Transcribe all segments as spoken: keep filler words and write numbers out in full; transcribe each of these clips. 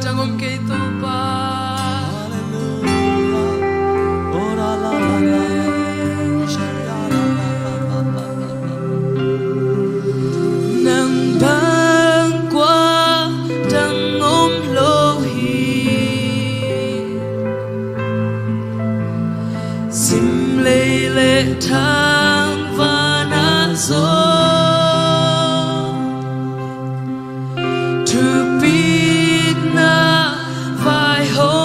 Tang om kei Topa. Nang bang kua tang om lo hi. Simlei le thang vana zo. Thupitna vai ho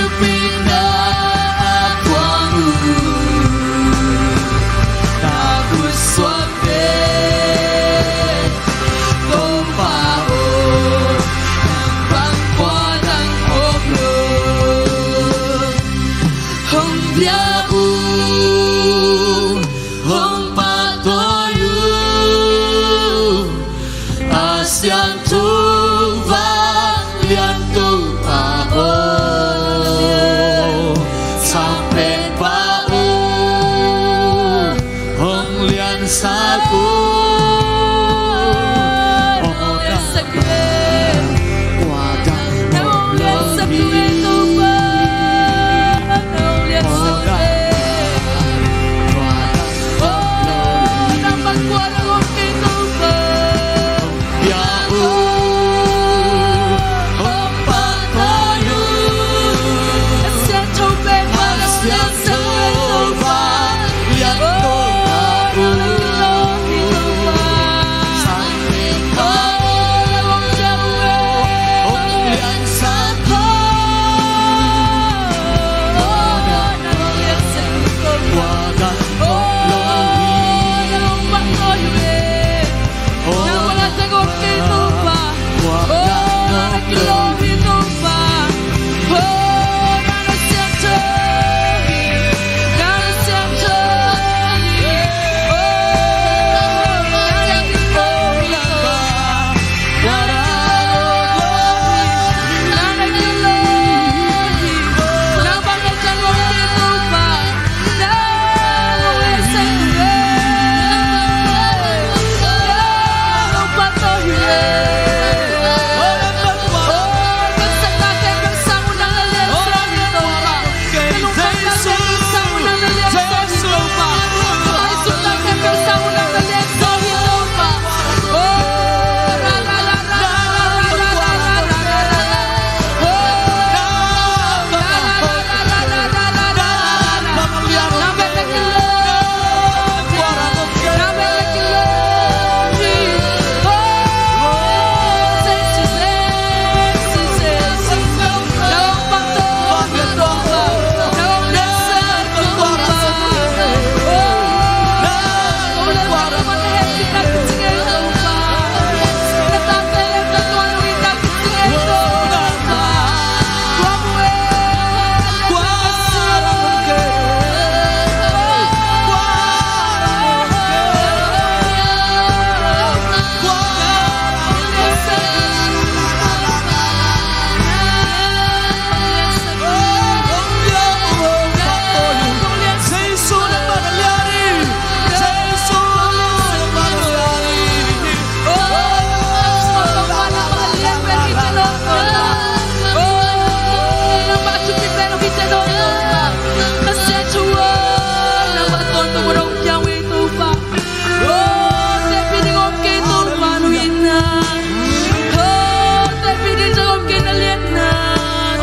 Pi na a tuang uh, na khut suak pen Topa aw, nang bang pua nang om lo. Hong bia uh, hong pahtawi uh, a siangtho vanglian Topa aw, Sang Penpa aw, hong liansak uh. Hong liansak uh. Hong liansak uh, Topa. Hong liansak uh.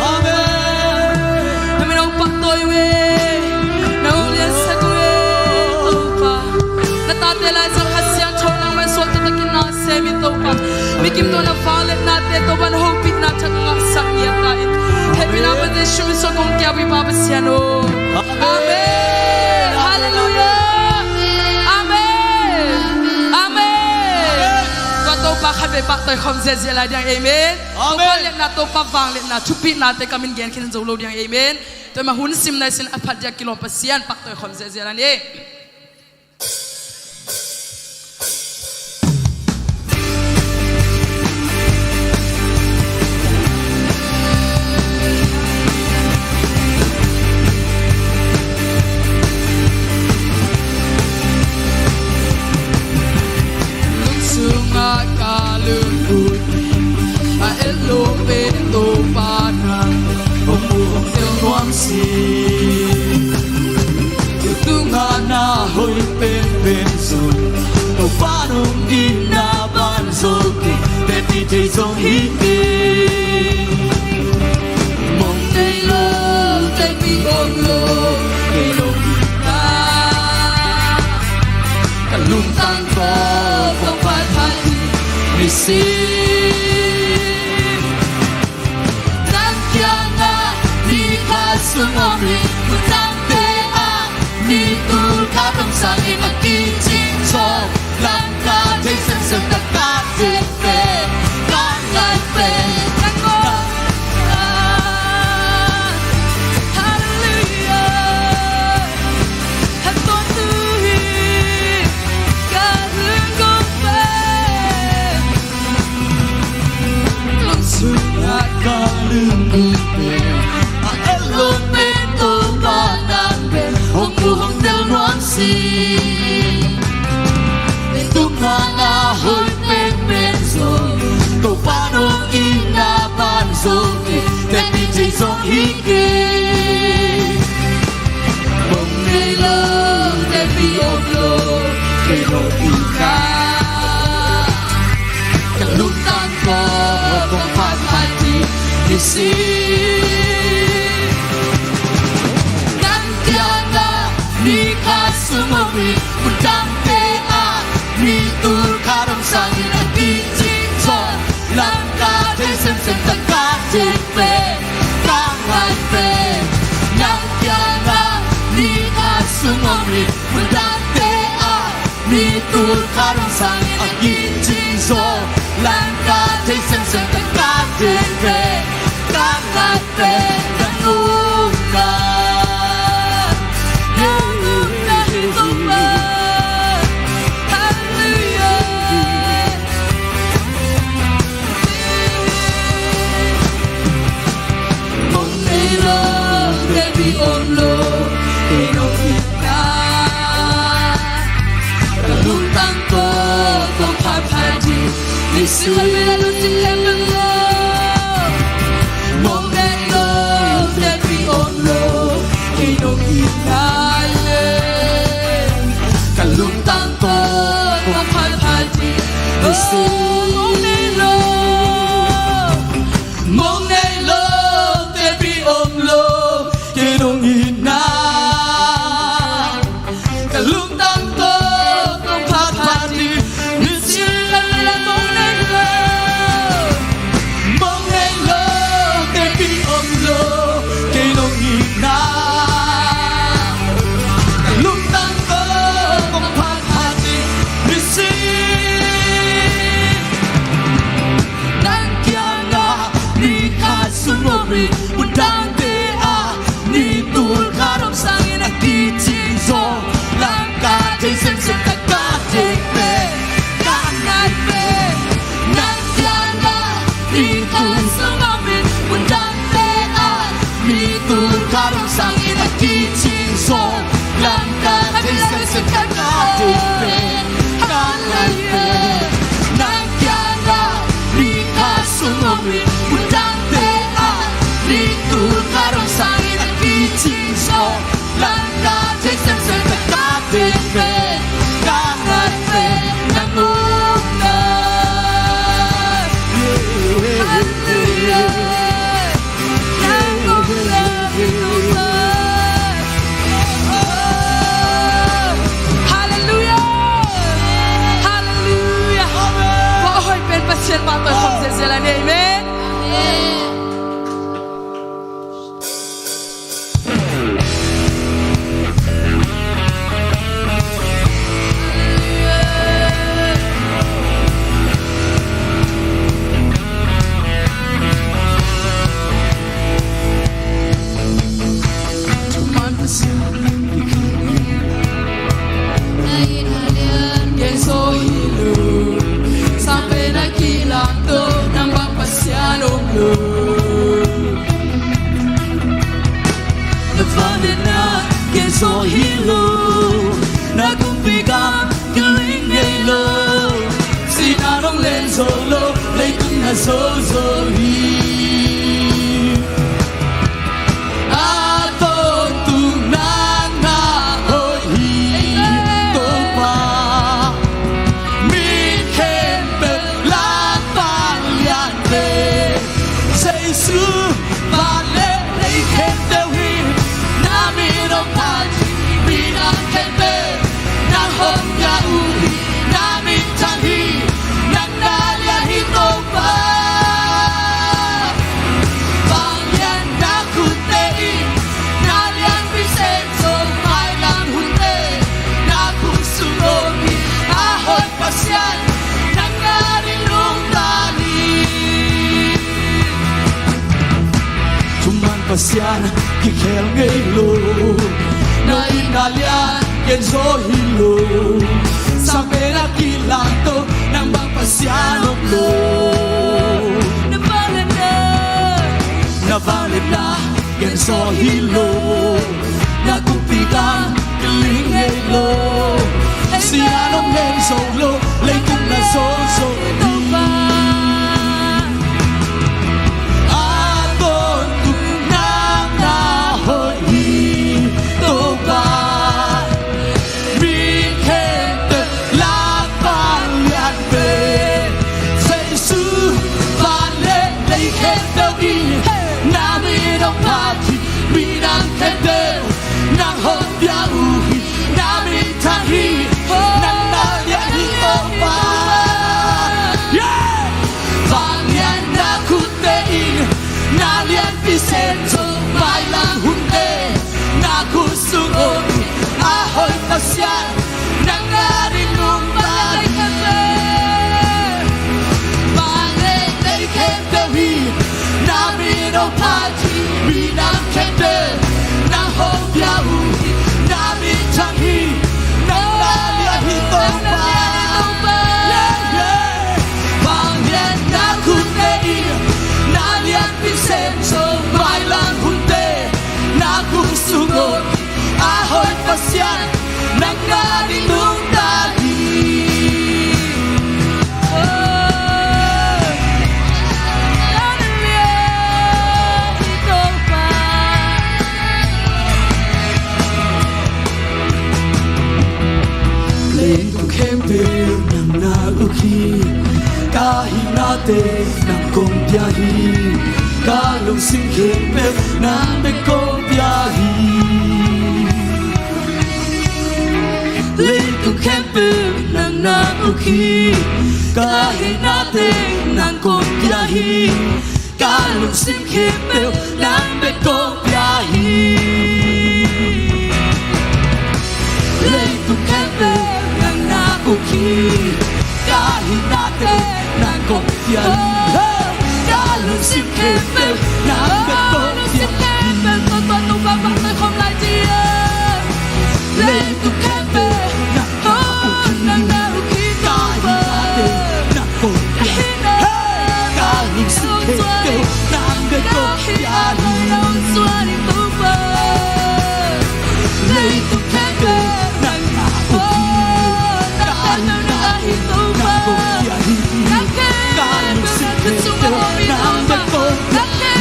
Amen. Na min hong pahtawi uh e, na hong liansak uh e, Topa. Na tate lai zong Kha Siangtho nangmah in suakta takin na sem in, Topa. Mi kim tawh na vangliatnate, Topa, na hopihna thak ngahsak ngiat ta in. Hehpihna, Amen, Pasian, Jesu min suang kong kiap uh hi, Pa Pasian aw. Amen. Amen. Halleluiah. Amen. Amen. Amen. Tua Topa khatvei pahtawi khawm ziahziah lai ding, amen. Amen. Topa liatna, Topa vangliatna, thupihnate kam in gen khin zo lo ding, amen. Tua mah hun simna i sin a phat dia kilawm Pasian pahtawi khawm ziahziah lai ni. Lungsungah ka lungput a et lo pen Topa nang hong mu hong tel nuam si. Tua tungah na sung om in, mun dangte ah mi tul khat om sangin a kicing zaw, langka thei semsem, ka ka ding pen ka ngai pen nang om. Halleluia. Ka tawntung hi, ka lungkong pen, lungsim ah ka lungkong pen, a et lo pen Topa nang pen hong mu hong tel nuam sih. Leitung nang a hoih penpen zong Topa nong itna pan zong hi, teci thei zong hi kei. Mong nei lo, teci om lo, kei nong it kha. Ka lungtang tawh kong phat phat ding hi si. Nang kiangah mi khat sung om in, mun dangte ah mi tul khat om sangin a kicing zaw, langka thei semsem, ka ka ding pen ka ngai pen nang kiangah mi khat sung om in, mun dangte ah mi tul khat om sangin a kicing zaw, langka thei semsem, ka ka ding pen ka ngai pen nang om na. Nang om na hi Topa. Halleluia. Mong nei lo, teci om lo, kei nong it kha. Ka lungtang tawh kong phat phat ding hi si. Mong nei lo, teci om lo, kei nong it kha. Ka lungtang tawh kong phat phat ding hi si. Mong nei lo, mong nei lo, teci om lo, kei nong itna. Ka lungtang tawh kong phat phat ding hi si. Mong nei lo, mong nei lo, teci om lo, kei nong itna. Ka lungtang tawh kong phat phat ding hi si. Nang kiangah mi khat sung om in, mun dangte ah mi tul khat om sangin a kicing zaw, langka thei semsem, ka ka ding pen ka ngai pen nang kiangah mi khat sung om in, mun dangte ah mi tul khat om sangin a kicing zaw, langka thei semsem, ka ka ding pen ka ngai pen nang kiangah mi khat sung om in, mun dangte ah mi tul khat om sangin a kicing zaw, langka thei semsem, ka ka ding pen ka ngai pen nang om na. Halleluia. Halleluia. Halleluia. Tua hoih pen Pasian mah tawh khawm zelzel a ni. Amen. Thuman Pasian, na inn ah lian kei zaw hi lo. Sang pen a kilang to, nang bang Pasian om lo. Na vangliatna kei zaw hi lo. Na kumpi gam kiling ngei lo. Sihna nong len zo lo, leitung na zo zo hi. A tawntung nang na hoih hi Topa. Mi khempeuh lak vangliante Jesu, van le lei khempeuh hi. Na min hong phat hi, minam khempeuh nang hong pia uh hi. Na min thang hi, nang na lian hi Topa. Pasian kikhel ngei lo, na itna lian gen zaw hi lo. Sang pen a kilang to, nang bang Pasian om lo. Na vangliatna, na vangliatna gen zaw hi lo. Na kumpi gam kiling ngei lo. Sian om ngei zo lo, leitung na zo zo hi. A tawntung nang na hoih hi Topa. Mi khempeuh lak vanglian ve. Jesu, van le lei khempeuh in na min hong phat hi. Minam khempeuh nang hong pia uh hi. Na min thang hi. Nang na lian hi Topa. Yeah! Vangliatna khutte in na lianpi sem zo, mailam hunte na khut sung om hi. A hoih Pasian, nang ading nungta hi. Van le lei khempeuh hi, na min hong phat hi. Minam khempeuh nang hong pia uh hi. Na min thang hi. Nang na lian hi Topa. Yeah, yeah. Vangliatna khutte in na lianpi sem zo, mailam hunte na khut sung om hi. A hoih Pasian, nang ading nungta hi. Leitung khempeuh nang na uk hi. Ka hihna teng nang kong pia hi. Ka lungsim khempeuh nang bek kong pia hi. Leitung khempeuh nang na uk hi. Ka hihna teng nang kong pia hi. Ka lungsim khempeuh nang bek kong pia hi. Leitung khempeuh nang na uk hi. Ka hihna teng nang kong pia hi. Ka lungsim khempeuh nang bek kong pia hi. Leitung khempeuh nang na uk hi. Ka hihna teng nang kong pia hi. Ka lungsim khempeuh nang bek kong pia hi. Leitung khempeuh nang na uk hi. Ka hihna teng nang kong pia hi. Ka lungsim khempeuh nang bek kong pia hi.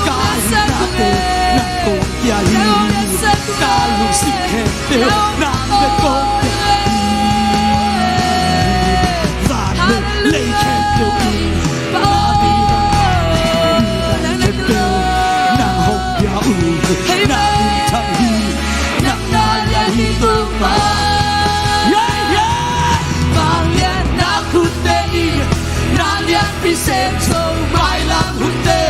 Ka hihna teng nang kong pia hi. Ka lungsim khempeuh nang bek kong pia hi. Van le lei khempeuh in na min hong phat hi. Minam khempeuh nang hong pia uh hi. Na min thang hi. Nang na lian hi Topa. Yeah, yeah. Vangliatna khutte in na lianpi sem zo, mailam hunte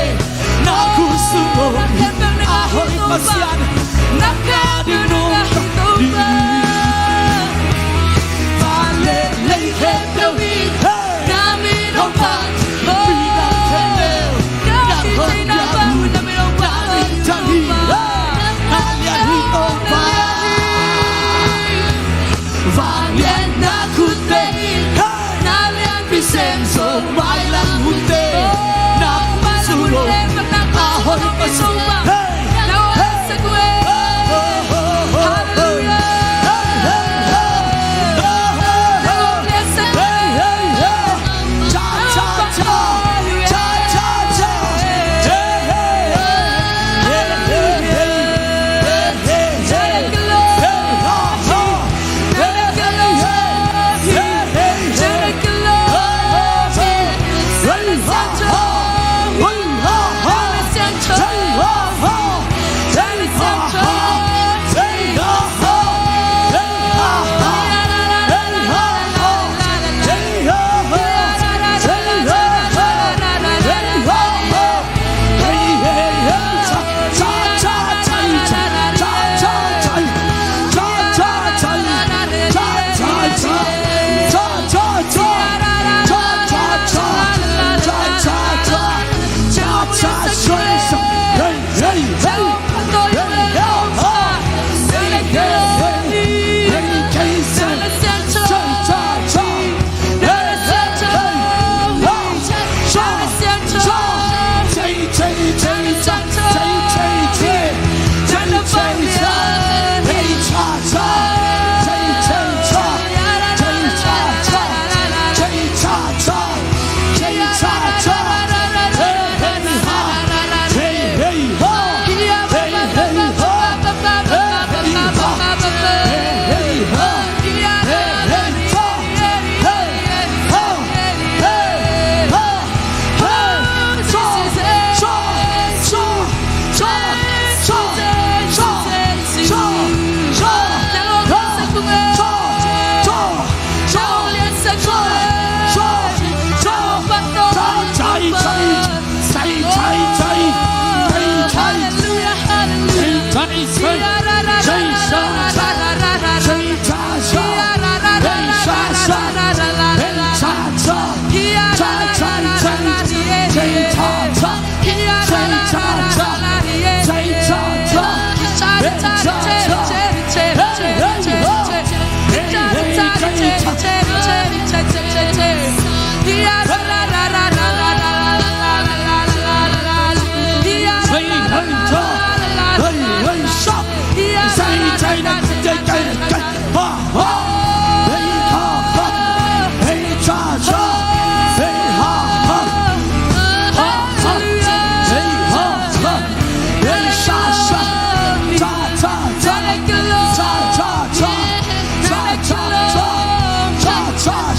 na khut sung om hi. A hoih Pasian, nang ading nungta hi. Van le lei khempeuh in na min hong phat hi. Minam khempeuh nang hong pia uh hi. Na min thang hi. Na lian hi Topa. Vangliatna khutte in na lianpi sem zo, mailam hunte na khut sung om hi. A hoih Pasian, hey, hey.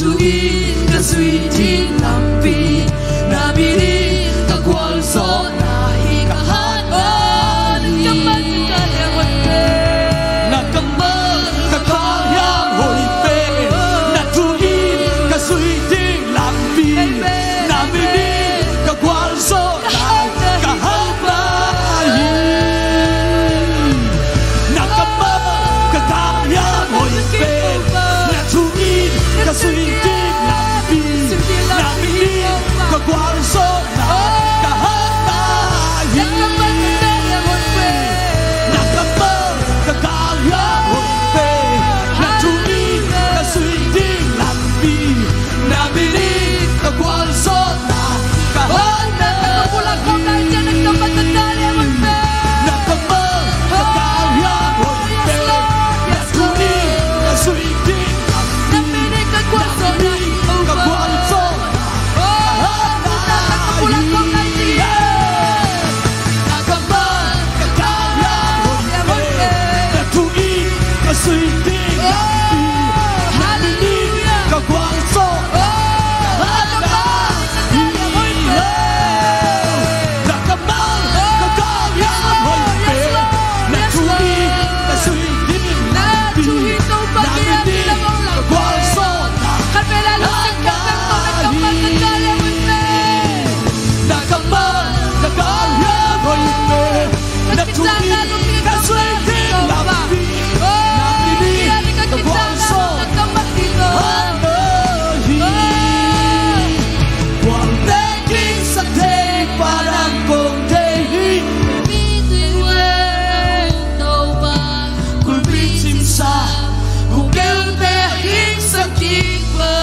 Tu-in ka zui ding lampi, na min in ka gualzawhna hi ka hat. Oh, na kammal ka kal hiam hoih pen. Na kammal ka kal hiam hoih pen. Na tu-in ka zui ding lampi, na min in ka gualzawhna ka hat na hi. Na kammal ka kal hiam hoih pen. Na tu-in ka zui ding lampi, na min in ka gualzawhna ka hat na hi. Na kammal ka kal hiam hoih pen. Na tu-in ka zui ding lampi, na min in ka gualzawhna ka hat na hi. Na kammal ka kal hiam hoih pen. Na tu-in ka zui ding lampi, na min in ka gualzawhna ka hat na hi. Na kammal ka kal hiam hoih pen. Na tu-in ka zui ding lampi, na min in ka gualzawhna ka hat na hi. Na kammal ka kal hiam hoih pen. Na tu-in ka zui ding lampi, na min in ka gualzawhna ka hat na hi. Na kammal ka kal hiam hoih pen. Na tu-in ka zui ding lampi, na min in ka gualzawhna ka hat na hi. Gualte kingsak thei, pa nang kong thei hi. Kulpi cimsa, gukkeute a hingsak kik pa.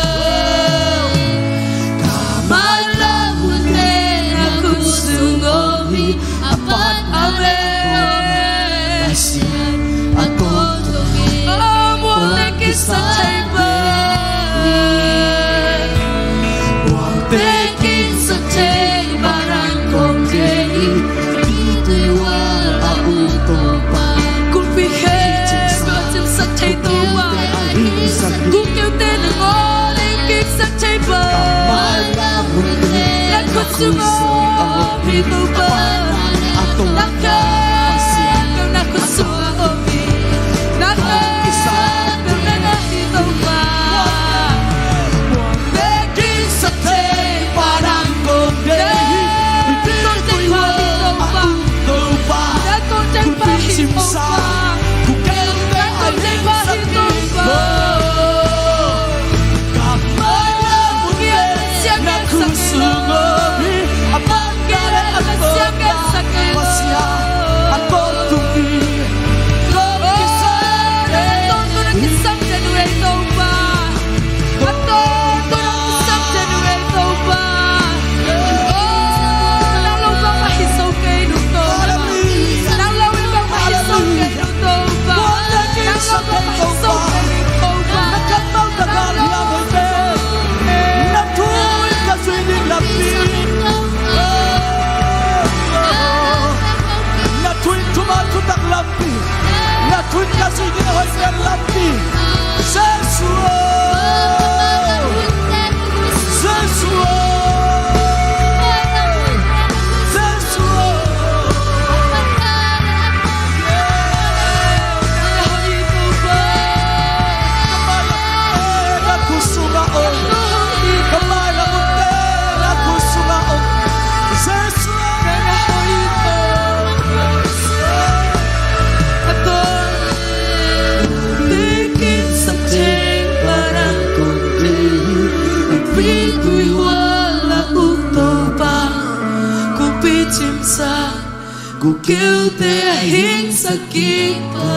Ka mailam hunte na khut sung om hi. A pat a leh Pasian a tawntung hi. Mualte kingsak thei pa. Mualte kingsak thei pa nang kong thei hi. Tui hual a ut Topa. Kulpi khempeuh a cimsak thei Topa. Gukkeute nangawn a kingsak thei pa. Na khut sung a om hi Topa. Na khut sung a om hi. Na khut sung a om hi Topa. Mualte kingsak thei pa nang kong thei hi. Tui hual a ut Topa. Kulpi cimsa, gukkeute a hingsak kik pa. Ka mailam hunte na khut sung om hi. A pat a leh a tawntung hi. Pasian a tawntung hi. Kong kisam den. A tawntung na kisam den uh ei Topa. A tawntung na kisam den uh ei Topa. Oh, nang lo bangmah hi zo kei nung Topa. Nang lo in bangmah hi zo kei nung Topa. Nang lo bangmah hi zo kei nung Topa. Na kammal ka kal hiam hoih pen. Na tu-in ka zui ding lampi. Na tu-in thuman thutak lampi. Na tu-in ka zui ding hoih pen lampi. Jesu aw. Jesu aw. Jesu aw. Ka mailam hunte na khut sung a om. Ka mailam hunte na khut sung a om. Jesu aw. Tui hual a ut Topa. Kulpi cimsa, gukkeute a hingsak kik pa.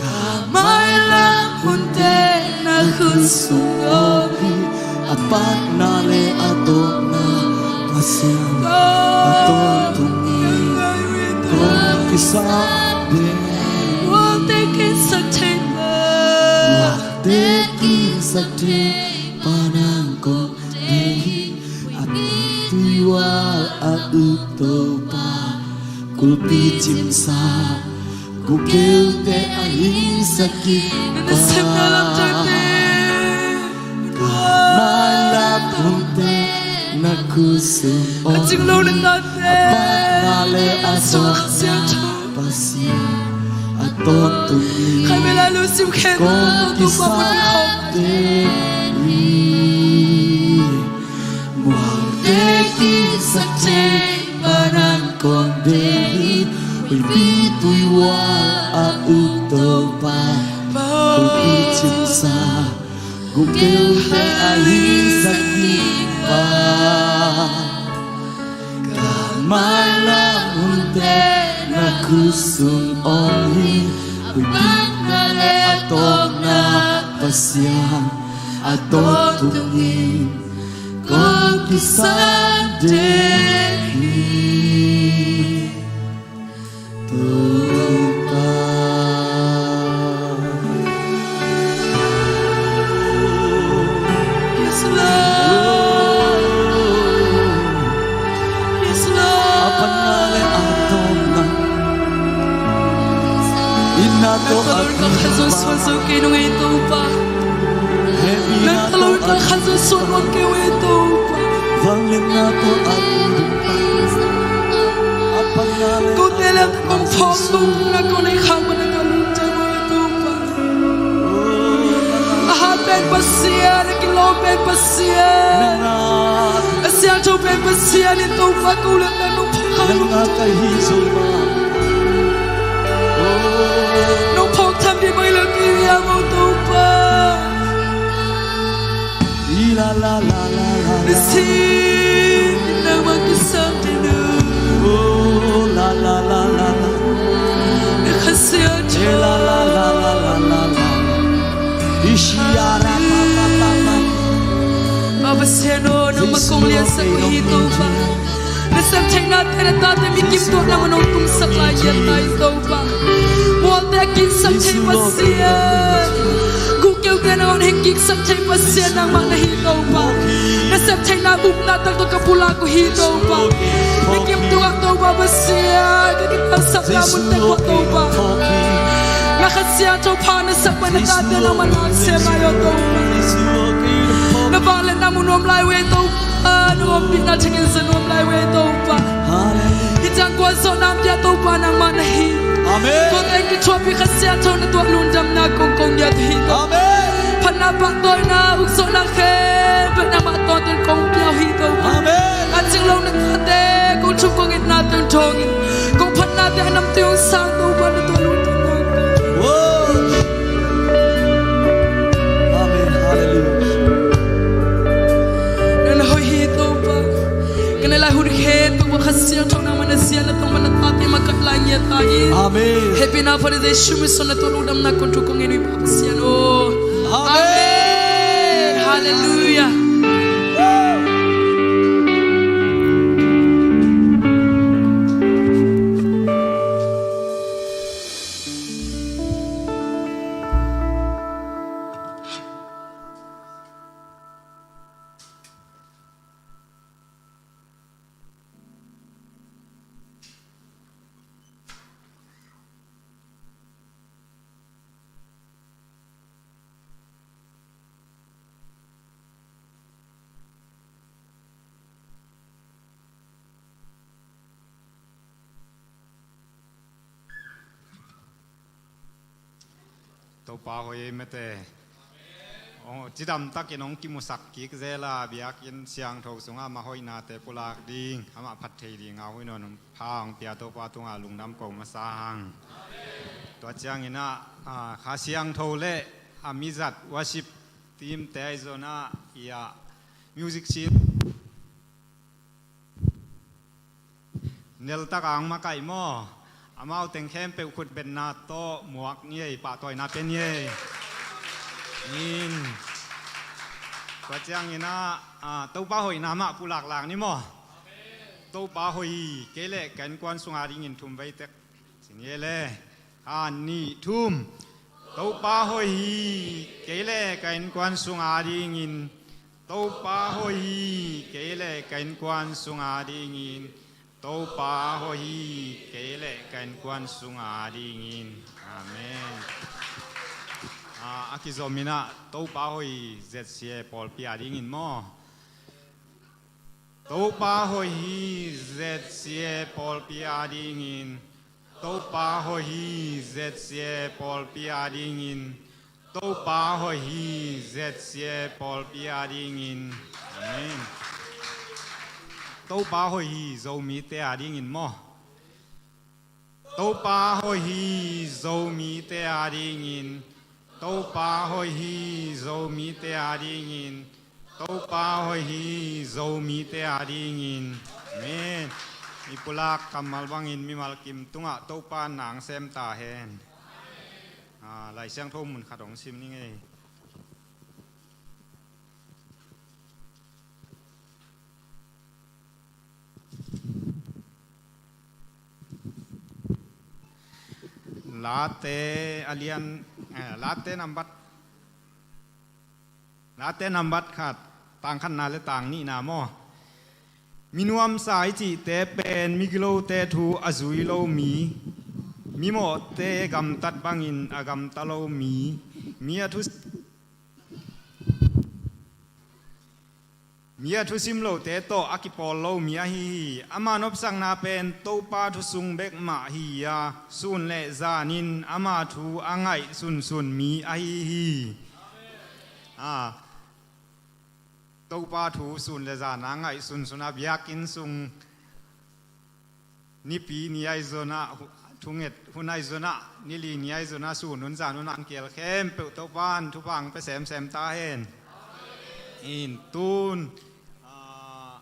Ka mailam hunte na khut sung om hi. A patna leh a tawpna Pasian a tawntung hi. Kong kisam den. Mualte kingsak thei pa. Mualte kingsak thei pa nang kong thei hi. A tui hual a ut Topa. Kulpi cimsa, gukkeute a hingsak kik pa. Na nasepna lam tawite. A cing lo na tate, a phatna le a tawpna, Pasian a tawntung ni. Khatvei lai lungsim khen kong kisate hi. Mualte kisa thei panan kong deih hi. Huipi tuihual a ut Topa, huipi cimsa, guk keuhte a hihsak ding bang. Ka mailam hunte na khut sung om hi. A phatna le a tawpna, Pasian a tawntung ni. Kong kisate hi. Topa. Yes, Lord. Yes, Lord. A phatna le a tawpna. Inn ah tawh a, ka khat zo suan zo kei nung ei Topa. Nang tawh ka khat zo suan mawk kei ei Topa. Vangliatna tawh a, a phatna le, kote le kong phawk tung na ko nei khang man na ka lungtang ei Topa. A hat pen Pasian, a kilawm pen Pasian. A siangtho pen Pasian in Topa ko le na nong phawk khang lungtang. Nong phawk tham ding mah hi lo kei hiam aw Topa. Nisim nangmah kisam ding uh. Na Kha Siangtho. Pasian aw, nangmah kong liansak uh hi Topa. Na septheihna te na tate mi kim tuah nangmah nong tungsak lai ngiat ta hi Topa. Mualte a kiksak thei Pasian, guk keuhte nangawn hong kiksak thei Pasian nangmah na hi Topa. Na septheihna upna tak tawh ka pulak uh hi Topa. Mi kim tungah Topa Pasian, ka kikhaksakna mun tek uah Topa, na Kha Siangtho pha na sak pen na tate nangmah na sem lai aw Topa. Na vangliatna mun om lai uh ei Topa. A, nong ompihna thangin za nuam lai uh ei Topa. Hallelujah. Hih ciang gualzawhna om dia Topa nangmah na hi. Amen. Ko teng kithuahpih Kha Siangtho na tuah lungdamna kong kong ngiat uh hi Topa. Amen. Phatna pahtawina ukzawhna khempeuh nangmah tawntung kong pia uh hi Topa. Amen. A cing lo na tate kong thum kong itna teng thawngin kong phatnate a namtui hong sang Topa na tuah lungdamna kong. Amen. Hallelujah. Nang na hoih hi Topa. Ka neih lai hun khempeuh Kha Siangtho nangmah na zia na tawng mah na tate makaih lai ngiat ta in. Amen. Hehpihna Fapa Jesu min suang na tuah lungdamna kong thu kong ngen uh hi Pasian aw. Amen. Amen. Hallelujah. Topa hoih ei mate. Aw, cidam takin hong kimusak kik zel a, biakinn siangtho sungah amah hoihnate pulak ding, amah phat thei ding a hoih nawn pha hong pia Topa tungah lungdam ko masa hang. Tua ciangin ah, a, Kha Siangtho le a mizat worship team te ahi zongin ah, i a music scene neltak a hong makaih maw? Amau teng khempeuh khutbetna tawh muak ni ei, pahtawina pia ni ei. In. Tua ciangin ah, a, Topa hoihna mah pulak lak ni maw? Topa hoih hi, kei le ka innkuan sunga dingin thum vei tek ci ni ei le. Khat, nih, thum. Topa hoih hi, kei le ka innkuan sunga dingin. Topa hoih hi, kei le ka innkuan sunga dingin. Topa hoih hi, kei le ka innkuan sunga dingin. Amen. A, a kizomin ah Topa hoih hi, Z C A pawlpi a dingin maw? Topa hoih hi, Z C A pawlpi adingin. Topa hoih hi, Z C A pawlpi adingin. Topa hoih hi, Z C A pawlpi adingin. Amen. Topa hoih hi, Zomite adingin maw? Topa hoih hi, Zomite adingin. Topa hoih hi, Zomite adingin. Topa hoih hi, Zomite adingin. Amen. I pulak kammal bangin mimal kim tungah Topa nang sem ta hen. Ah, Lai Siangtho mun khat hong sim ning ei. Late a lian, eh, Late nambat, Late nambat khat, tang khatna le tang nihna maw? Minuamsa i cihte pen migilote thu a zui lo mi, mimawhte gamtat bangin a gamta lo mi, mi a thu Mi a thusim lote tawh a kipawl lo mi ahi hi. Ama nopsakna pen Topa thu sung bek mah hi-a, sun le zanin ama thu a ngaih sunsun mi ahi hi. A, Topa thu sun le zan a ngaih sunsun a biakinn sung Nipi ni ahi zongin, hu-, thunget hun ahi zongin, nili ni ahi zongin, sun hun zan hun a kiel khempeuh Topa'n thupha hong pia semsem ta hen. In tun, ah,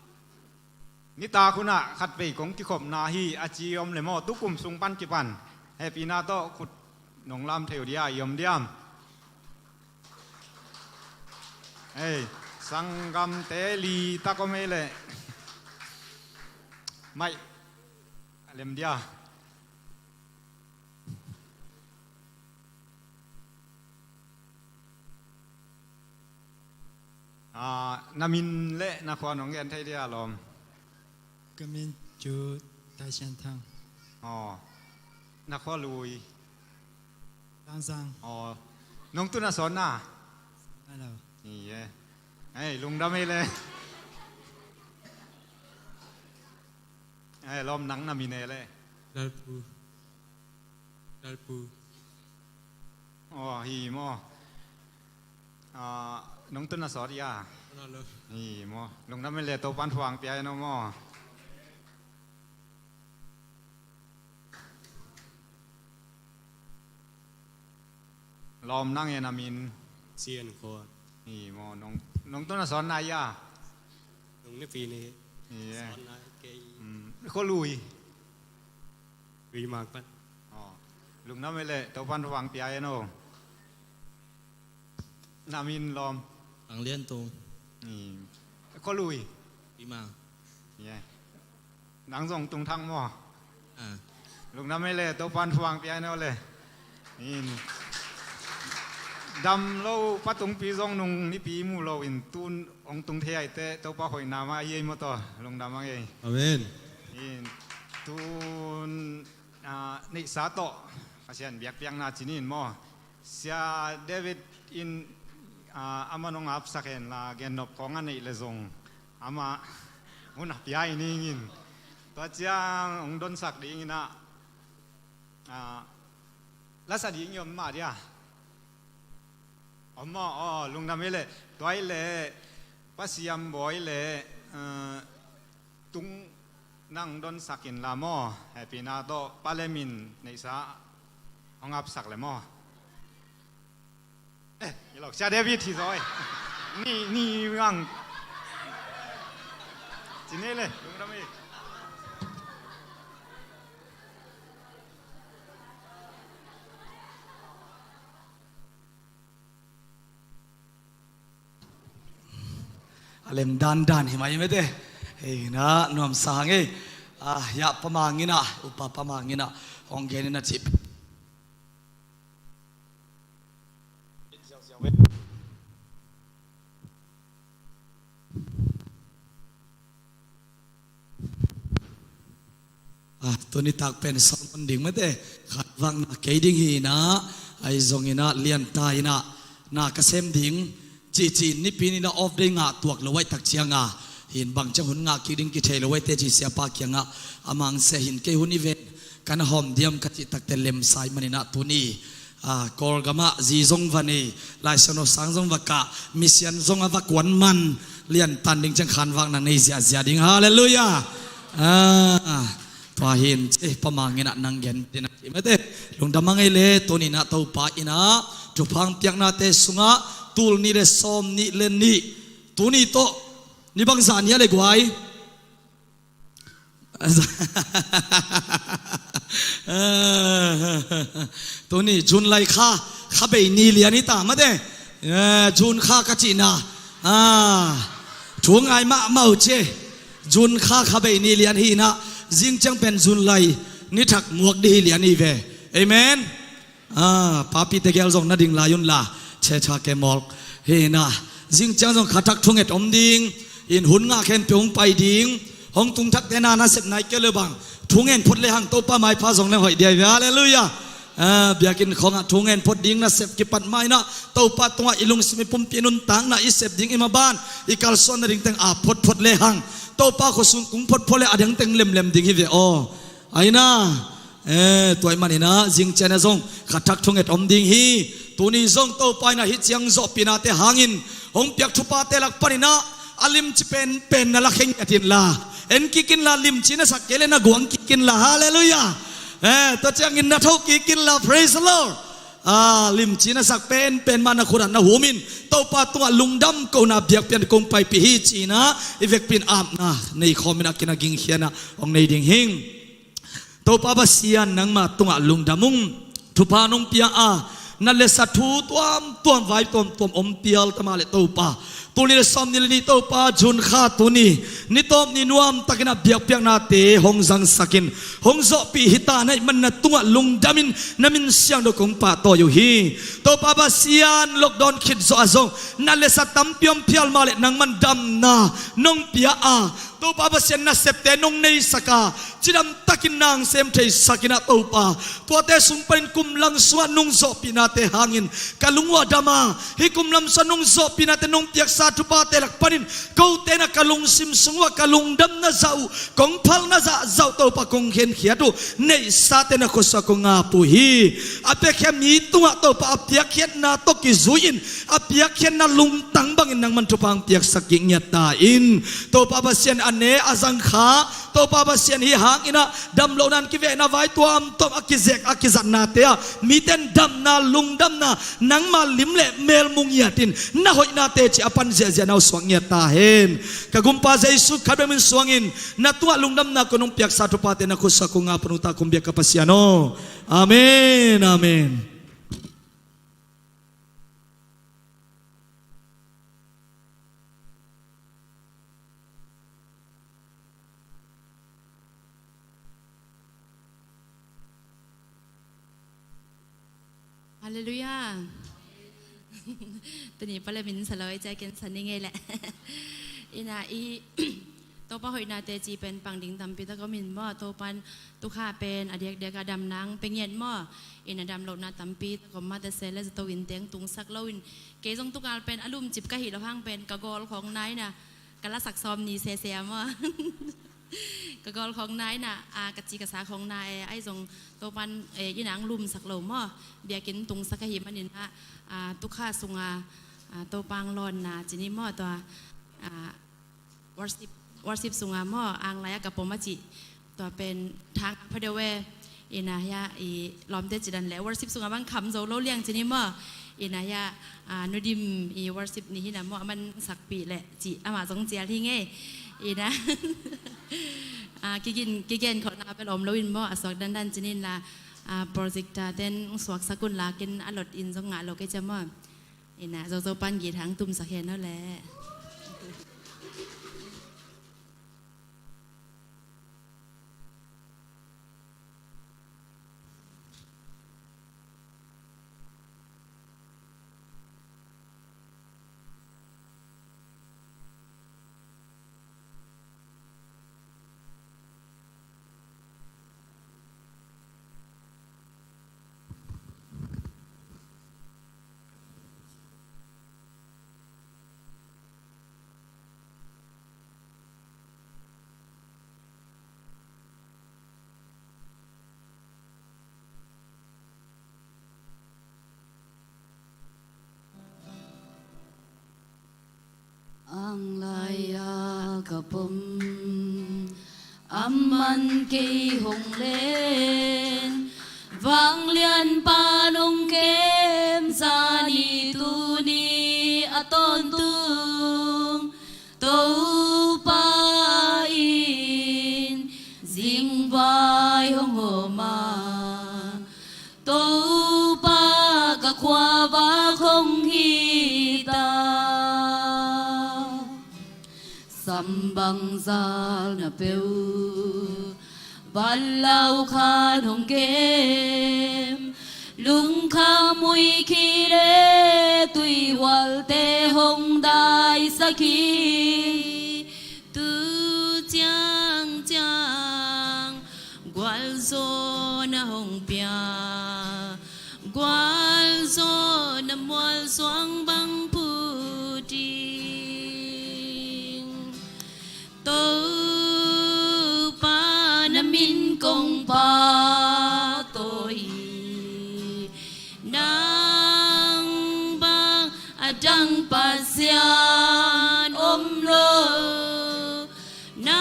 nitak hun ah khatvei kong kikhopna hi a ci om le maw, tukum sung pan kipan. Hehpihna tawh khut nong lam thei uh dia, i om diam? Ei, sanggamte li tak om ei leh. Mai, a lem dia. Ah, na min le na khua nong gen thei dia lawm. Ka min cu Tai Sian Thang. Aw, na khua lui. Tangzang. Aw, nong tun a sawn na? Hello. Ni e. Ei, lungdam ei le. Ei, lawm, nang na min ei le. Lalpu. Lalpu. Aw, hi maw. Ah, nong tun a sawt ia. Hi maw. Lungdam ei le, Topa'n thupha hong pia ei no maw. Lawm, nang e, na min? Sian Khua. Hi maw, nong, nong tun a sawn na ia? Nong Nipi ni. Hi e. Sawn na kei. Mm, khua lui. Ui Mang Pan. Aw. Lungdam ei le, Topa'n thupha hong pia ei no. Na min lawm? Ang Lian Tung. Ni. Khua lui? Ui Mang. Ni e. Nang zong Tung Thang maw? Ah. Lungdam ei le, Topa'n thupha hong pia ei no le. In. Dam lo pa tungpi zong nung Nipi mu lo in tun hong tung thei ai te, Topa hoihna mah a ei maw taw. Lungdam ang ei. Amen. In tun, ah, neihsa tawh Pasian biakpiakna ci ni in maw. Sia David in, ah, amah nong apsak hen la, gennop khawng a neih le zong amah hun a pia i ning in. Tua ciang hong donsak ding in ah, ah, lasa ding i om mah dia. Om maw, aw, lungdam ei le, tua i le, Pa Siam Bawi le, ah, Tung nang donsak in la maw, hehpihna tawh Pa Lem in neihsa hong apsak le maw. Eh, i lok, Sia David hi zaw ei. Ni, ni ngang. Ci ni le, lungdam ei. A lem dandan hi mai mete. Hei na nuamsa hang ei. Ah, ya Pa Mang in ah, upa Pa Mang in ah hong gen in a cih. Ah, tuni tak pen sermon ding mate, khatvakna kei ding hi in ah, ahi zongin ah lianta in ah, na ka sem ding, cihcih Nipi ni in ah off day ngah tuak lo ahih tak ciang a, in bang ciang hun ngah kik ding kithei lo ei teh ci siapa kiangah a mangsia hin kei hun i ven ka na hawm diam ka cih takteh lemsa ahih maninah tuni, ah, Kawlgamah zi zong va nei, Lai Siangtho sang zong va kah, misian zong a va kuan man, liantan ding ciang khanvakna nei ziahziah ding. Halleluiah. Ah, tua hin ci pa manginah nang gen ding a ci mate. Lungdam a ngei le tuninah Topa inah thupha hong piaknate sungah tul nih le sawm nih le nih, tuni tawh ni bangzah ni a le guai? Tuni June lai kha, kha bei ni lian hi ta mate. Eh, June kha ka cihna, ah, thu ngai mahmah uh ci. June kha, kha bei ni lian hi inah zing ciang pen June lai ni thak muak dih hi lian hi ve. Amen. Ah, papite gel zong na ding lai un la, checha ke mawk. Hi inah zing ciang zong kha thak thunget om ding, in hun ngah khempeuh hong pai ding, hong tung thakte na nasep nai kei le bang thungen phot le hang Topa maipha zong le hoih ding hi ve. Halleluiah. Ah, biakinn khawngah thungen phot ding nasep kipat mah inah Topa tungah i lungsim i pumpi nuntakna i sep ding i maban i kalsuan nading teng a photphot le hang Topa khuasung kung photphot le a dang teng lemlem ding hi ve aw. Aina, eh, tua ahih maninah zing ciang a zong kha thak thunget om ding hi. Tuni zong Topa inah hih ciang zawhpihnate hangin hong piak thuphate lak paninah a limci penpen na la kheng atin la, en kik inla, limci na sak kei le na guang kik inla. Halleluiah. Eh, tua ciangin na tho kik inla. Praise the Lord. Ah, limci na sak penpen mah na khutah na humin Topa tungah lungdam kohna biakpiak kong paipih hi ci inah i vekpi in apna nei khawm inah kinaging khianah hong nei ding hing. Topa Pasian, nangmah tungah lungdam ung. Thupha nong pia a, na lesa thu tuamtuam, vai tuamtuam om pial ta mah le Topa, tul nih le sawm nih le nih Topa, June kha tuni ni tawp ni nuamtakin a biakpiaknate hong zangsakin hong zawhpih hi ta na hih man na tungah lungdamin na min siangtho kong pahtawi uh hi. Topa Pasian, lockdown khit zawh a zong na lesa tampi om pial mah le nangman damna nong pia a, Topa Pasian, nasepte nong neisak a, cidam takin nang sem theisak inah Topa, tuate sung panin kum lang sungah nong zawhpihnate hangin ka lung uh a dam a, hih kum lang sungah nong zawhpihnate nong piaksa thuphate lak panin kote na ka lungsim sung uh a ka lungdamna zah uh, kong phalna zah zah uh Topa kong khenkhiat uh, neihsate na khuasung ah kong ap uh hi. A piakhia mi tungah Topa a piakkhiatna tawh kizui-in a piakkhiatna lungtang bangin nangman thupha hong piaksak kik ngiat ta in. Topa Pasian, a ne a zang kha, Topa Pasian, hih hang inah damlohna in kivehna vai tuamtuam a kizek a kizatnate ah mite in damna lungdamna nangma lim le mel mu ngiat in na hoihna teci a pan ziahziah na uh suak ngiat ta hen. Ka Gumpa Jesu Khazih min suangin na tungah lungdamna kong nong piaksa thuphate na khuasung ah kong ap uh ta, kong biak ka Pasian aw. Amen. Amen. Halleluiah. Tuni pale min sa lo i cia ken sa ni ngei leh. Ina i Topa hoihna teci pen pang ding tampi tak om in maw, Topan tukha pen a diakdiak a damna hong pia ngiat maw. Ina damlohna tampi tak om mah ta se leh zato in teng tungsak lo in, kei zong tukal pen a lumcip ka hih loh hang pen ka gawl khawng na ina ka lasak sawm ni sese a maw. Ka gawl khawng na ina, a, ka ci ka sa khawng na e, ahi zong Topan, e, ina hong lumsak lo maw. Biakinn tungsak ahih manin a, a, tukha sunga, a, Topa hong lawnna ci ni maw tua, a, worship, worship sunga maw, ang lai a ka pom a cih. Tua pen thang pha deuh e. Ina hia i lawmte ci dan leh worship sunga bang kham zo lo liang ci ni maw. Ina hia, a, Nu Dim i worship ni hi na maw, a man sakpih leh cih amah zong cial hi ngei. Ina, a, kigen, kigen khawhna bel om lo in maw, a suak dandan ci ni in la, a, projector ten suaksak un la, ken a lot in zong ngah lo kei cia maw. Ina, Zozo pan git hang tumsak hen aw leh. Pom amah in kei hong len, vanglianpa in hong kem, zan ni tuni a tawntung Topa in zingvai hong om a, Topa ka khuavak hong hi ta. Sam bangzah na peuh, van lau khan hong kem, lungkham uikhi le tuihualte hong daisak hi. Tu ciangciang gualzawhna hong pia, gualzawhna mualsuang bang phu ding. Topa na min kong pahtawi hi, nang bang a dang Pasian om lo. Na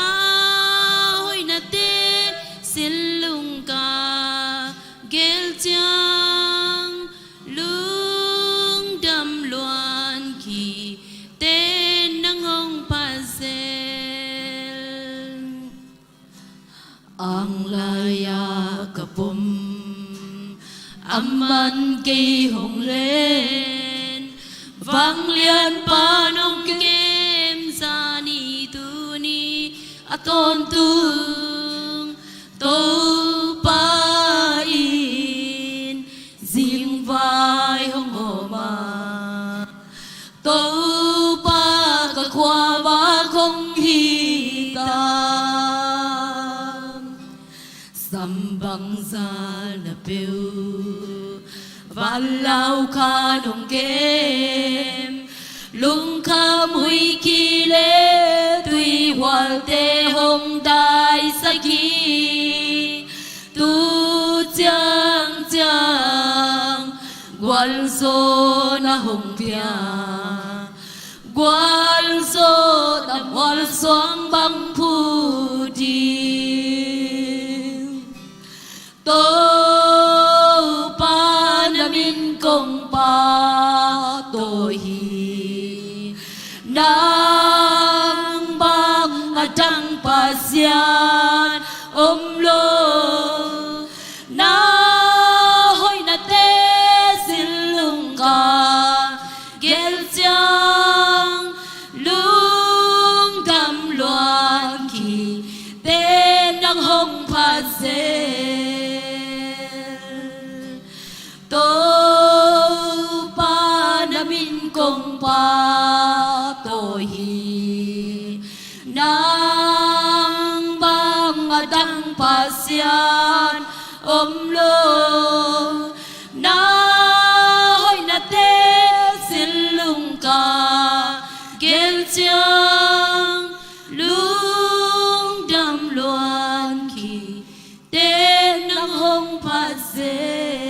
hoihnate silh lung ka gelh ciang, lungdam luan khit teh nang hong phat zel. Ang lai-ah ka pom, amah in kei hong len, vanglianpa in hong kem, zan ni tuni a tawntung Topa in zingvai hong om a, Topa ka khuavak hong hi ta. Sam bangzah na peuh, van lau khan hong kem, lungkham uikhi le tuihualte hong daisak hi. Tu ciangciang gualzawhna hong pia, gualzawhna mualsuang bang phu ding. Topa na min kong pahtawi hi, nang bang a dang Pasian om lo. Na hoihnate silh lung ka gelh ciang, lungdam luan khit teh nang hong phat zel. Topa na min kong pahtawi hi, nang bang a dang Pasian om lo. Na hoihnate silh lung ka gelh ciang, lungdam luan khit teh nang hong phat zel.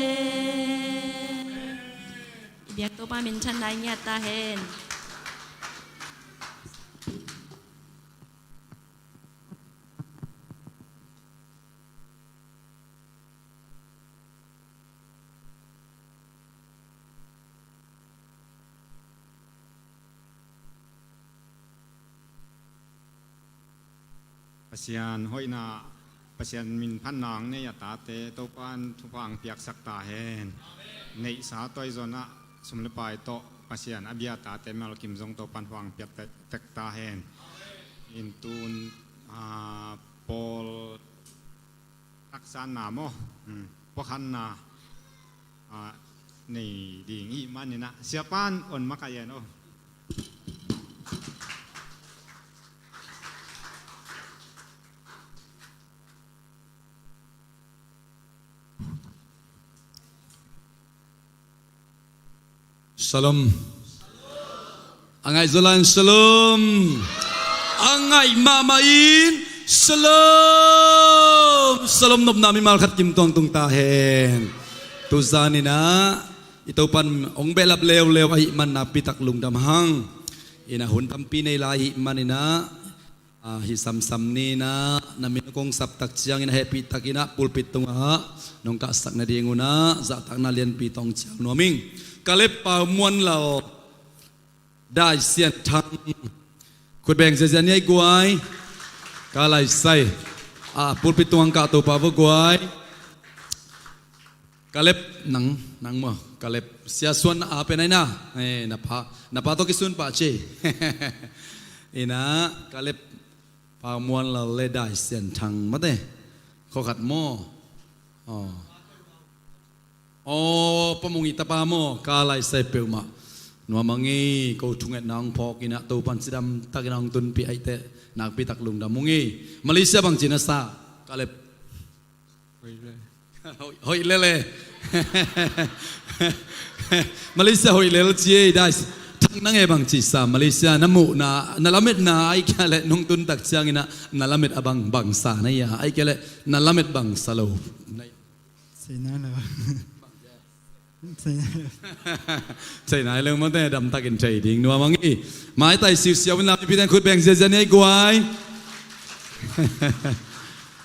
I biak Topa minthanna i ngiat ta hen. Pasian hoihna, Pasian min phatna hong nei a tate Topa in thupha hong piaksak ta hen. Neihsa toizon ah sum le pai tawh Pasian a bia tate melkim zong Topa in thupha hong piak tek, tek ta hen. In tun, ah, Paul taksanna maw, hmm, puakhanna, ah, nei ding i hih manin ah, siapa in hong makaih hen aw. Shalom. A ngaih zaw lai-in shalom. A ngaih mahmah in shalom. Shalom nopna mimal khat kim tuangtung ta hen. Tu zanin ah i Topa in hong behlap leuleu ahih man nakpi tak lungdam hang. In ah hun tampi nei lai ahih manin ah Ah, hih samsam ni-in ah na min kong sap tak ciangin ah hehpih takin ah pulpit tungah nong kahsak nadingun ah zahtakna lianpi tawh cial nuam ing. Kaleb Pau Muan Lal, Dai Sian Thang. Khut beng ziazia ni ei guai. Ka lai sai. Ah, pulpit tungah kah Topa va guai. Kaleb, nang, nang maw, Kaleb. Sia Suan a pen ai na. Eh, na pa, na pa tawh kisun pah ci. Ina, Kaleb Pau Muan Lal le Dai Sian Thang mate. Khua khat maw. Oh. Oh, Pa Mung i tapa maw, ka lai sai peuhmah. Nuam ing ei, ko thungetna hong phawk in ah Topa'n cidam takin hong tunpih ahih teh nakpi tak lungdam ung ei. Malaysia bangci na sa, Kaleb? Hoih lel. Hoih, hoih lel e. Malaysia hoih lel ci ei, Dai. Thang, nang e bangci sa, Malaysia na muhna, na lametna, ahih kei leh nong tun tak ciangin ah na lamet a bang, bang sa na hia, ahih kei leh na lamet bang sa lo. Sei nai lo. Sei nai lo. Sei nai lo mate, damtakin thei ding nuam ing ei. Maitai siusiau in la, mipi teng khut beng ziazia ni ei guai.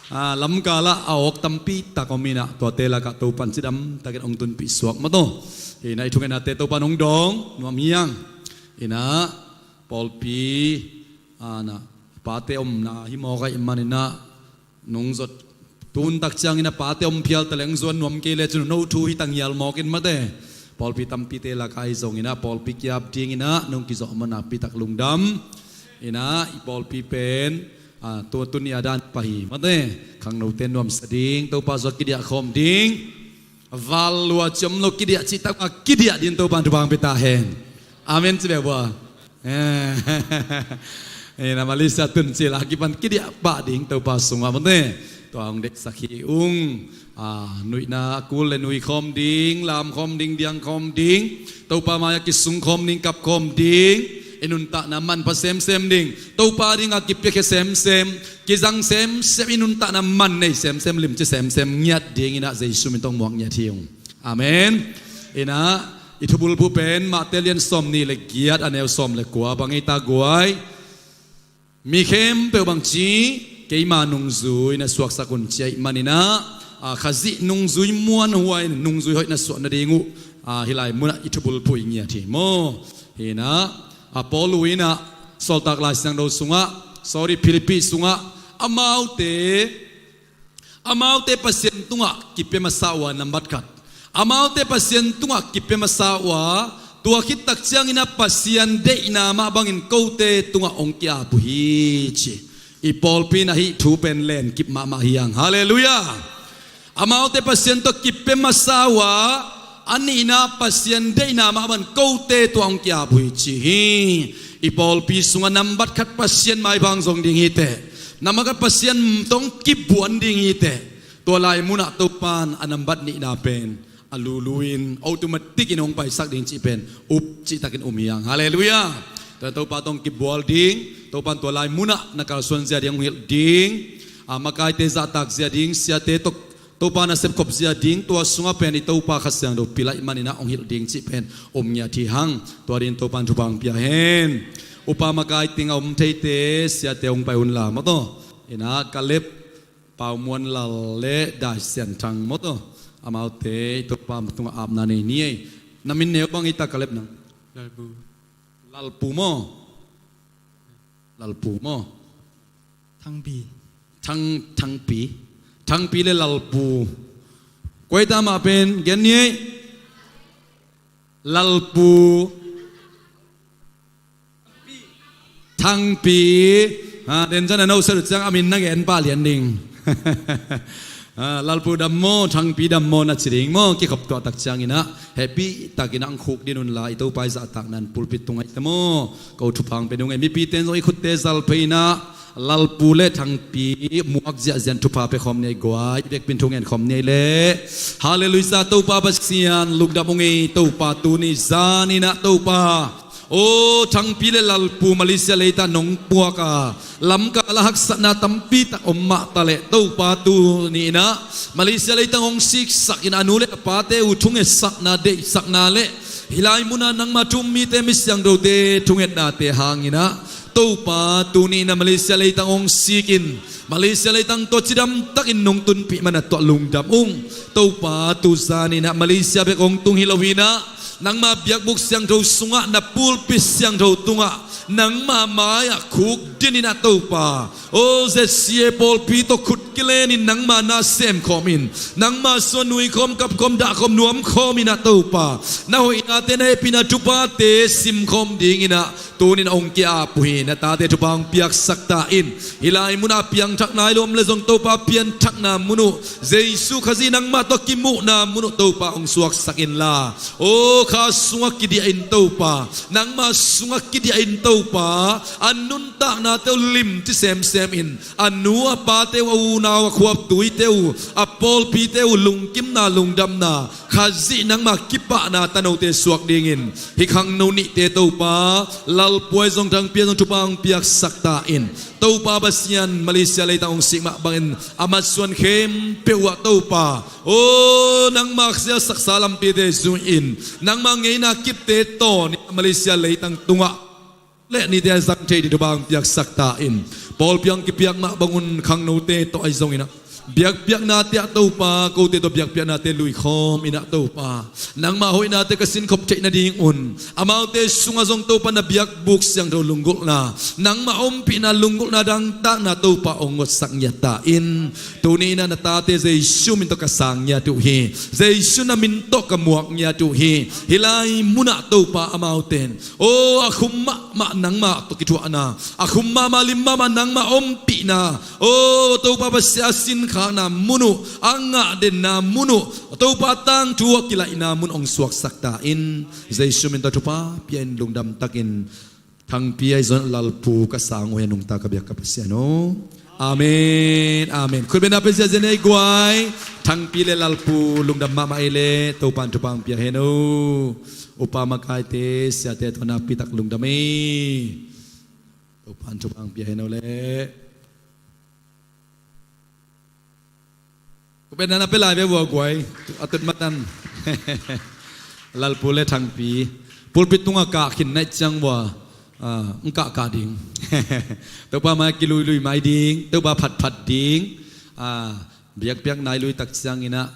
Ah, lamkal ah a awk tampi tak om in ah, tuate lakah Topa'n cidam takin hong tunpih suak mataw. Ina, i thungetnate Topa'n hong dawng nuam hi hang. Ina, pawlpi, ah, na, pate omna hi mawk ahih manin ah, nong zot tun tak ciangin ah pate om phial ta leng zuan nuam kei le cin, no thu hi tanghial mawk in mate. Pawlpi tampite lakah ahi zongin ah pawlpi kiap dingin ah nong kizawh man nakpi tak lungdam. Ina, i pawlpi pen, ah, tua tuni a dan pah hi mate. Khangnote nuamsa ding Topa zuak kidiah khawm ding. Val lua ciam lo kidiah cih tak a kidiah dingin Topa'n thupha hong pia ta hen. Amen ci bek bua. Eh, na Malaysia tun cil a kipan kidiah pah ding Topa sungah mate. Tua hong deihsak hi ung. Ah, nuihna kul le nui khawm ding, lam khawm ding, diang khawm ding. Topa mai-ah kisung khawm ding, kap khawm ding. I nuntakna manpha semsem ding. Topa dingah kipiakhia semsem, kizang semsem, i nuntakna man nei semsem, limci semsem ngiat dingin ah Jesu min tawh muak ngiat hi ung. Amen. Ina, i thubulphuh pen Mate lian sawmnih le giat, a neu sawm le kua bang ei ta guai. Mi khempeuh bangci, keima nungzui na suaksak un ci ahih manin ah, ah, Khazih nungzui muanhuai, nungzui hoih na suah nading uh, ah, hih lai munah i thubulphuh i ngiat hi maw. Hi-in ah, ah, Paul in ah, Sawltak Lai Siangtho sungah, sorry, Philippi sungah, amaute, amaute Pasian tungah kipia masa uh a nambat khat. Amaute Pasian tungah kipia masa uh a, tua khit tak ciangin ah Pasian deihna mah bangin kote tungah hong ki-ap uh hi ci. I pawlpi in ah hih thu pen lenkip mahmah hi hang. Halleluiah. Amaute Pasian tawh kipia masa uh a, a nihna Pasian deihna mah bangin kote tungah hong ki-ap uh hi ci hi. I pawlpi sungah nambat khat Pasian maipha hong zong ding hi teh. Nambat khat Pasian tawh hong kibuan ding hi teh. Tua lai munah Topa'n a nambat nihna pen a lulu in, automatic in hong paisak ding cih pen up cihtakin um hi hang. Halleluiah. Tua Topa tawh hong kibual ding, Topa'n tua lai munah na kalsuan zia ding hong hilh ding, a, makaite zahtak zia ding, siate tawh Topa nasep khop zia ding, tua sungah pen i Topa Kha Siangtho pil ahih manin ah hong hilh ding cih pen um ngiat hi hang. Tua dingin Topa'n thupha hong pia hen. Upa makai teng a om theite, siate hong pai un la mawtaw. Ina, Kaleb Pau Muan Lal le Dai Sian Thang mawtaw. Amaute Topa tungah apna nei ni ei. Na min neu bang ei ta, Kaleb nang? Lalpu. Lalpu maw? Lalpu maw? Thangpi. Thang, Thangpi. Thangpi le Lalpu. Koi ta mah pen gen ni ei. Lalpu. Thangpi. Ha, den zan a no sa ciang a min na gen pah lian ding. Ha, Lalpu dam maw, Thangpi dam maw na ci ding maw, kikhop tuah tak ciangin ah hehpih takin ah hong khuk ding un la, i Topa i zahtakna in pulpit tungah i ta maw. Ko thupha hong pia ding ei, mipite in zong i khutte zal phei in ah Lalpu le Thangpi muak ziahziah in thupha pia khawm ni ei guai, i biakpi in thu ngen khawm ni ei leh. Halleluiah, Topa Pasian lungdam ung ei. Topa tuni zan in ah Topa, aw, Thangpi le Lalpu Malaysia leitang nong puak a, lamkal ah haksatna tampi tak om mah ta leh Topa tuni in ah Malaysia leitang hong siksak in a nu le a pate uh thungetsakna, deihsakna le hih lai munah nangma thu um mite, mi siangthote thungetnate hangin ah Topa, tuni in ah Malaysia leitang hong sik in, Malaysia leitang tawh cidam takin nong tunpih man ah tuah lungdam ung. Topa, tu zan in ah Malaysia bek hong tung hi lo in ah, nangma biakbuk siangtho sungah, na pulpit siangtho tungah, nangma mai-ah khukdin in ah Topa, o Z C A pawlpi tawh khut kilenin nangma na semkhawm in, nangma sungah nuikhawm, kapkhawm, dahkhawm, nuamkhawm in ah Topa, na hoihnate, na hehpihna thuphate simkhawm dingin ah tuni in ah hong ki-ap uh hi. Na tate thupha hong piaksak ta in. Hih lai munah piangthak nai lo om leh zong Topa, pianthakna mun uh, Jesu Khazih nangmah tawh kimuhna mun uh Topa hong suaksak inla, o kha sungah kidiah in Topa, nangma sungah kidiah in Topa, a nuntaknate uh limci semsem in, a nu a pate uh, a unau a khuaptuite uh, a pawlpite uh lungkimna, lungdamna, Khazih nangma kipahna tanote suak dingin hih khangno nihte Topa, Lalpu ahi zong, Thangpi ahi zong thupha hong piaksak ta in. Topa Pasian, Malaysia leitang hong sik mah bangin a matsuan khempeuh uh ah Topa, o nangma siasaksa lampite zui-in, nangma ngeina kipte tawh Malaysia leitang tungah leh nite a zang thei ding thupha hong piaksak ta in. Pawlpi hong kipiak mah bangun khangnote tawh ahi zongin ah, biakpiaknate ah Topa, kote tawh biakpiaknate luikhawm in ah Topa, nangma hoihnate ka sinkhop theih nadingun, amaute sungah zong Topa na biakbuk siangtho lunggulhna, nangma ompihna lunggulhna dangtakna Topa hong ngotsak ngiat ta in. Tuni in ah na tate Jesu min tawh ka sang ngiat uh hi. Jesu na min tawh ka muak ngiat uh hi. Hih lai munah Topa, amaute in, o a khum mahmah nangmah tawh kithuahna, a khum mahmah, lim mahmah nangmah ompihna, o Topa Pasian, a sinkhakna mun uh, a ngahdenna mun uh, Topa tangthu a kilaihna mun hong suaksak ta in. Jesu min tawh thupha pia in, lungdam takin Thangpi ahi zong Lalpu ka sang uh hi, a nungta ka biak ka Pasian aw. Amen, amen. Khutbetna pia ziahziah ni ei guai. Thangpi le Lalpu lungdam mahmah ei leh Topa'n thupha hong pia hen aw. Upa makaite, siate tawh nakpi tak lungdam ei. Topa'n thupha hong pia hen aw leh. Khutbetna na pia lai ve vua guai. A tut matan. Lalpu le Thangpi pulpit tungah kah khin naih ciang vua, ah, ng kah kah ding. Topa mai kiluilui mai ding, Topa phatphat ding. Ah, biakpiak nai lui tak ciangin ah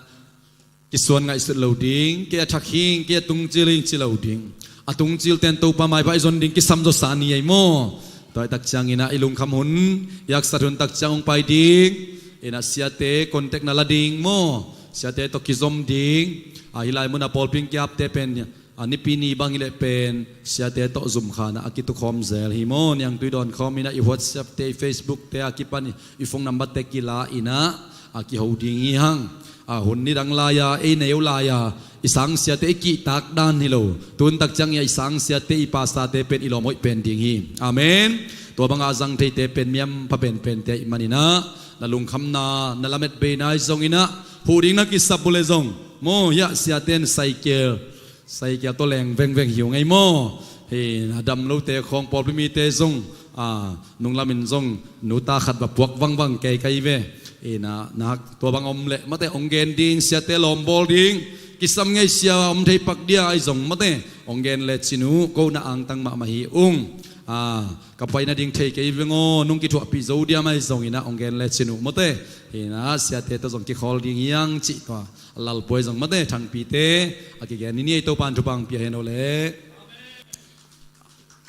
kisuan ngaihsut lo ding, kei a thak hing, kei a tungcil hing ci lo ding. A tungcilte in Topa maipha i zon ding kisam zawsa ni ei maw. Tua hi tak ciangin ah i lungkham hun, i haksat hun tak ciang hong pai ding. In ah siate contact na la ding maw. Siate tawh kizom ding. A hih lai munah pawlpi hong ki-apte pen a nipi ni bang hi leh pen siate tawh zumkhan ah a kitukhawm zel hi maw. Niangtui dawnkhawm in ah i WhatsApp te, i Facebook te a kipan i phone number te kila in ah a kiho ding hi hang. A hun nidang lai-a ei neu lai-a i sangsiate i kihtak dan hi lo. Tun tak ciang i a i sangsiate, i pastorte pen i lawm hoih pen ding hi. Amen. Tua banga a zang theite pen mi hampha penpente ahih manin ah na lungkhamna, na lametbeina ahi zongin ah huh ding na kisap uh leh zong maw, hiah siate in saikel, saikel tawh leng vengveng hi ung ei maw. Hi, a dam lote khawng pawlpi mite zong, a, nunglamin zong nuta khat va puak vangvang kei ka hi ve. Hi, na, na tua bang om leh mate hong gen ding, siate lawm bawl ding. Kisam ngei sia om thei pak dia ahi zong mate hong gen lecin uh, ko na angtang mahmah hi ung. A, ka pai nading thei kei veng aw, nong kithuahpih zo diam ahi zongin ah hong gen lecin uh mate. Hi, na siate tawh zong kikhawl ding hi hang cih tua. Lalpu ahi zong mate, Thangpite a kigen ni ni ei, Topa'n thupha hong pia hen aw leh.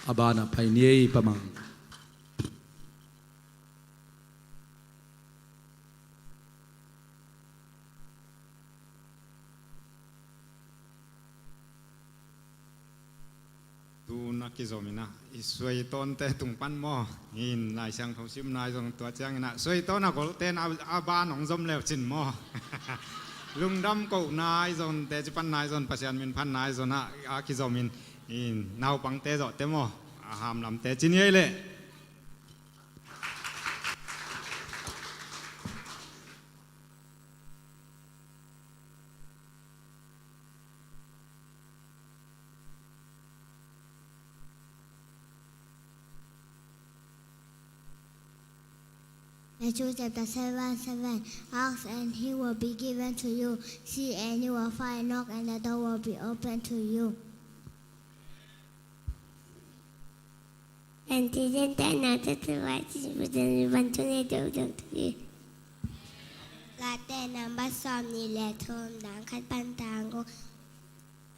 A banah pai ni ei, Pa Mang. Tu na kizom in ah i suaitawnte tung pan maw. In Lai Siangtho simna ahi zong tua ciangin ah suaitawn a golhte in a, a ban hong zom leu cin maw. Lungdam kohna ahi zong, teci panna ahi zong, Pasian min phatna ahi zong ah a kizom in, in naupangte zawhte maw, a hamlamte ci ni ei leh. Matthew chapter seven, seven. Ask and it will be given to you. Seek and you will find. Knock and the door will be open to you. Kan ti den ta na ta ta wa ti bu den ban tu ne do do tu. Late number sawm nih le thum, tang khat pan tang guk.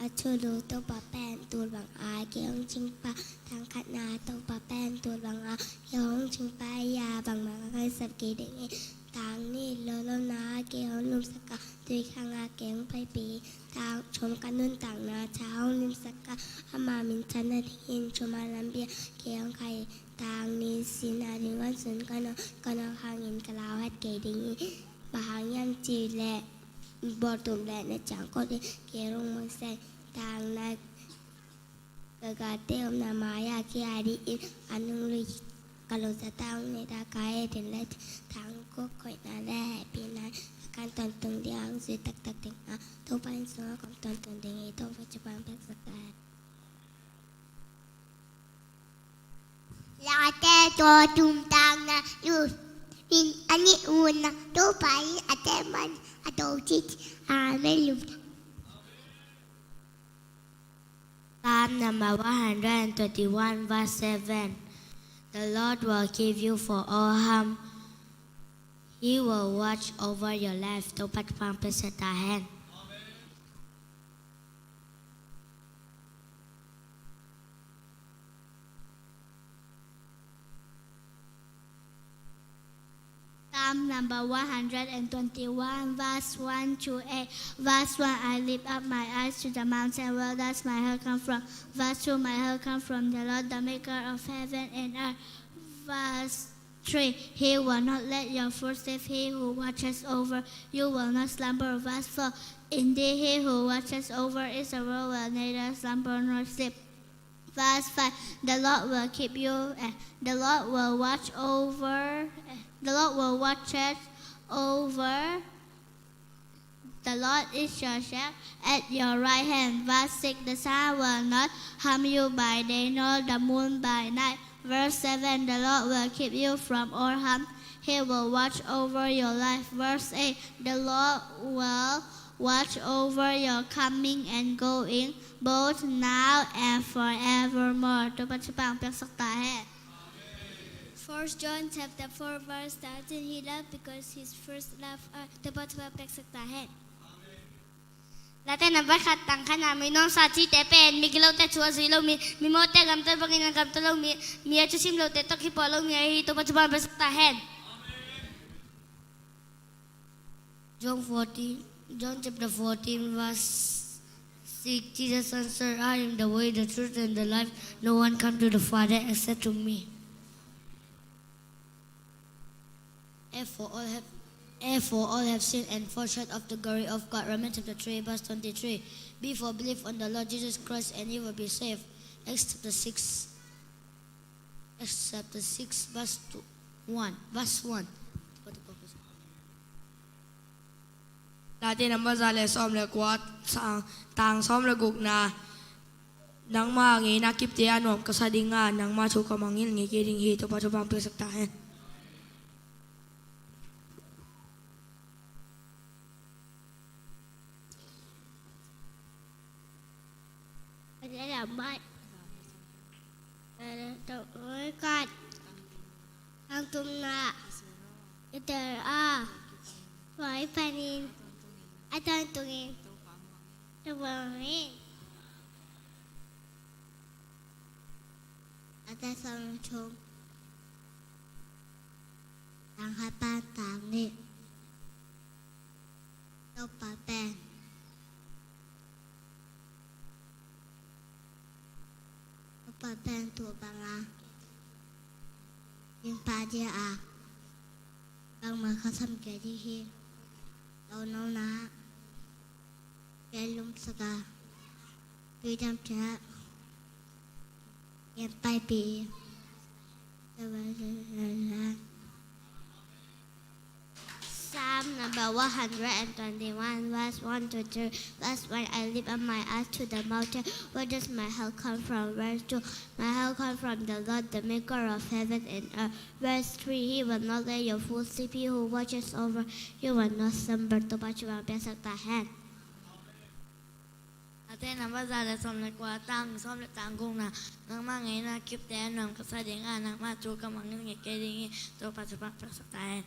A thulu Topa pen tul bang a kei hong cingpa, tang khatna Topa pen tul bang a kei hong cingpa hi a, bangmah ka ngaihsut kei ding hi. Tang nih, lawhlawhna kei hong lumsak a, tui khang a kei hong paipih hi. Tang thum, ka nuntakna tha hong limsak a, ama minthanna dingin thuma lampi ah kei hong khai hi. Tang nih, sihna ding van sung ka nawh, ka nawh hangin ka lau het kei ding hi. Bang hang hiam cih leh bawltum leh na ciangkop ding kei hong muang hi. Tang nat, ka gate omna mai-ah kei a dingin an hong lui, ka lungsim tawh hong neta ka het in leh, tang kua khoihna leh hehpihna ka kan tawntung ding a, hong zui taktak ding a, Topa inn sungah kong tawntung ding hi. Topa thupha hong piaksak ta hen. Late tul thum, tang nga, lum in a nih, unau Topa in a teman a to cit. Amen. Lum. Psalm number one hundred and twenty-one, verse seven. The Lord will keep you from all harm. He will watch over your life. Topa thupha hong piaksak ta hen. Psalm number one hundred and twenty-one, verse one to eight. Verse one, I lift up my eyes to the mountain. Where does my help come from? Verse two, my help comes from the Lord, the maker of heaven and earth. Verse three, He will not let your foot slip. He who watches over you will not slumber. Verse four, indeed, He who watches over Israel will neither slumber nor sleep. Verse five, the Lord will keep you, eh, the Lord will watch over, eh, the Lord will watch over, the Lord is your shepherd at your right hand. Verse six, the sun will not harm you by day, nor the moon by night. Verse seven, the Lord will keep you from all harm. He will watch over your life. Verse eight, the Lord will watch over your coming and going, both now and forevermore. Topa thupha hong piaksak ta hen. First John chapter four, verse thirteen, he loved because his first love us. Topa thupha hong piaksak ta hen. Late number khat, tang khatna, mi nuamsa cihte pen migilote thu a zui lo mi, mimawhte gamtat bangin a gamta lo mi, mi a thusim lote tawh kipawh lo mi ahi hi. Topa thupha hong piaksak ta hen. John fourteen, John chapter fourteen, verse six, Jesus answered, I am the way, the truth, and the life. No one come to the Father except through me. Therefore all have, therefore all have sinned and fall short of the glory of God. Romans chapter three, verse twenty-three. Before believe on the Lord Jesus Christ and you will be saved. Acts chapter six, Acts chapter six, verse two, one, verse one. Late number za le sawm le kua, tang, tang sawm le gukna. Nangma ngeina kipte a nuam ka sa ding a, nangma thu ka mangngilh ngei kei ding hi. Topa thupha hong piaksak ta hen. Kat, tangtumna i tel a, tua i panin a tangtungin, tua in a ta sawm thum, tang khat pan tang nih. Topa pen, Topa pen tua bang a, in pa dia a, bangmah ka sam kei ding hi. Lawhlawhna kei lumsak a, tui dam ciang a kei paipih hi. Psalm number one hundred and twenty-one, verse one to three. Verse one, I lift up my eyes to the mountain. Where does my help come from? Verse two, my help comes from the Lord, the maker of heaven and earth. Verse three, He will not let your foot slip. He who watches over you will not slumber. Topa thupha hong piaksak ta hen. A Te namba za le sawm le kua, tang sawm le tang gukna, nangmah ngeina kipte a nuam ka sa ding a, nangmah thu ka mangngilh ngei kei ding hi. Topa thupha piaksak ta hen.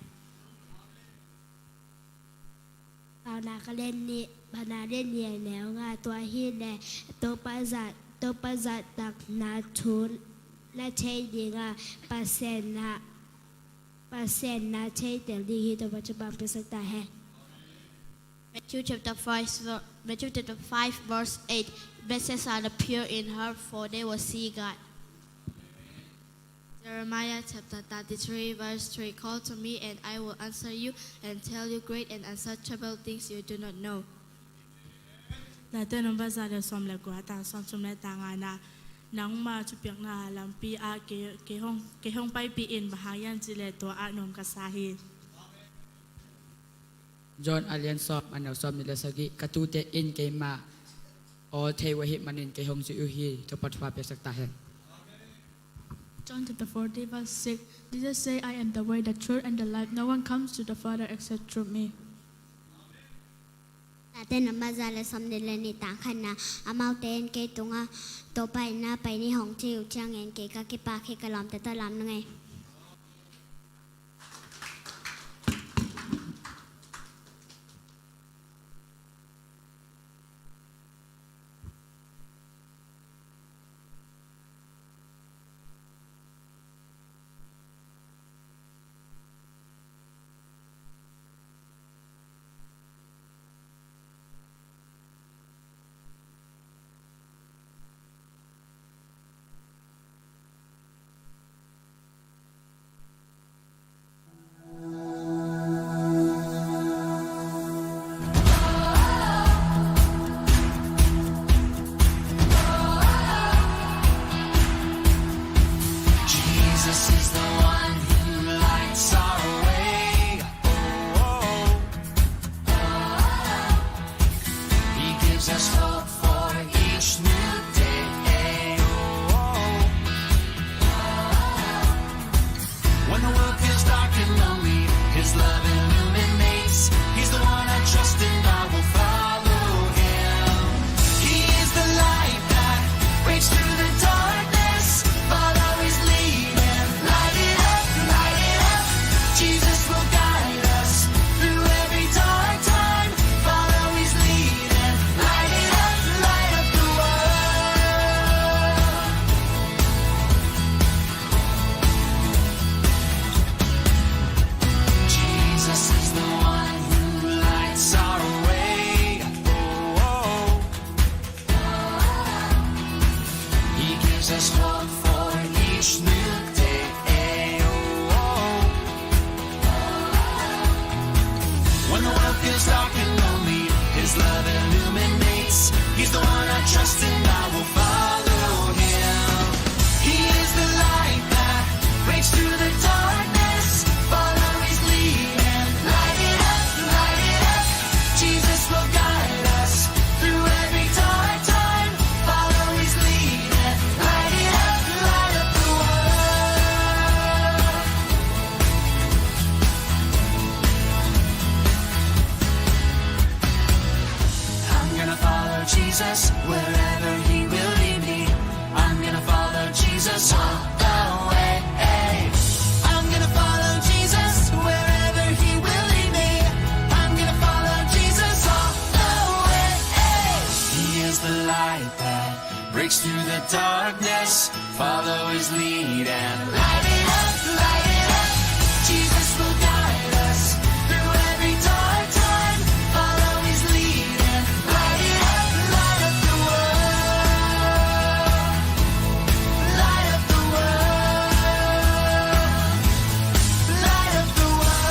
Paunak a lian nih, Paunak a lian nih a neu nga, tua hi le Topa zat, Topa zat takna thu na thei ding a, Pasian na, Pasian na thei tel ding hi. Topa thupha piaksak ta hen. Matthew chapter five, ver-, Matthew chapter five, verse eight. Blessed are the pure in heart, for they will see God. Jeremiah chapter thirty-three, verse three. Call to me, and I will answer you and tell you great and unsearchable things you do not know. Late namba za le sawm le kua, tang sawm thum le tang ngana, nangma thupiakna lampi ah kei, kei hong, kei hong paipih in, bang hang hiam cih le tua ah nuam ka sa hi. John a lian sawm, a neu sawm nih le sagih. Ka tute in keimah aw thei uh ahih manin kei hong zuih uh hi. Topa thupha piaksak ta hen. John chapter fourteen, verse six. Jesus say, "I am the way, the truth, and the life. No one comes to the Father except through me." Late namba za le sawm nih le nih, tang khatna, amaute in kei tungah, Topa inn ah pai ni, hong ci uh ciangin kei ka kipak hi, ka lawmte tawh lam na ngei. Jesus is the one who lights our way. Oh, oh, oh. He gives us hope for each new day. Oh, oh, oh. When the world feels dark and lonely, His love illuminates. He's the one I trust and I will follow Him. He is the light that breaks through the darkness. Follow His lead and light it up, light it up. Jesus will guide us through every dark time. Follow His lead and light it up, light up the world. Jesus is the one who lights our way. Oh, oh, oh. He gives us hope for each new day. Oh, oh, oh. When the world feels dark and lonely, His love illuminates. He's the one I trust and I will follow Him. He is the light that breaks through the darkness. Follow His lead and light it up, light it up. Jesus will guide us through every dark time. Follow His lead and light it up, light up the world. I'm gonna follow Jesus wherever He will lead me. I'm gonna follow Jesus all the way. I'm gonna follow Jesus wherever He will lead me. I'm gonna follow Jesus all the way. He is the light that breaks through the darkness. Follow His lead and light it up, light it up. Jesus will guide us through every dark time. Follow His lead and light it up, light up the world. Light up the world. Light up the world.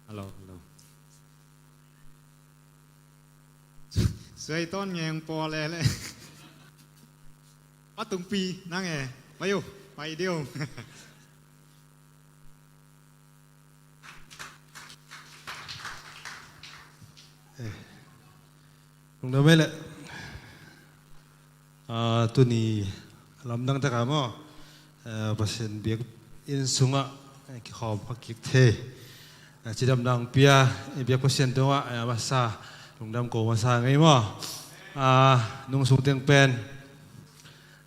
Hello, hello. Suai ton ngeng pawl e le. Patungpi nang e. Mai u, mai diu. Lungdam e le. Ah, tuni lamdang taka maw, eh, Pasian biakinn sungah, eh, kikhawm kha kik thei, eh, cidamna hong pia, eh, biak Pasian tungah, eh, a masa lungdam ko masa ngei maw. Ah, nung sung teng pen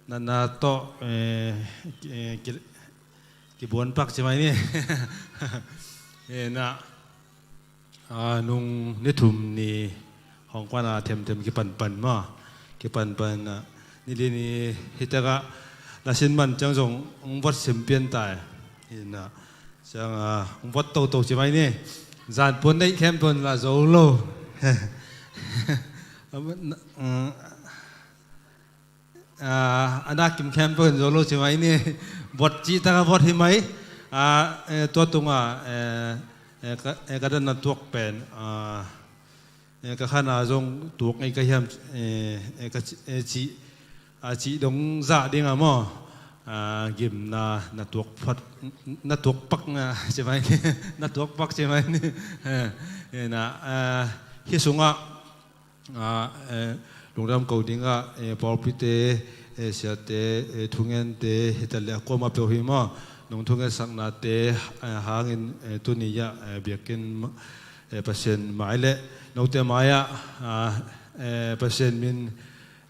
natna tawh, eh, ki-, eh, ki-, kibuan pak ci mai ni. Eh, na, ah, nung ni thum ni hong kuan a themthem kipanpan maw. Kipanpan, ah, ni li ni hi takah lasin man ciang zong hong vot sim pian tai. Hi na, ciang, ah, hong vot toto ci mai ni. Zan puan neih khempeuh in la zo lo. Ah, a na kim khempeuh in zo lo ci mai ni. Vot cih taka vot hi mai. Ah, eh, tua tunga, eh, eh, ka, eh, ka dan na tuak pen, ah, eh, ka khan a zong tuak ngei ka hiam, eh, eh, ka ci, eh, ci, ah, cih dong zah ding a maw. Ah, gimna na tuak phat, na tuak pak na ci mai ni. Na tuak pak ci mai ni. Eh, eh, na, ah, hi sungah, ah, eh, lungdam ko dingah, eh, pawlpite, eh, siate, eh, thungente, hitaleh a kuamah peuh hi maw. Nong thungetsaknate, eh, hangin, eh, tuni ah, eh, biakinn, eh, Pasian mai le note mai-ah, ah, eh, Pasian min,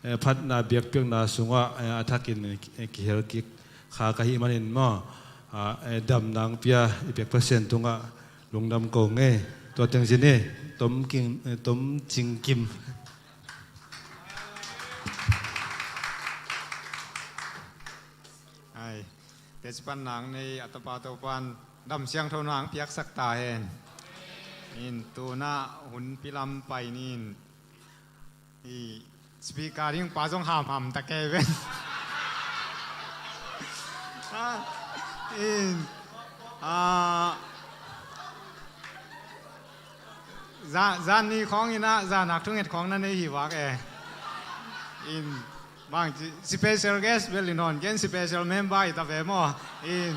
eh, phatna biakpiakna sungah, eh, a thakin, eh, kihel kik kha ka hih manin maw, ah, eh, damna hong pia i biak Pasian tungah lungdam ko ngei. Tua teng zin hi, Tom King, eh, Tom Cing Kim. Ai, teci pan nang nei a tapa Topan dam siangtho nang piaksak ta hen. In tuna hun pilam pai nin. I speaker ding pa zong hamham ta kei ven. Ah, in, ah, za, zan ni khawng in ah, zan nak thunget khawng na nei hi vak e. In, bang ci, special guest bel in hon, ken special member hi ta ve maw. In,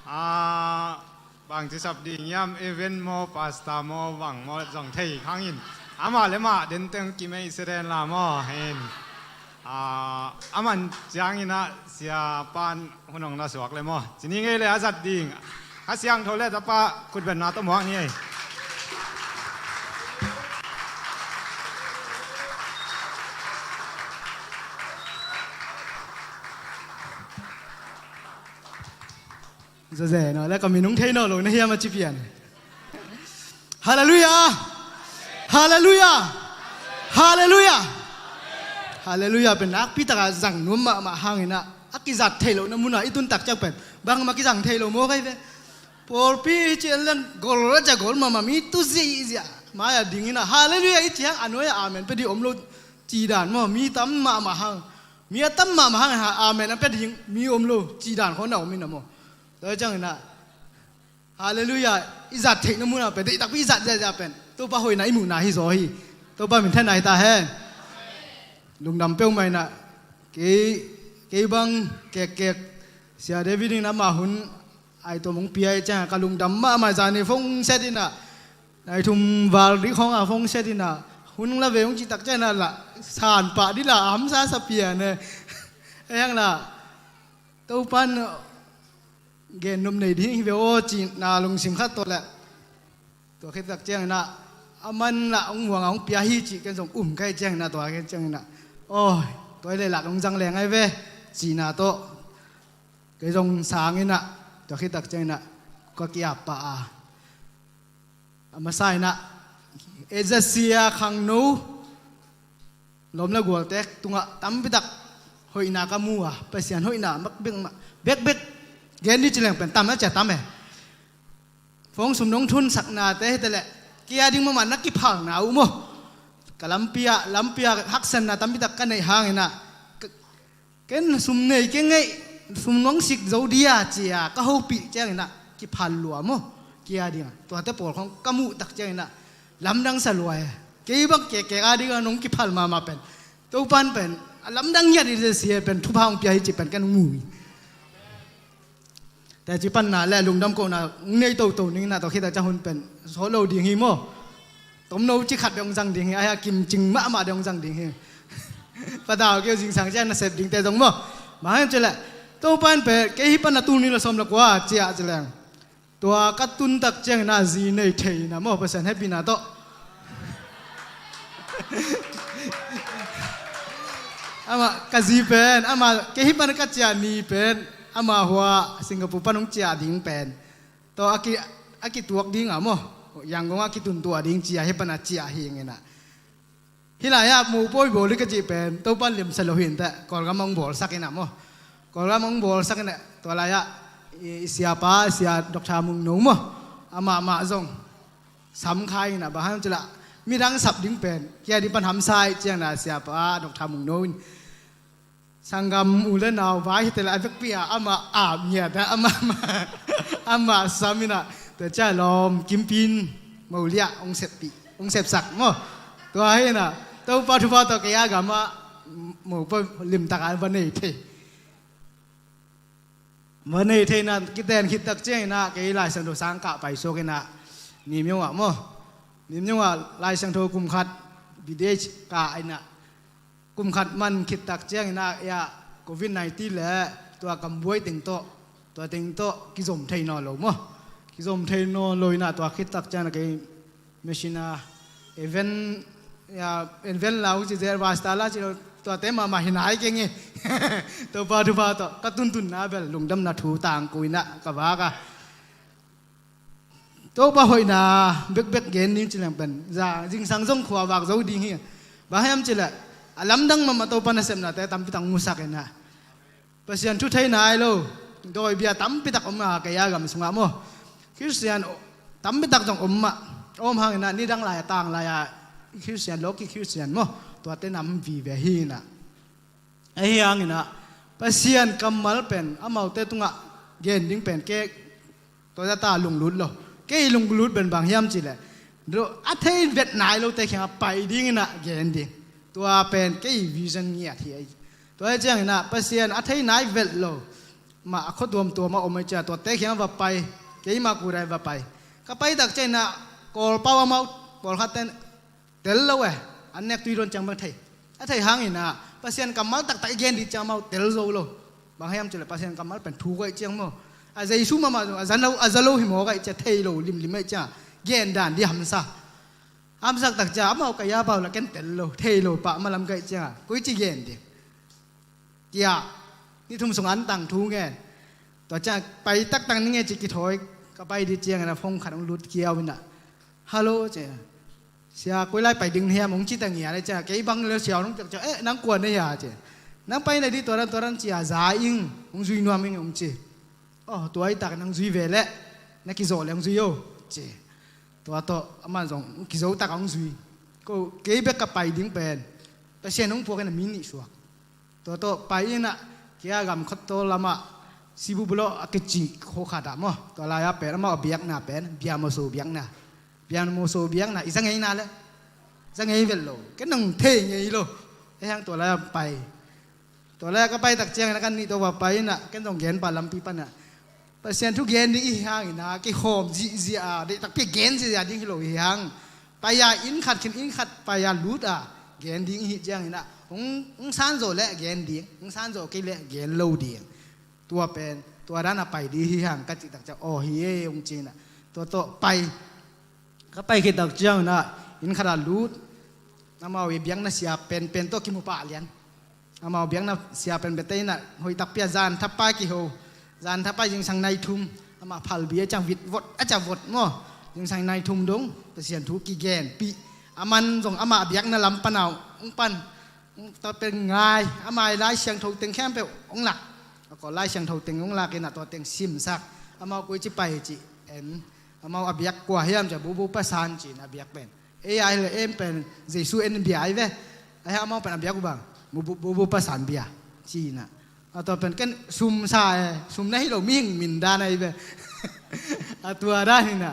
ah, bang ci sap ding hiam, event maw, pastor maw, bang maw, zong thei khang in. Amah le mah den teng kimei se den la maw, hen. Ah, a man ciangin ah sia pan hun hong na suak le maw. Ci ni ngei le a zat ding. Kha Siangtho le tapa khutbetna tawh muak ni ei. Zazen aw, le ka min hong thei nawn lo na hiam a ci pian. Halleluiah! Halleluiah! Halleluiah! Halleluiah pen nakpi taka zang nuam mahmah hangin ah, a kizat theih lohna munah i tun tak ciang pen bangmah kizang thei lo maw kai ve. Pawlpi ci en leng gol a cia gol mahmah mi tu zihziah mai-ah dingin ah Halleluiah i ci hang a nuai-ah amen pia ding om lo ci dan maw, mi tam mahmah hang. Mi a tam mahmah hang, ha, amen a pia ding mi om lo ci dan khawng na om in ah maw. Tua ciangin ah Halleluiah i zat theihna munah pen, deih takpi i zat ziahziah pen Topa hoihna i muhna hi zaw hi. Topa minthanna hi ta hen. Lungdam peuhmah in ah, kei, kei bang kekkek Sia David in amah hun ai tuam hong pia i ciangah ka lungdam mahmah. Zani phone set in ah, nai thum val dik khawngah phone set in ah, hun la ve hong cih tak ciangin ah la san pah ding la a hamsa sa pian e. Ei hang la Topan gen nop nei ding hi ve aw cihna lungsim khat tawh leh. Tua khit tak ciangin ah, a man lah hong muang a hong pia hi cih ken zong um kai ciangin ah, tua khit ciangin ah, aw, tua hi leh lah hong zang leng ai ve cihna tawh kei zong sangin ah, tua khit tak ciangin ah ka ki-ap pah a. A masa in ah, Asia khangno lawm le gualte tungah tampitak hoihna ka mu a, Pasian hoihna bekbek, bekbek gen ni ci leng pen tam a cia tam e. Phone sum nong thunsaknate hi ta leh, kei a ding mahmah na kiphalna uh maw. Ka lampi ah, lampi ah haksanna tampitak ka neih hangin ah, ka, ken sum nei kei ngei, sum nong sik zo dia cia ka hopih ciangin ah kiphal lua maw. kia ding a, tuate pawl khong ka muh tak ciangin ah lamdang sa lua e. Kei bang kekek a ding a nong kiphal mahmah pen, Topan pen a lamdang ngiat i si e pen thupha hong pia hi cih pen kan mu hi. Teci panna le lungdam kohna hong nei toto ning in ah, tua khit a ciang hun pen sawt lo ding hi maw. Tomno ci khat bek hong zang ding hi, a hi a kimcing mahmah ding hong zang ding hi. Patau keu zingsang ciang nasep dingte zong maw. Bang hang ci leh, Topan pen kei hih pan a tul nih le sawm le kua ciah ci leng, tua ka tun tak ciangin ah zi nei thei in ah maw, Pasian hehpihna tawh. Amah ka zi pen, amah kei hih pan ka ciah ni pen, amah hua Singapore pan hong ciah ding pen, tawh a ki, a kituak ding a maw, Yangon a kituntuah ding ci a hih pan a ciah hi ing in ah. Hih lai-ah mopawi bawl hi ka cih pen Topan limsa lo hi inteh, Kawlgam hong bawlsak in ah maw. Kawlgam hong bawlsak in ah, tua lai-ah i, i siapa, i sia Doctor Mung No maw, amah mah zong sam kha in ah, bang hang ci leh midang sap ding pen kia ding pan hamsa ih ciang in ah, siapa Doctor Mung No in sanggam u le nau vai hi te leh a vekpi ah amah ap ngiat ah, amah, amah, amah sam in ah, tua ciang lawm kimpi in mo liah hong seppih, hong sepsak maw. Tua hi in ah Topa thupha tawh kei a gam ah mopawi limtak a va nei thei. Va nei theihna kiten khit tak ciangin ah kei Lai Siangtho sang kah pai suak in ah, New York ah maw, New York ah Lai Siangtho kum khat B D H kah in ah, kum khat man khit tak ciangin ah, ya, covid nineteen le tua kambuai teng tawh, tua teng tawh kizom thei nawn lo maw. Kizom thei nawn lo in ah, tua khit tak ciangin ah kei Machine a, Evan, ya, Evan lau ci zel, Vasta la ci lo, tuate mahmah hi nai keng e. Topa thupha tawh ka tuntunna bel lungdamna thu tangko in ah ka vak a. Topa hoihna bekbek gen ding ci leng pen, za, zingsang zong khua vak zo ding hi. Bang hiam ci leh, a lamdang mahmah Topa nasepnate tampi tak musak in ah. Pasian thu thei nai lo dawi bia tampi tak om a, kei a gam sungah maw. Khristian tampi tak zong om mah, om hang in ah nidang lai-a, tang lai-a Khristian, lawki Khristian maw, tuate nam vive hi in ah. Ahi hang in ah Pasian kammal pen amaute tungah gen ding pen kei tua zata lunglut lo. Kei lunglut pen bang hiam ci leh, a thei vet nai lote kiangah pai ding in ah gen ding. Tua pen kei vision ngiat hi. Tua hi ciangin ah Pasian a thei nai vet lo, mah a khua tuamtuam a om ahi ciang, tuate kiangah va pai. Keimah kudai va pai. Ka pai tak ciangin ah Kawlpau amau pawlkhat ten tel lo e, an nek tui dawn ciang bang thei. A thei hang in ah Pasian kammal taktak i gen dih ciang amau tel zo lo. Bang hiam ci leh Pasian kammal pen thu kei ciang maw, a Jesu mahmah zong a za lo, a za lo hi mawk ahi ciang, thei lo limlim ahi ciang, gen dan dih hamsa. Hamsak tak ciang amau ka ya pau la ken tel lo, thei lo pah malam kei ciang, koi ci gen dih. Tiah ni thum sung an tang thu ngen. Tua ciang pai taktak ni nge ci kithawi, ka pai dih ciangin ah phone khat hong lut kiau in ah, "Hello," ci. "Sia, koi lai pai ding hiam?" hong ci ta ngiat le ciang, kei bang le siau nong ciak ciang, "Eh, nang kua na hia?" ci. "Nang pai na dih tua dan tua dan ci a, za ing, hong zui nuam ing," hong ci. "Oh, tua hi tak nang zui ve leh, na kizawh leh hong zui o," ci. Tua tawh amah zong kizo tak a hong zui. Ko, kei bek ka pai ding pen Pasian hong puak in ah mi nih suak. Tua tawh pai in ah, kia gam khat tawh lamah Sibu Bulawh a kici khua khat ah maw, tua lai-ah pen amau a biakna pen Bia Maw So biakna. Bia Maw So biakna i za ngei na le, za ngei vet lo, ken nong thei ngei lo. Ahi hang tua lai-ah pai. Tua lai-ah ka pai tak ciangin ah kan nih tawh va pai in ah, ken zong gen pah lampi pan ah Pasian thu gen ding i hi hangin ah, kikhawm zihziah a, deih takpi a gen zihziah ding hi lo i hi hang. Pai a inn khat khin inn khat pai a lut a, gen ding i hi ciangin ah, hong, hong sanzawh leh gen ding, hong sanzawh kei leh gen lo ding. Tua pen, tua dan a pai ding hi hang ka cih tak ciang, "Aw, hi e," hong ci in ah. Tua tawh pai. Ka pai khit tak ciangin ah, inn khat ah lut. Amau i biakna sia penpen tawh kimu pah lian. Amau biakna sia penpente in ah hoih takpi a zan thapai kiho. Zan thapai zingsang nai thum. Amah phalbi a ciang vit vot, a ciang vot maw. Zingsang nai thum dong Pasian thu kigenpih. Aman zong amah biakna lam pan a hong pan. Tua pen ngai, amah i Lai Siangtho teng khempeuh hong lak. A Kawl Lai Siangtho teng hong lak in ah tua teng simsak. Amau koi ci pai ci en. Amau a biak kua hiam ci a, Bobo Passan ci in a biak pen. Ei a hi leh en pen Jesu en bia ahi ve. Ahi amau pen a biak uh bang, Bobo, Bobo Passan bia ci in ah. A tua pen ken sum sa e, sum na hi lo mihing min dan ahi ve. A tua dan hi na.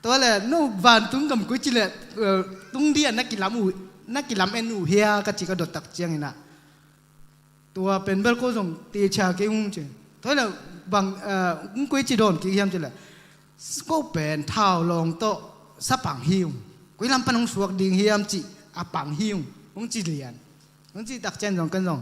Tua le no vantung gam koi ci le, eh, tung dia na kilam uh, na kilam en uh hia ka ci ka dot tak ciang hi na. Tua pen bel ko zong teacher kei hung ci. Tua le bang, eh, hung koi ci dawn kik hiam ci le. Ko pen thau lawng tawh sapang hi ung. Koi lam pan hong suak ding hiam ci a pang hi ung. Hong ci lian. Hong ci tak ciang zong ken zong.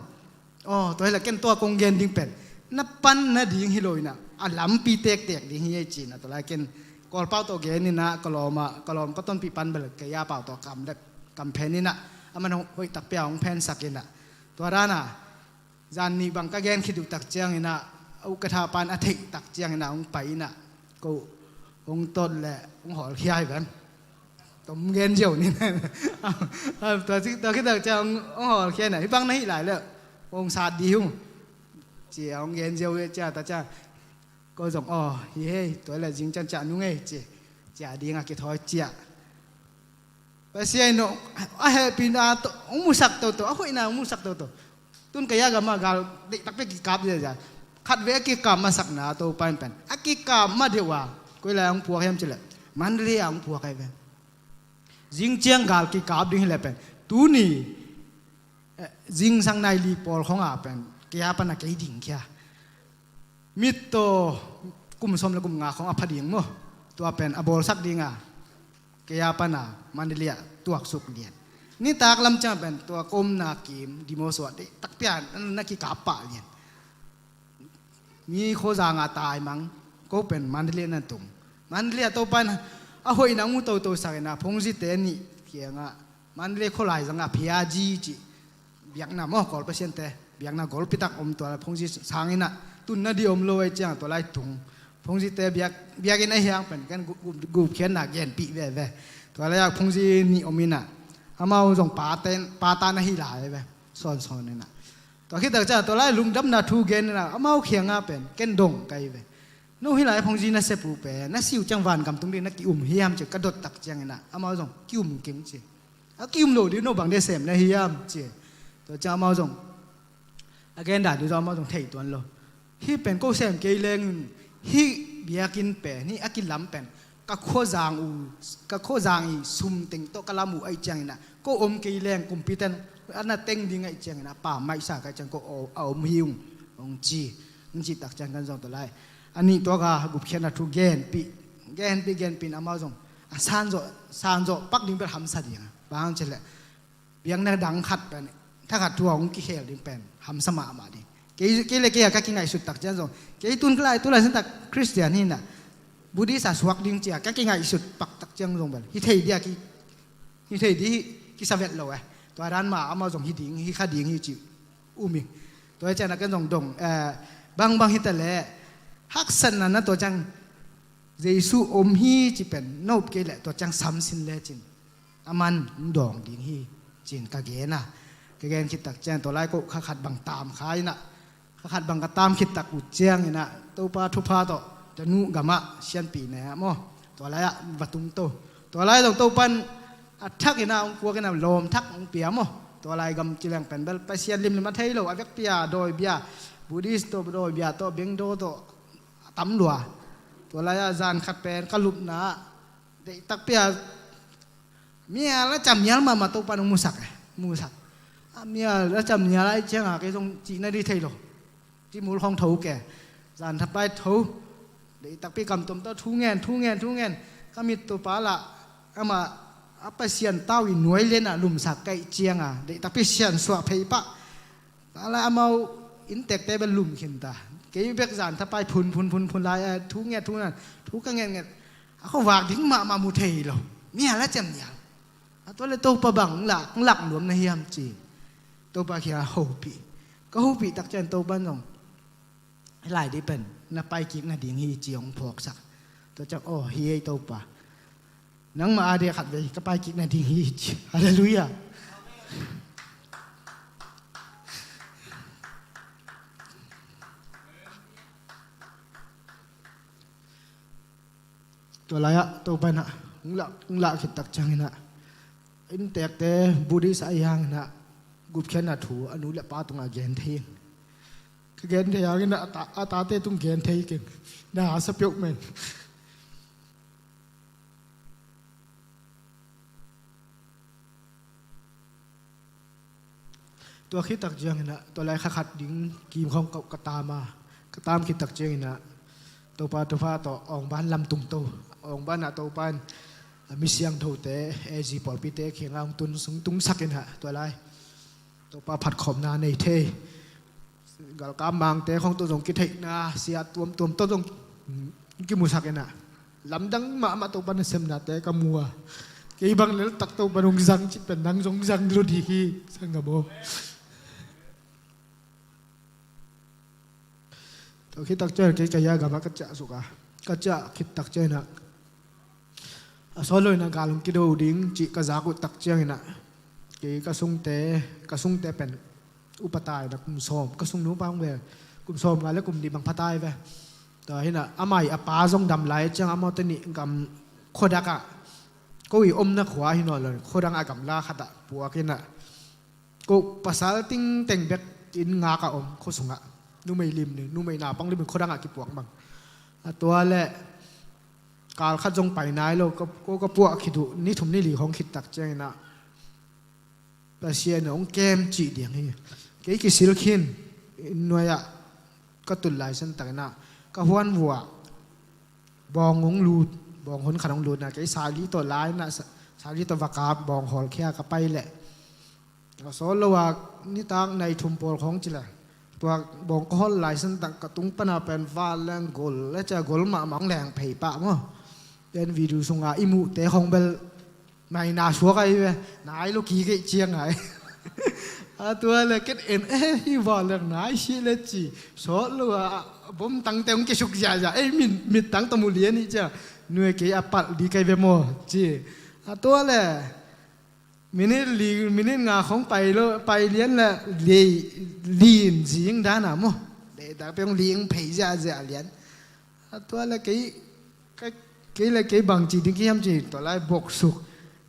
Aw, tua hi la ken tua kong gen ding pen. Na pan na ding hi lo hi na. A lampi tektek ding hi ei ci na. Tua lai ken Kawlpau tawh gen hi na. Ka lawm a, ka lawm ka tonpih pan bel kei a pau tawh kam le kam phen hi na. A man hong hoih takpi a hong phensak hi na. Tua dan a zan nih bang ka gen khit uh tak ciang hi na. A uh ka tha pan a theih tak ciang hi na hong pai hi na. Ko hong tot le hong hawlkhia hi ven. Tom gen ziau ni. Tua ci, tua khit tak ciang hong hawlkhia na. Hi bang na hi lai le hong sat di hung. Cia hong gen ziau hi cia ta cia. Ko zong aw hi hei tua le zing ciang cia nung ei ci. Cia ding a kithawi cia. Pasian no a hehpihna tawh hong musak toto, a hoihna hong musak toto. Tun ka ya gam a gal deih takpi kikap ziazia. Khat ve a kikap masakna Topa in pen a kikap ma deuh a koi lai hong puak hiam ci le. Mandalay a hong puak ai ve. Zing ciang gal kikap ding hi le pen. Tuni, eh, zingsang nai li pawl khong a pen kei a pan a kei ding khia. Mit tawh kum sawm le kum nga khong a pha ding maw. Tua pen a bawlsak ding a kei a pan a Mandalay ah tuaksuk lian. Nitak lam ciang pen tua ka omna kim Dimosa ah deih takpi a na kikap pah lian. Mi khuazang a taimang ko pen Mandalay na tung. Mandalay ah Topa in a hoihna hong mu toto sak hi na Phungzite nih kiangah Mandalay khualai zangah phiazi cih biakna maw Kawl Pasiante biakna golpi tak om tua lai Phungzi sang hi na tunna di om lo ei ciang tua lai tung. Phungzite biak, biakinn a hiang pen kan gu-, gu-, gupkhiatna genpih veve. Tua lai ah Phungzi nih om hi na amau zong pate, pata na hi lai ve. Sawnsawn hi na. Tua khit tak ciang tua lai lungdamna thu gen hi na amau kiangah pen ken dong kai ve. No hi lai Phungzi na sep uh pen na si uh ciang vangam tung ding na ki-um hiam ci ka dot tak ciang hi na amau zong ki-um keng ci. A ki-um lo ding no bang dia sem na hiam ci. Tua ciang amau zong a gen dan ding zong amau zong thei tuan lo. Hih pen ko sem kei leng hih biakinn pen hih a kilam pen ka khuazang uh, ka khuazang i sum teng tawh ka lam uh aih ciang hi na ko om kei leng kumpiten a na teng ding aih ciang hi na pa maihsa kai ciang ko a om hi ung. Hong ci, hong ci tak ciang kan zong tua lai a nih tuak a gupkhiatna thu genpih, genpih genpih in amau zong a sanzawh, sanzawh pak ding bel hamsa ding a bang ci le. Biakna dang khat pen thakhat thu a hong kikhel ding pen hamsa mahmah ding. Kei, kei le kei a ka kingaihsut tak ciang zong kei tun ka lai tu lai santak Christian hi na Buddhist a suak ding cia ka kingaihsut pak tak ciang zong bel hi thei dia ki, hi thei di hi kisa vet lo eh. Tua dan ma amau zong hi ding hi kha ding hi ci um hi. Tua ciang a ken zong dong, eh, bangbang hi ta le haksatna na tua ciang Jesu om hi ci pen na up kei le tua ciang samsin le cin. A man hong dawng ding hi cin ka gen a. Ka gen khit tak ciang tua lai ko kha khat bang tam kha hi na. Kha khat bang ka tam khit tak uh ciang hi na Topa thupha tawh tanu gamah sianpi ne a maw. Tua lai ah va tung to. Tua lai zong Topa in a thak hi na hong kuak hi na lawm thak hong pia maw. Tua lai gam ci leng pen bel Pasian limlim a thei lo a vekpi a dawi bia Buddhist tawh dawi bia tawh bengdaw tawh a tam lua. Tua lai ah zan khat pen ka lupna ah deih takpi a mial a cam nial mahmah Topa nong musak eh, musak. A mial a cam nial ai ciang a kei zong cihna di thei lo. Ci mul khong tho ke. Zan thapai tho. Deih takpi kam tom tawh thu ngen, thu ngen, thu ngen. Ka mit Topa lah amah a Pasian tau i nuai lian a lumsak kaih ciang a deih takpi sian suah phei pah. Tua lai amau inntekte bel lum khin ta. Kei bek zan thapai phun, phun, phun, phun lai, eh, thu nget, thu nget, thu ka nget nget. A khuavak ding mahmah mu thei lo. Mial a cem nial. A tua le Topa bang lak, lak nuam na hiam ci. Topa khia hopih. Ka hopih tak ciang Topa zong. Hi lai di pen, na paikik nading hi ci hong phawksak. Tua ciang, aw, hi ei Topa. Nangmah a dia khat vei ka paikik nading hi ci. Halleluiah. Tua lai-ah Topa in ah hong lah, hong lah khit tak ciangin ah inntekte Buddhist ahi hangin ah gupkhiatna thu a nu le pa tungah gen thei ing. Ka gen thei hangin a ta, a tate tung gen thei keng. Na sa peuh men. Tua khit tak ciangin ah, tua lai kha khat ding kim khawng ka, ka tam a, ka tam khit tak ciangin ah, Topa, Topa tawh awng ban lam tung to. Awng ban ah Topa in, a, mi siangthote, A G pawlpite kiangah hong tun sung tungsak in ah, tua lai Topa phatkhawmna nei thei. Galkap mangte khawng tawh zong kitheihna, sia tuamtuam tawh zong, mm, kimusak in ah. Lamdang mahmah Topa nasemnate ka mu a. Kei bang lel tak Topa nong zang cih pen nang zong zang lo ding hi, sanggam aw. Tua khit tak ciang kei ka ya gam ah ka ciah suk a. Ka ciah khit tak ciang in ah, a sawt lo in ah gal hong kido ding cih ka zak uh tak ciangin ah, kei ka sungte, ka sungte pen upa tai na kum sawm, ka sungnu pa hong ve, kum sawm nga le kum nih bang pha tai ve. Tua hi in ah, amah i a pa zong dam lai ciang, amaute nih gam khuadak ah, ko i omna khua hi nawn lo, khuadang a gamla khat ah puak in ah, ko pasal tingteng bek inn ngak a om khua sungah. Numei lim ni, numei naupang lim in khuadang ah kipuak mang. A tua leh kal khat zong pai nai lo, ka, ko ka puah khit uh, ni thum ni li khawng khit tak ciangin ah, Pasian in hong kem cih diang hi. Kei kisil khin, inn nuai ah ka tun lai san takin ah, ka huan vuah bawng hong lut, bawng hun khat hong lut na, kei sali tawh lai na, sa-, sali tawh va kap, bawng hawlkhia ka pai leh. Ka sawt lo a, nitak nai thum pawl khawng ci leh. Tua bawng ka hawl lai san tak ka tung pan a pen vanleng gol, le cia gol mahmah hong leng phei pah maw. Pen video sungah i muhte khawng bel nai na suak ahi ve, nai lo kik ei ciang ai. A tua leh ken en, eh, hih vanleng nai si leh ci. Sawt lo a, bom tangte hong kisuk ziahziah, ei, mit, mit tang tawh mu lian hi cia. Nuai kei a palh ding kai ve maw, ci. A tua leh minit li, minit nga khawng pai lo, pai lian leh lei, lin zing dan a maw. Lei tak peuh hong ling phei ziahziah lian. A tua leh kei, kei, kei leh kei bang ci ding kiam ci, tua lai bok suk.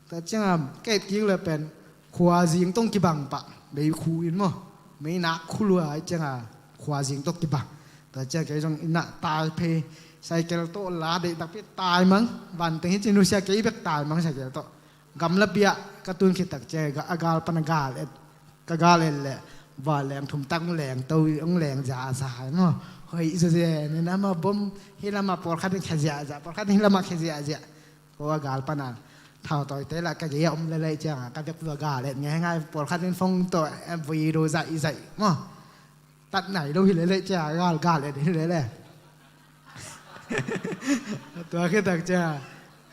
Tua ciang a, ka et kik leh pen, khua zing tawh kibang pah, mei khu in maw. Mei nak khu lua ai ciang a, khua zing tawh kibang. Tua ciang kei zong inn ah tai phei, cycle tawh la deih takpi tai mang, van teng hi ci nusia kei bek tai mang cycle tawh. Gamla piah ka tun khit tak ciang a gal pan a gal et, ka gal et leh vanleng thum tak hong leng to, hong leng ziahziah hai maw. Hoih zuzen in amah bom, hih lamah pawlkhat in khia ziahziah, pawlkhat in hih lamah khia ziahziah. Ko a gal pan a thautawite lah ka gei a om lelei ciang a, ka bek tua gal et ngeingai, pawlkhat in phone tawh, eh, video zaihzaih maw. Tat nai lo hi leleh cia, galgal et hi leleh. Tua khit tak cia,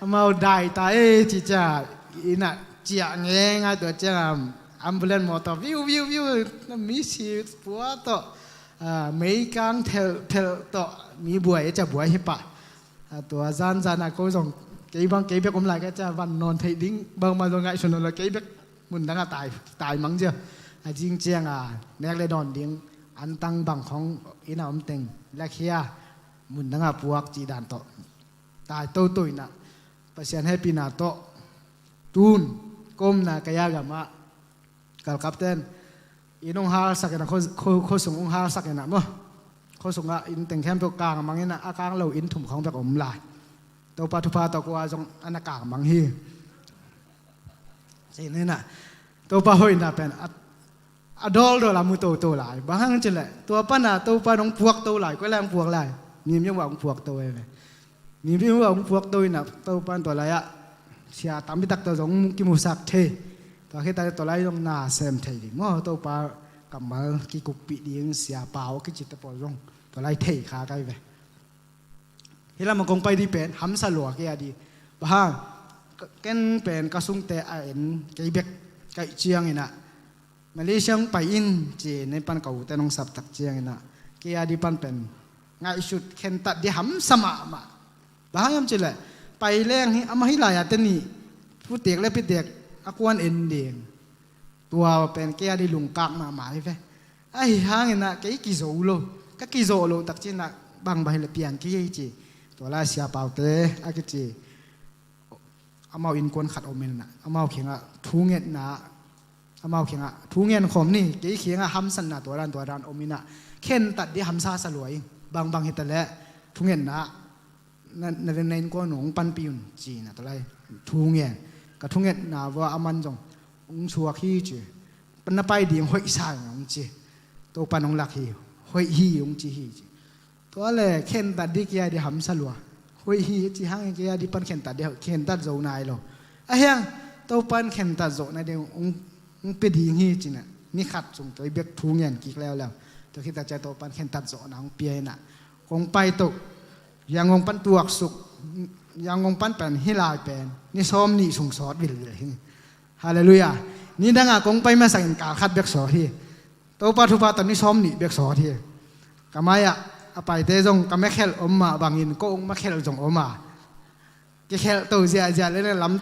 amau dai ta e ci cia, inn ah ciah ngeingai tua ciang, ambulance mawtaw viu viu viu, mi si pua tawh, ah, meikang thelh thelh tawh, mi buai e cia buai hi pah. Ah, tua zanzan ah ko zong kei bang kei bek om lai ka cia, van nawn theih ding bangmah zong ngaihsun nawn lo, kei bek mun dangah tai, tai mang zia. A zing ciangah nek le dawn ding antang bang khong inn a om teng lakhia, mun dangah puak cih dan tawh tai toto inah, Pasian hehpihna tawh tun ka omna Kaya gamah galkapten inn hong halsak inah, khuasung hong halsak inah maw, khuasungah inn teng khempeuh kangmang inah, a kang lo inn thum khong bek om lai. Topa thupha tawh kua zong a na kangmang hi. Cih inah Topa hoihna pen a, a dawldawl a mu toto lai. Bang hang cileh tua pana Topa in hong puakto lai. Koi lai hong puak lai? Mimim uh ah hong puakto e ve. Mimim uh ah hong puakto inah Topa in tua lai-ah sia tampi tak tawh zong kimusak thei. Tua khit tak tua lai zong na sem thei ding maw, Topa kammal kikupih ding sia pau a kicite pawl zong tua lai thei kha kai ve. Hih lamah kong pai dih pen hamsa lua kei a dih. Bang hang, ken pen ka sungte a en kei bek kaih cianginah, Malaysia hong pai in ci-in ei pan ka ute nong saptak cianginah, kei a dih pan pen ngaihsut khentat dih hamsa mahmah. Bang hang hiam cileh pai leng hi, amah hih lai-ah te nih putek le pitek a kuan en ding. Tua pen kei a dih lungkak mahmah hi ve. Ahi hanginah kei kizo lo, ka kizo lo takcinah bangbang hileh piang kei ci. Tua lai sia paute a kici, amau innkuan khat om inah, amau kiangah thu ngetna, amau kiangah thu ngen khawm ni, kei kiangah hamsatna tua dan tua dan om inah, khentat dih hamsa sa lua ing. Bangbang hitaleh thungetna na, na, na innkuan hong panpih un ci-in ah tua lai thungen. Ka thungetna vua aman zong hong suak hi ci. Na pai ding hoih sa ing hong ci. Topan hong lak hi, hoih hi hong ci hi ci. Tua le khentat dih kia dih hamsa lua. Hoih hi ci hang kia dih pan khentat dih, khentat zo nai lo. A hiang Topan khentat zo nai dih hong, hong pia ding hi ci-in ah ni khat sung tua i bek thungen kik leuleu. Tua khit tak ciang Topan khentat zo na hong pia in ah kong pai to. Yangon pan tuaksuk, Yangon pan pen hih lai pen ni sawm nih sung sawt vilvil hi. Halleluiah. Ni dang ah kong pai masak in kal khat bek sawt hi. Topa thupha tawh ni sawm nih bek sawt hi. Ka mai-ah a paite zong ka mekhelh om mah bangin ko hong mekhelh zong om a, kikhelh to ziahziah leh lam,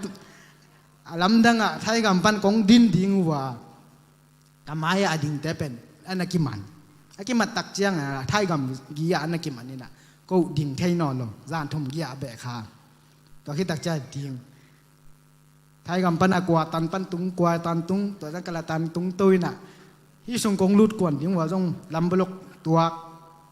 a lamdang ah Thaigam pan kong din ding uh a, ka mai-ah a dingte pen a na kiman. A kimat tak ciang a Thaigam gi-ah a na kiman in ah ko ding thei nawn lo, zan thum gi-ah beh kha. Tua khit tak ciang ding. Thaigam pan a kua tan pan tung, kua tan tung, tua zang kala tan tung to in ah hih sung kong lut kuan ding uh a zong lam bolok tuak.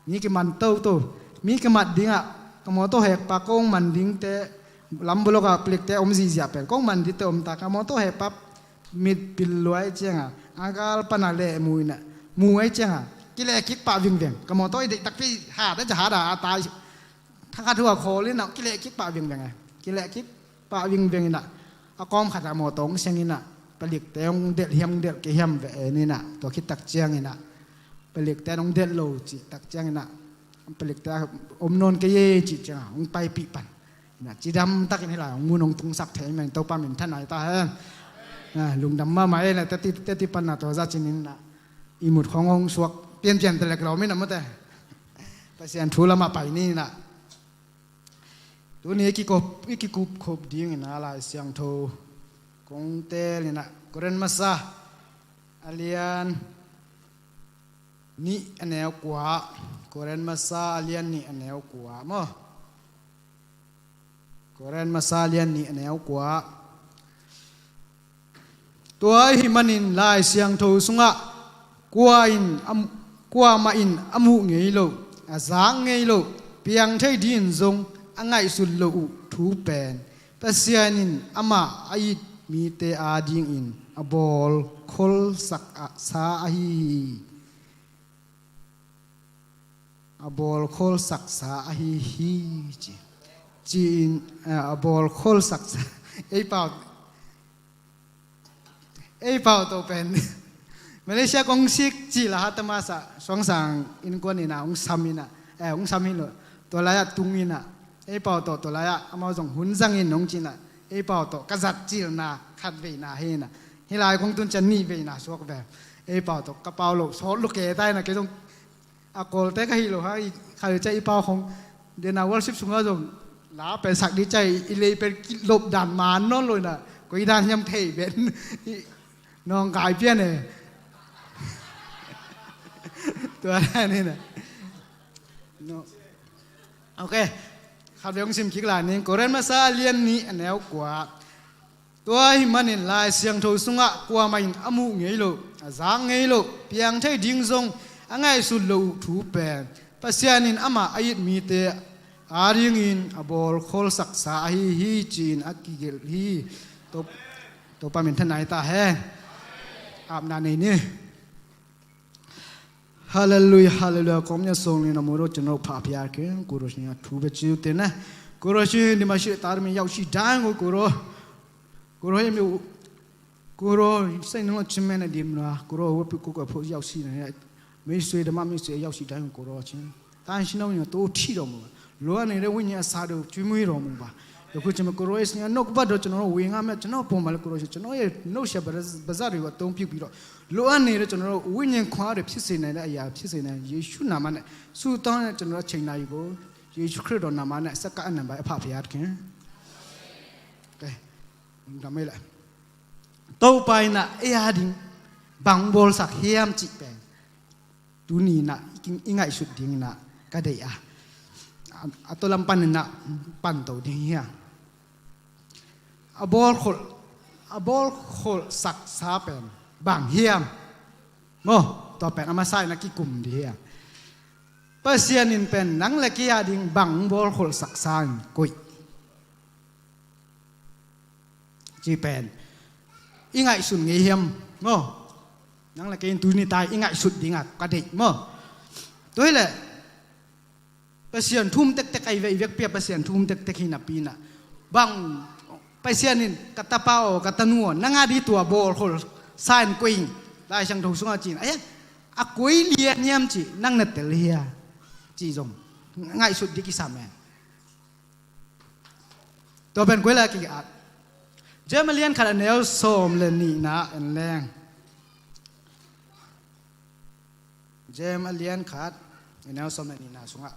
Mi kiman toto. Mi kimat ding ah ka mawtaw hekpa kong man dingte, lam bolok ah palikte om zihziah pen kong man dingte om ta, ka mawtaw hekpa mit pil luai ciang a, a gal pan a leh mu in ah, mu ai ciang a kileh kik pah vingveng. Ka mawtaw i deih takpi hat a, ca hat a, a tai. Thakhat hua khawl in ah kileh kik pah vingveng e. Kileh kik pah vingveng in ah a kawm khat ah mawtaw hong siang in ah palikte hong delh hiam, hong delh kei hiam ve en in ah, tua khit tak ciang in ah palikte hong delh lo cih tak ciang in ah palikte om nawn kei e cih ciang a hong paipih pan in ah cidam takin hih lai hong mun hong tungsak thei man, Topa minthan nai ta hen. Ah, lungdam mahmah e. Leh teti, teti pan ah tua za cin in ah i mut khong hong suak pianpian telek lo min ah mawte. Pasian thu lamah pai ni in ah. Tuni i kikop, i kikupkhop ding in ah Lai Siangtho kong teel in ah, Korin masa a lian nih a neu kua. Korin masa a lian nih a neu kua maw? Korin masa a lian nih a neu kua. Tua ahih manin Lai Siangtho sungah kua in a, kuamah in a muh ngei loh, a zak ngei loh, piang thei dingin zong a ngaihsut loh uh thu pen Pasian in amah a it mite adingin a bawl kholsak sa ahi hi. A bawl kholsaksa ahi hi ci. Ci-in, eh, a bawl kholsaksa. Ei pau, ei pau to pen Malaysia kong sik ci la ha tamasa suangsang innkuan in ah hong sam in ah, eh, hong sam hi lo. Tua lai-ah tung in ah ei pau tawh tua lai-ah amau zong hun zangin hong ci in ah ei pau tawh ka zat cilna khat veina hi in ah. Hih lai kong tun ciang nih veina suak ve. Ei pau tawh ka pau lo sawt lo ke ta in ah kei zong a kawlte ka hi lo ha, i khal cia i pau khong dena worship sungah zong la pen sak di cia i lei pen kilop dan man nawn lo in ah koi dan hiam thei pen i nawng kai pian e. Tua dan in ah. No. Ok. Khat ve hong sim kik lai ning. Korin masa a lian nih a neu kua. Tua ahih manin Lai Siangtho sungah kuamah in a muh ngei loh, a zak ngei loh, piang thei ding zong a ngaihsut loh uh thu pen Pasian in amah a it mite adingin a bawl kholsaksa ahi hi ci-in a kigelh hi. To, Topa minthan nai ta hen. Apna nei ni. Halleluiah, halleluiah. Kawm nia sawng ni na mu ro cin ro pha phiar keng kuro sia thu be ciu te na. Kuro sia ni ma sia tar mi yau si dang kuro. Kuro he mi u. Kuro sai no cin me na dim na. Kuro wo pi kuro pho yau si na. Mi sui da ma mi sui yau si dang kuro cin. Tan si no ni to thi ro mu. Lo ani re wi ni a sa do cin mu ro mu ba. Yo ku cin me kuro is ni no ku ba do cin ro wi nga me cin no po ma le kuro si cin no ye no sia ba za ri wa tong pi pi ro. Lo ani re cin ro wi ni kwa re phi se na ya phi se na Yesu na ma na. Su tong re cin ro cin na yi go. Yesu Khrist do na ma na sa ka an na ba pha phiar keng. Te. Dam mai la. Topa in ah ei a ding bang bawlsak hiam cih pen tuni in ah i ngaihsut ding in ah ka deih a. A, a to lam pan in ah pan to ding hi a. A bawl khol, a bawl kholsaksa pen bang hiam? Maw, tua pen a masa in ah kikum dih hi a. Pasian in pen nang le kei a ding bang bawlkholhsak sa in koih? Ci pen i ngaihsun ngei hiam? Maw, nang le kei in tuni ta i ngaihsut dingah ka deih maw? Tua hileh Pasian thu um tektek ahi ve, i vekpi-a Pasian thu um tektek hi napi-in ah, bang Pasian in ka tapa aw, ka tanu aw, nang a ding tua bawlkholhsa in koih ing, Lai Siangtho sungah ci-in, a, a koi lian hiam cih nang na tel hia? Cih zong ngaihsut ding kisam e. Tua pen koi lai ki-at. James a lian khat a neu sawm le nihna en leng. James a lian khat a neu sawm le nihna sungah,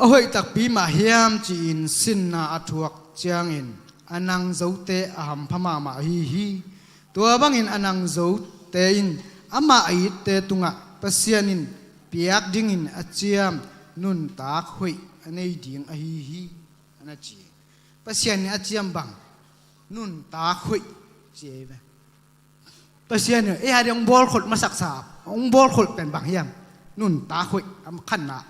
a hoih takpi mah hiam ci-in sinna a thuak ciangin a nang zote a hampha mahmah ahi hi. Tua bangin a nang zote in amah a itte tungah Pasian in piak dingin a ciam nuntak hoih a nei ding ahi hi, a na ci. Pasian in a ciam bang nuntak hoih ci ahi ve. Pasian in ei a ding hong bawlkholh masaksa, hong bawlkholh pen bang hiam? Nuntak hoih, a khatna,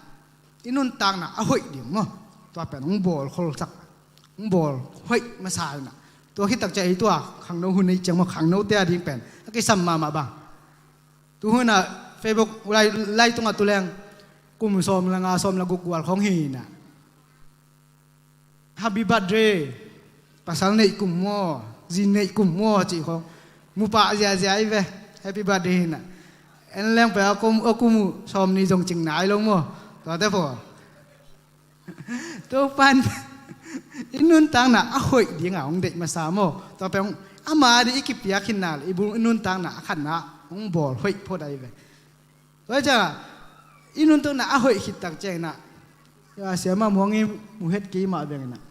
i nuntakna a hoih ding maw? Tua pen hong bawlkholhsak, hong bawl hoih masa in ah. Tua khit tak ciang ei tua khangno hun nei ciang maw, khangnote a ding pen a kisam mahmah bang, tu hun ah Facebook lai, lai tungah tu leng kum sawm le nga, sawm le guk gual khawng hi in ah, happy birthday, pasal neih kum maw, zi neih kum maw cih khawng mu pah ziazia ahi ve. Happy birthday hi in ah, en leng pen a kum, a kum uh sawmnih zong cing nai lo maw? Tuate phaw. Topa in i nuntakna a hoih dingah hong deih masa maw? Tua pen hong, ama ding i kipiak hinna le i bul, i nuntakna a khatna hong bawl hoih phot ahi ve. Tua hi ciangah i nuntakna a hoih khit tak ciangin ah, ya, siamah muang i mu het kei mah bengin ah,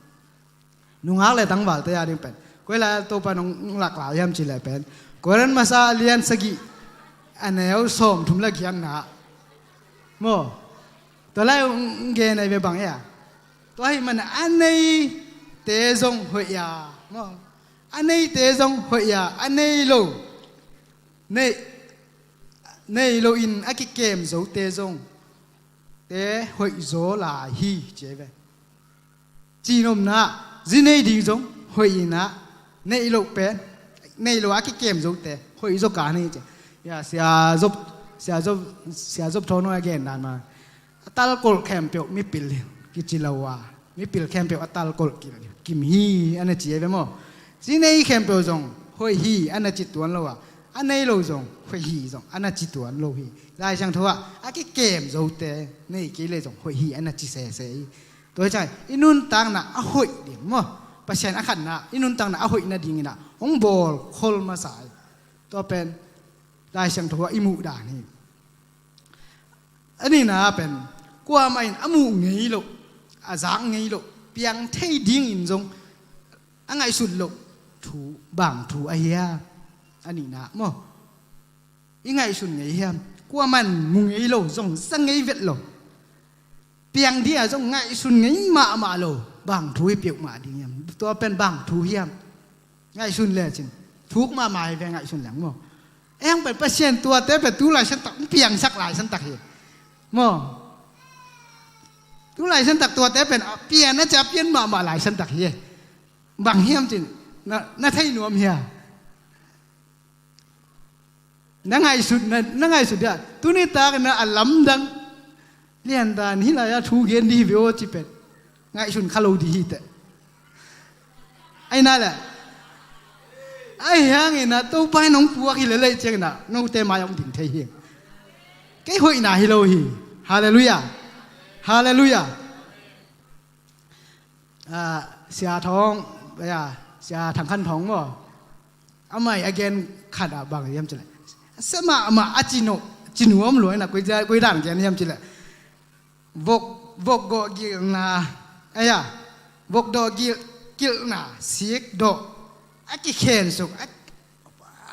nungak le tangvalte a ding pen koi lai Topa in hong lak lai hiam cih leh pen, Korin masa a lian sagih a neu sawmthum le giatna maw? Tua lai hong gen ahi ve bang e. Tua ahih manin a neite zong hoih a maw? A neite zong hoih a, a nei lo, nei, nei loin a kikem zote zong te hoih zaw lai hi ci ahi ve. Cihnopna, zi nei ding zong hoih in ah, nei loh pen, nei lo a kikem zote hoih zaw kha hi ci. Ya, Sia Zop, Sia Zop, Sia Zop Thawn Hoi a gen dan mah, a talkolh khempeuh mipil kici lo a, mipil khempeuh a talkolh kim, kim hi, a na ci ahi ve maw? Zi nei khempeuh zong hoih hi, a na ci tuan lo a, a nei lo zong hoih hi zong a na ci tuan lo hi. Lai Siangtho ah a kikem zote nei kei leh zong hoih hi, a na ci sese hi. Tua hi ciang i nuntakna a hoih ding maw, Pasian a khatna i nuntakna a hoih nadingin ah hong bawlkholh masa hi. Tua pen Lai Siangtho ah i muh dan hi. A nihna pen kuamah in a muh ngei loh, a zak ngei loh, piang thei dingin zong a ngaihsut loh thu, bang thu ahi hiam? A nihna maw, i ngaihsun ngei hiam? Kuamah in mu ngei lo, zong za ngei vet lo, piang ding a zong ngaihsun ngei mahmah lo, bang thu hi peuhmah ding hiam? Tua pen bang thu hiam? Ngaihsun lecin thuk mahmah hi ve, ngaihsun leng maw. Ei hang pen Pasian tuate pen tu laisantak piangsak laisantak hi maw. Tu laisantak tuate pen a pian a cia pian mahmah laisantak hi. Bang hiam cin na, na thei nuam hia? Na ngaihsut, na, na ngaihsut dia, tuni tak na a lamdang liandan hi lai-a thu gen dih hi ve aw ci pen ngaihsun kha lo dih hi teh. Ahi na le, ahi hangin ah Topa in hong puak hi lel ahih ciangin ah note mai hong ding thei hi. Kei hoihna hi lo hi. Halleluiah. Halleluiah. Ah, Sia Thawng, ya, Sia Thang Khan Thawng maw? Amah i a gen khat ah bang hiam cih leh, sia mahmah a ci nuam lua in ah, koi dan gen hiam cih leh, vok, vok gawh gilhna, aya, vok dawh gilh, gilhna, sik dawh a kikhensuk, a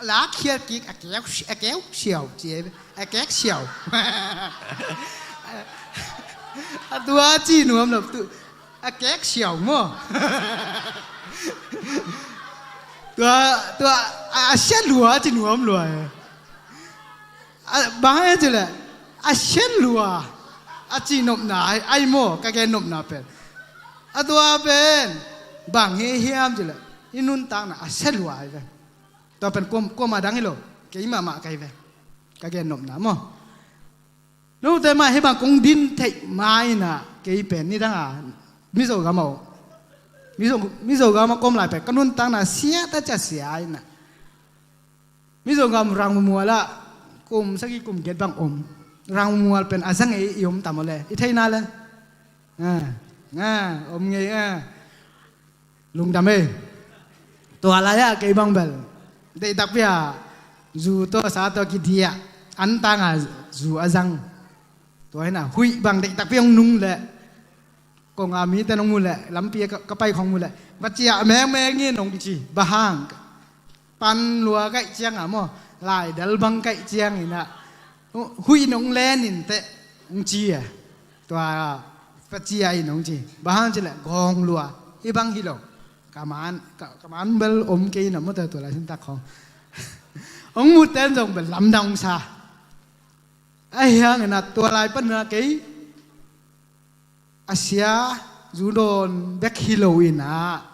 lakkhiat kik, a keu, a keu siau ci, a kek siau. A tua ci nuam lo tu, a kek siau maw? Tua, tua, a, a sia lua ci nuam lua e. A, bang e ci le, a sia lua a ci nopna ai, ai maw, ka gen nopna pen. A tua pen bang hi hiam ci le, i nuntakna a sia lua ai ve. Tua pen kuam, kuama dang hi lo, kei mahmah kai ve. Ka gen nopna maw. Note mah hih bang kong din theih ma inah kei pen nidang a Mizo gam a om. Mizo, Mizo gam a ka om lai pen ka nuntakna sia ta cia sia inah. Mizo gam Rangmual ah kum sagih kum giat bang om. Rangmual pen a za ngei i om tam aw le. I theihna le. A, a, om ngei a. Lungdam ei. Tua lai-ah kei bang bel deih takpi-a zu tawh sa tawh kidiah, antanga zu a zang. Tua hinah huih bang deih takpi hong nung leh, kong a mite nong mu leh, lampi ka, ka pai khong mu leh, va ciah mengmeng in hong ci. Bang hang? Pan lua kaih ciang a maw, laidal bang kaih ciang inah huih nong len in teh hong ci a. Tua va ciah in hong ci. Bang hang ci leh gawng lua. Hih bang hi lo. Ka man, ka, ka man bel om kei inah maw, tua, tua lai sintak khong. Hong mu ten zong bel lamdang hong sa. Ahi hang inah tua lai pan inah kei a sia zu dawn bek hi lo inah,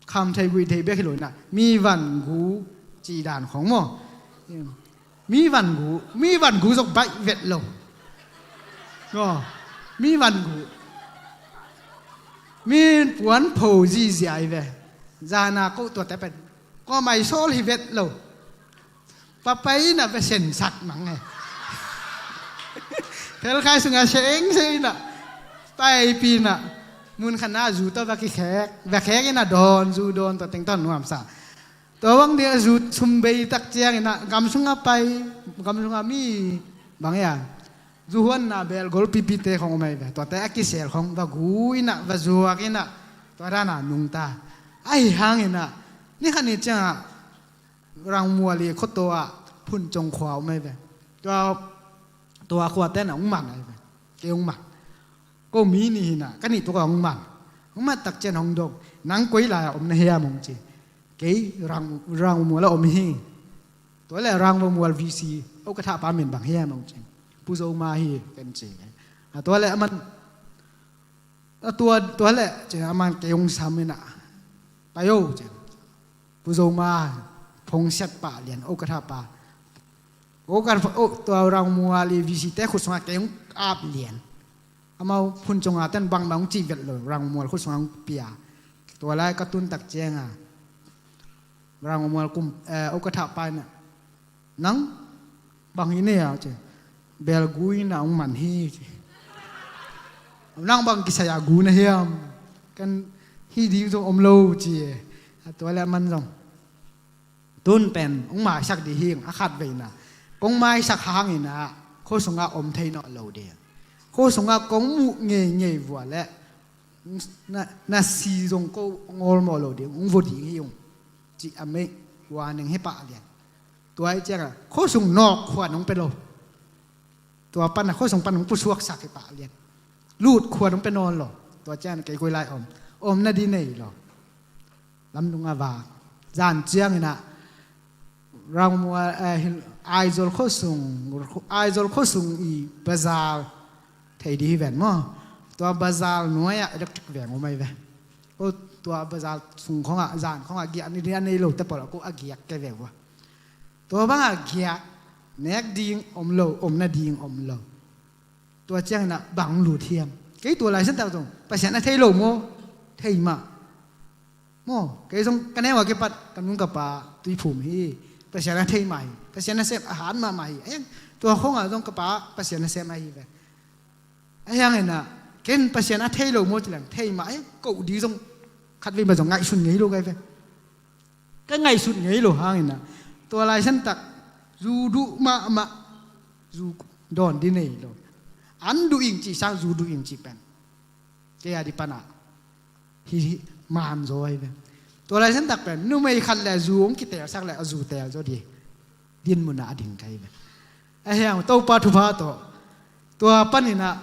kham thei guih thei bek hi lo inah, mi van gu cih dan khong maw. Mi van gu, mi van gu zong baih vet lo. Maw, mi van gu. Mi puan pho zihziah hi ve. Zana koh tuate pen kua mai sawl hi vet lo. Papai inah va sensak mang e. Phelkhai sungah seng seng inah paipi inah, mun khatna zu tawh va kikhek, va khek inah dawn, zu dawn tawh teng tawh nuamsa. Tua bang ding a zu sum bei tak ciang inah gam sungah pai, gam sungah mi bang ia, zu huanna bel golpipite khong om ahi ve. Tuate a kisel khong va gu inah, va zuak inah, tua dana nungta. Ahi hang inah ni khat ni ciangah Rangmual i khuataw ah Phuncong khua om ahi ve. Tua, tua khuate na hong man ahi ve. Kei hong man. Ko mi nih hi inah, ka nih tuk a hong man. Hong man tak ciang hong dong. Nang koi lai-ah om na hiam hong ci. Kei Rang, Rangmual a om hi. Tua leh Rangmual V C, o ka thahpa min bang hiam hong ci. Pu Zo Ma hi, ken ci. A tua leh a man A tua, tua leh ci a man kei hong sam inah, pai o ci. Pu Zo Ma phongsiat pah lian, o ka thahpa. O ka, o, tua Rangmual i V C te khut sungah kei hong ap lian. Amau Phuncong a ten bangmah hong cih vet lo, Rangmual khut sungah hong pia. Tua lai ka tun tak ciangah Rangmual kum, eh, o ka thahpa inah, nang bang hi nei a ci. Bel gu inah hong man hi ci. Nang bang kisai a gu na hiam? Kan hi ding zong om lo ci. A tua leh a man zong, tun pen hong maisak ding hi ing, a khat vei inah. Kong maisak hang inah khuasungah om thei nawn lo ding. Khuasungah kong muh ngeingei vua leh na, na si zong ko hong awlmawh lo ding, hong vua ding hi ung, ci a meih, warning hi pah lian. Tua ahih ciangah khuasung nawk khuan hong pia lo. Tua panah khuasung pan hong pusuaksak hi pah lian. Lut khuan hong pia nawn lo. Tua ciangah kei koi lai om, om nading nei lo. Lamdung a vak. Zan ciang inah Rangmual, eh, Aizawl khuasung, Aizawl khuasung i bazar thei ding hi ven maw. Tua bazar nuai-ah electric veng om ahi ve. Ko tua bazar sung khongah, zan khongah giak ni ding a nei lote pawl ah ko a giak kei ve ua. Tua bangah giak, nek ding om lo, om nading om lo. Tua ciang inah bang lut hiam? Kei tua lai santak zong Pasian a thei lo maw? Thei mah. Maw, kei zong ka neu a kipat ka nu ka pa tuiphum hi. Pasian a thei mah hi. Pasian a sem a hat mahmah hi. Ahi hang tua khongah zong ka pa Pasian a sem ahi ve. Ahi hang inah ken Pasian a thei lo maw ci leng thei mah hi. Ko ding zong khat vei mah zong ngaihsun ngei lo kai ve. Ka ngaihsut ngei lo hang inah tua lai santak zu duh mahmah, zu dawn ding nei lo. An duh ing cih sang zu duh ing cih pen kei a ding panah hi, hi man zaw ahi ve. Tua lai santak pen numei khat le zu hong kitelsak le a zu tel zaw ding dinmun ah a ding ka hi ve. Ahi hang Topa thupha tawh tua pan inah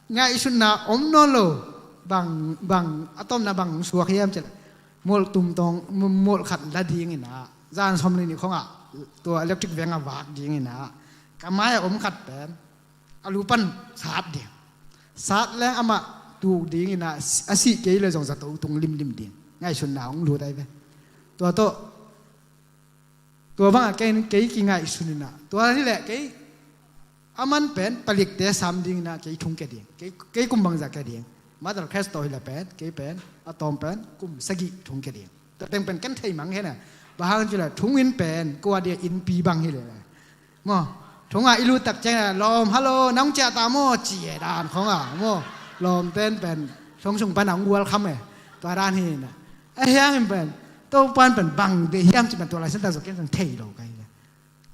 ngaihsutna om nawn lo. Bang, bang a tomna bang hong suak hiam ci leh, Molh tum tawng, molh khat la dingin ah, zan sawm le nih khawngah tua electric veng a vak dingin ah, ka mai a om khat pen a lu pan sat ding. Sat leng amah tuk dingin ah, a sih kei le zong zato tung limlim ding. Ngaihsutna hong lut ai ve. Tua tawh, tua bangah kei, kei kingaihsun in ah, tua hi leh kei, a man pen palikte sam dingin ah kei thung kia ding. Kei, kei kum bangzah kia ding. Mother Kres tawh hi leh pen, kei pen, a tawm pen kum sagih thung kia ding. Tua teng pen ken thei mang hen a. Bang hang ci leh thung in pen kua dia innpi bang hi leh. Maw, thungah i lut tak ciangin ah lawm, "Hallo, nang ciah ta maw?" ci e dan khawngah, maw, lawmte in pen thong sung pan a hong welcome e. Tua dan hi na. A hiangin pen Topan pen bang deih hiam ci pen tua lai santak zawh ken zong thei lo ka hi ve.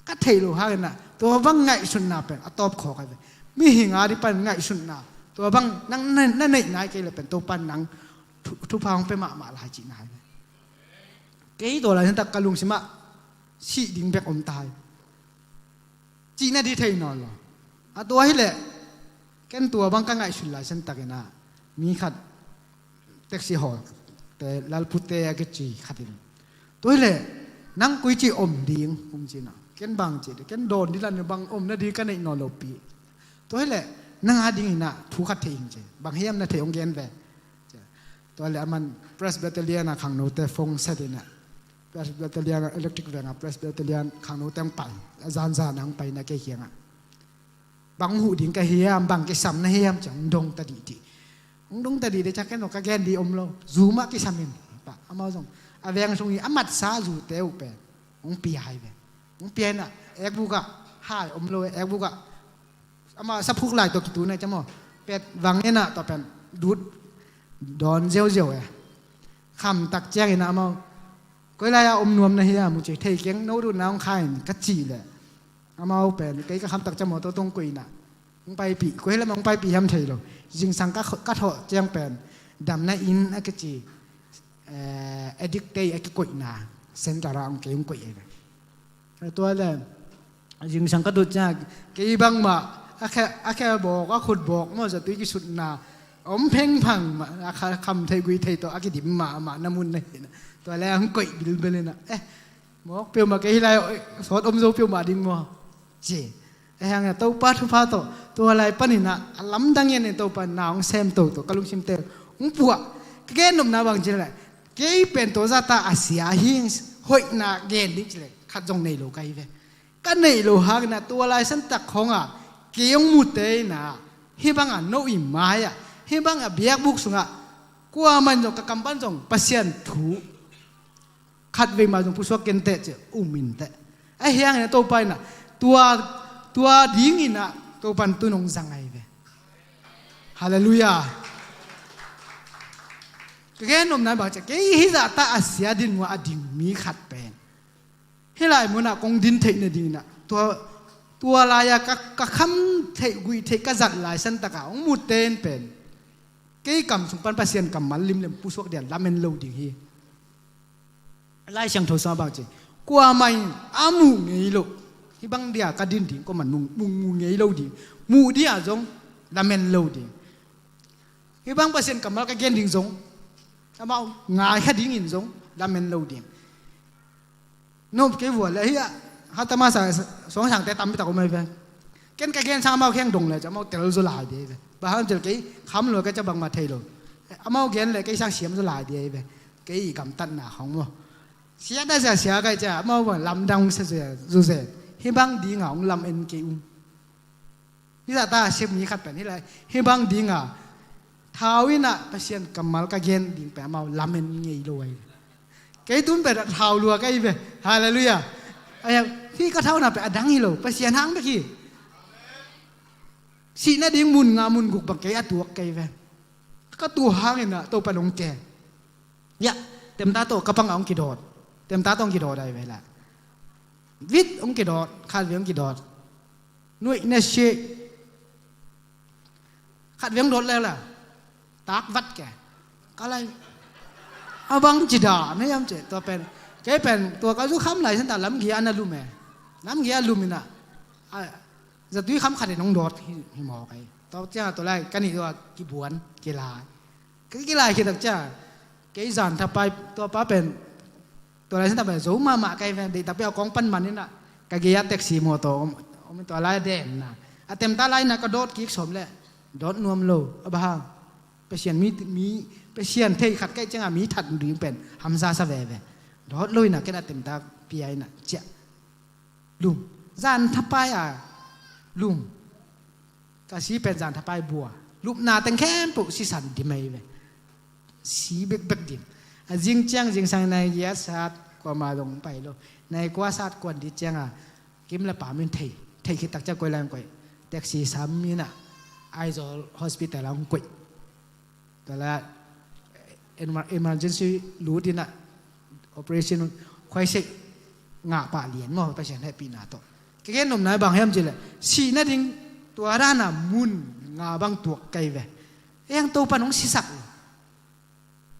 Ka theih loh hangin ah tua bang ngaihsutna pen a tawp khawk ahi ve. Mihing a ding pan ngaihsutna, tua bang nang na, na neih nai kei le pen Topan nang thu, thupha hong pia mahmah lai cihna hi ve. Kei tua lai santak ka lungsimah sih ding bek om ta hi. Cihna ding thei nawn lo. A tua hi leh ken tua bang ka ngaihsun lai santakin ah mi khat taxi hawl te, Lalpute a kici khat in, "Tua hi leh nang koi ci om ding?" hong ci na. Ken bang ci ding, ken dawn ding la bang om na ding ka neih nawn lo pi. "Tua hi leh nang a dingin ah thu khat thei ing," ci. "Bang hiam na thei hong gen ve." Tua leh a man Presbyterian a khangnote phone set in ah, Presbyterian a electric veng a Presbyterian khangnote hong pai. A zanzan a hong pai na kei kiangah, "Bang huh ding ka hiam, bang kisam na hiam?" ci a hong dong ta dihdih. Hong dong ta dihdih ciang ken zong ka gen ding om lo. Zu mah kisam in. Amau zong a veng sung hi a matsa zute uh pen hong pia hi ve. Hong pia in ah ekbuk ah, hai om lo e, ekbuk ah, amau saphuk lai tawh kitu na hi ciang maw, pet vang in ah tua pen dut dawn ziauziau e. Kham tak ciangin ah amau, "Koi lai-ah om nuam na hiam?" ci. "Thei keng, no dutna hong kha in," ka cih leh amau pen kei ka kham tak ciang mawtaw tawh hong koih in ah, "Hong paipih, koi lam hong paipih hiam thei lo. Zingsang ka, ka thawh ciang pen damna inn a kici, eh, addict-te a kikoihna center ah hong kei hong koih hi ve." Tua leh zingsang ka tut ciang kei bangmah a khe, a khe bawk, a khut bawk maw, zatui kisutna om phengphang mah, a kha, kham thei gui thei tawh a kidim mahmah na mun na hi na. Tua leh hong koih bilbel in ah, "Eh, mawk peuhmah kei hi lai, sawt om zo peuhmah ding maw?" ci. Ahi hangin ah Topa thupha tawh tua lai panin ah a lamdang in Topa na hong sem toto ka lungsimte hong puah. Ka gen nopna bang ci leh, kei pen tua zahta a sia hi, hoihna gen ding ci leh khat zong nei lo ka hi ve. Ka neih loh hangin ah tua lai santak khawngah kei hong mute in ah, hih bangah no i mai-ah, hih bangah biakbuk sungah kuamah in zong ka kam pan zong Pasian thu khatvei mah zong pusuak kei in teh ci-a um in teh. Ahi hangin ah Topa in ah tua, tua dingin ah Topa in tu-in hong zang ahi ve. Halleluiah. Ka gen nopna bang ci-a, kei hih zahta a sia din muh a ding mi khat pen hih lai munah kong din theih nadingin ah tua, tua lai-a ka, ka kham theih guih theih ka zat lai santakah hong mute in pen kei kam sung pan Pasian kammal limlim pusuak dia lamen lo ding hi. Lai Siangtho sungah bang ci, kuamah in a muh ngei loh, hih bang dia ka din ding kuamah in muh, muh, muh ngei lo ding, muh dia zong lamen lo ding. Hih bang Pasian kammal ka gen ding zong, amau ngai kha dingin zong lamen lo ding. Nop kei vua leh hih a, hatama sa, suangsangte tampi tak om ahi ve. Ken ka gen sang amau kheng dong leh ci-a amau tel zaw lai ding ahi ve. Bang hang cil kei kham lua ka ci-a bangmah thei lo. Amau gen leh kei sang siam zaw lai ding ahi ve. Kei i gamtatna khawng maw. Sia na sia sia kai ci-a amau bang lamdang sia sia zuze. Hih bang dinga hong lamen kei ung. Hih zahta a sia mi khat pen hih lai, hih bang dinga thau in ah Pasian kammal ka gen ding pen amau lamen ngei lo ahi. Kei tun pen a thau lua ka hi ve. Halleluiah. Ahi hang hih ka thauna pen a dang hi lo, Pasian hang bek hi. Sih nading mun nga mun guk bang kei a tuak ka hi ve. Ka tuak hangin ah Topa in hong ke. Yah, temta tawh ka pangah hong kidawt. Temta tawh hong kidawt ahi ve lah. Vit hong kidawt, khatvei hong kidawt. Nuih na sih. Khatvei hong dawt leh lah. Tak vat ke. Ka lai. A bang ci dan hiam ci, tua pen. Kei pen, tua ka zu kham lai santa lamgia na lum e. Lamgia lum in ah. A, zatui kham khat in hong dawt hi, hi mawk ahi. Tua ciang tua lai, ka nih tua kibuan, kilai. Ka kilai khit tak ciang Kei zan thapai, tua pa pen, tua lai sin thapai zo mahmah kei ven, deih takpi a kong pan man inah, ka gei a taxi mawtaw om, om in tua lai a denna. A temta lai inah ka dawt kik sawm leh, dawt nuam lo, a bang hang. Pasian mi, mi, Pasian thei khat kei ciangah mi that ding pen, hamsa sa veve. Dawt lo inah ken a temta pia inah, ciah. Lum. Zan thapai a, lum. Ka si pen zan thapai bua. Lupna teng khempeuh sisan dim ahi ve. Si bekbek dim. A zing ciang zingsang nai giat sat kuama dong pai lo. Nai kua sat kuan di cianga kim le pa min thei. Thei khit tak ciang koi lai hong koih. Taxi sam inah Aizawl hospital ah hong koih. Tua la emer-, emergency lut inah operation khuaiseih ngah pah lian maw, Pasian hehpihna tawh. Ka gen nopna bang hiam cih leh, sih nading tua dana mun nga bang tuak kei ve. Eng Topa nong sisak lo.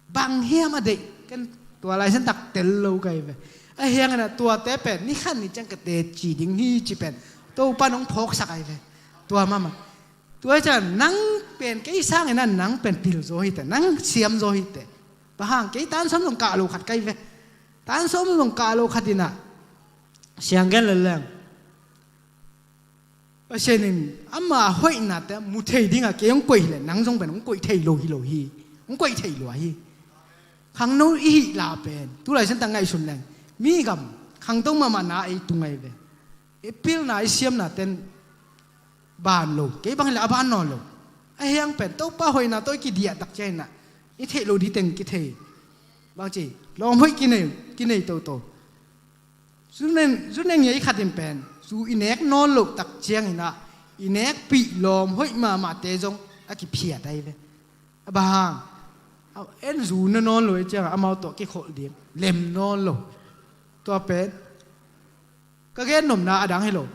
Bang hiam a deih, ken tua lai sin tak tel lo kei ve. A hiang inah tuate pen, ni khat ni ciang ka teci ding hi ci pen. Topa nong phawksak ahi ve. Tua mahmah. Tua hi ciang nang pen kei sangin ah nang pen pil zaw hi teh, nang siam zaw hi teh. Bang hang kei tan sawm zong kah lo khat kei ve. Tan sawm zong kah lo khat inah. Siang gen leleng. Pasian in ama hoihnate mu thei dingah kei hong koih hileh nang zong pen hong koih thei lo hi lo hi. Hong koih thei lo hi. Khangno i hih la pen. Tulai sian tak ngaihsun leng. Mi gam khangto mahmah na ei tung ahi ve. I pilna i siamna ten ban lo, kei bang hileh a ban nawn lo. A hiang pen Topa hoihna tawh i kidiah tak ciang inah i theih lo ding teng kithei. Bang ci, lawm hoih kinei, kinei toto. Zuneng, zuneng ngei khat in pen zu i nek nawn loh tak ciang inah i nekpih lawm hoih mahmahte zong a kiphiat ahi ve. A bang hang, en zu na nawn lo i ciangah amau tawh kikholh ding lem nawn lo. Tua pen ka gen nopna a dang hi lo.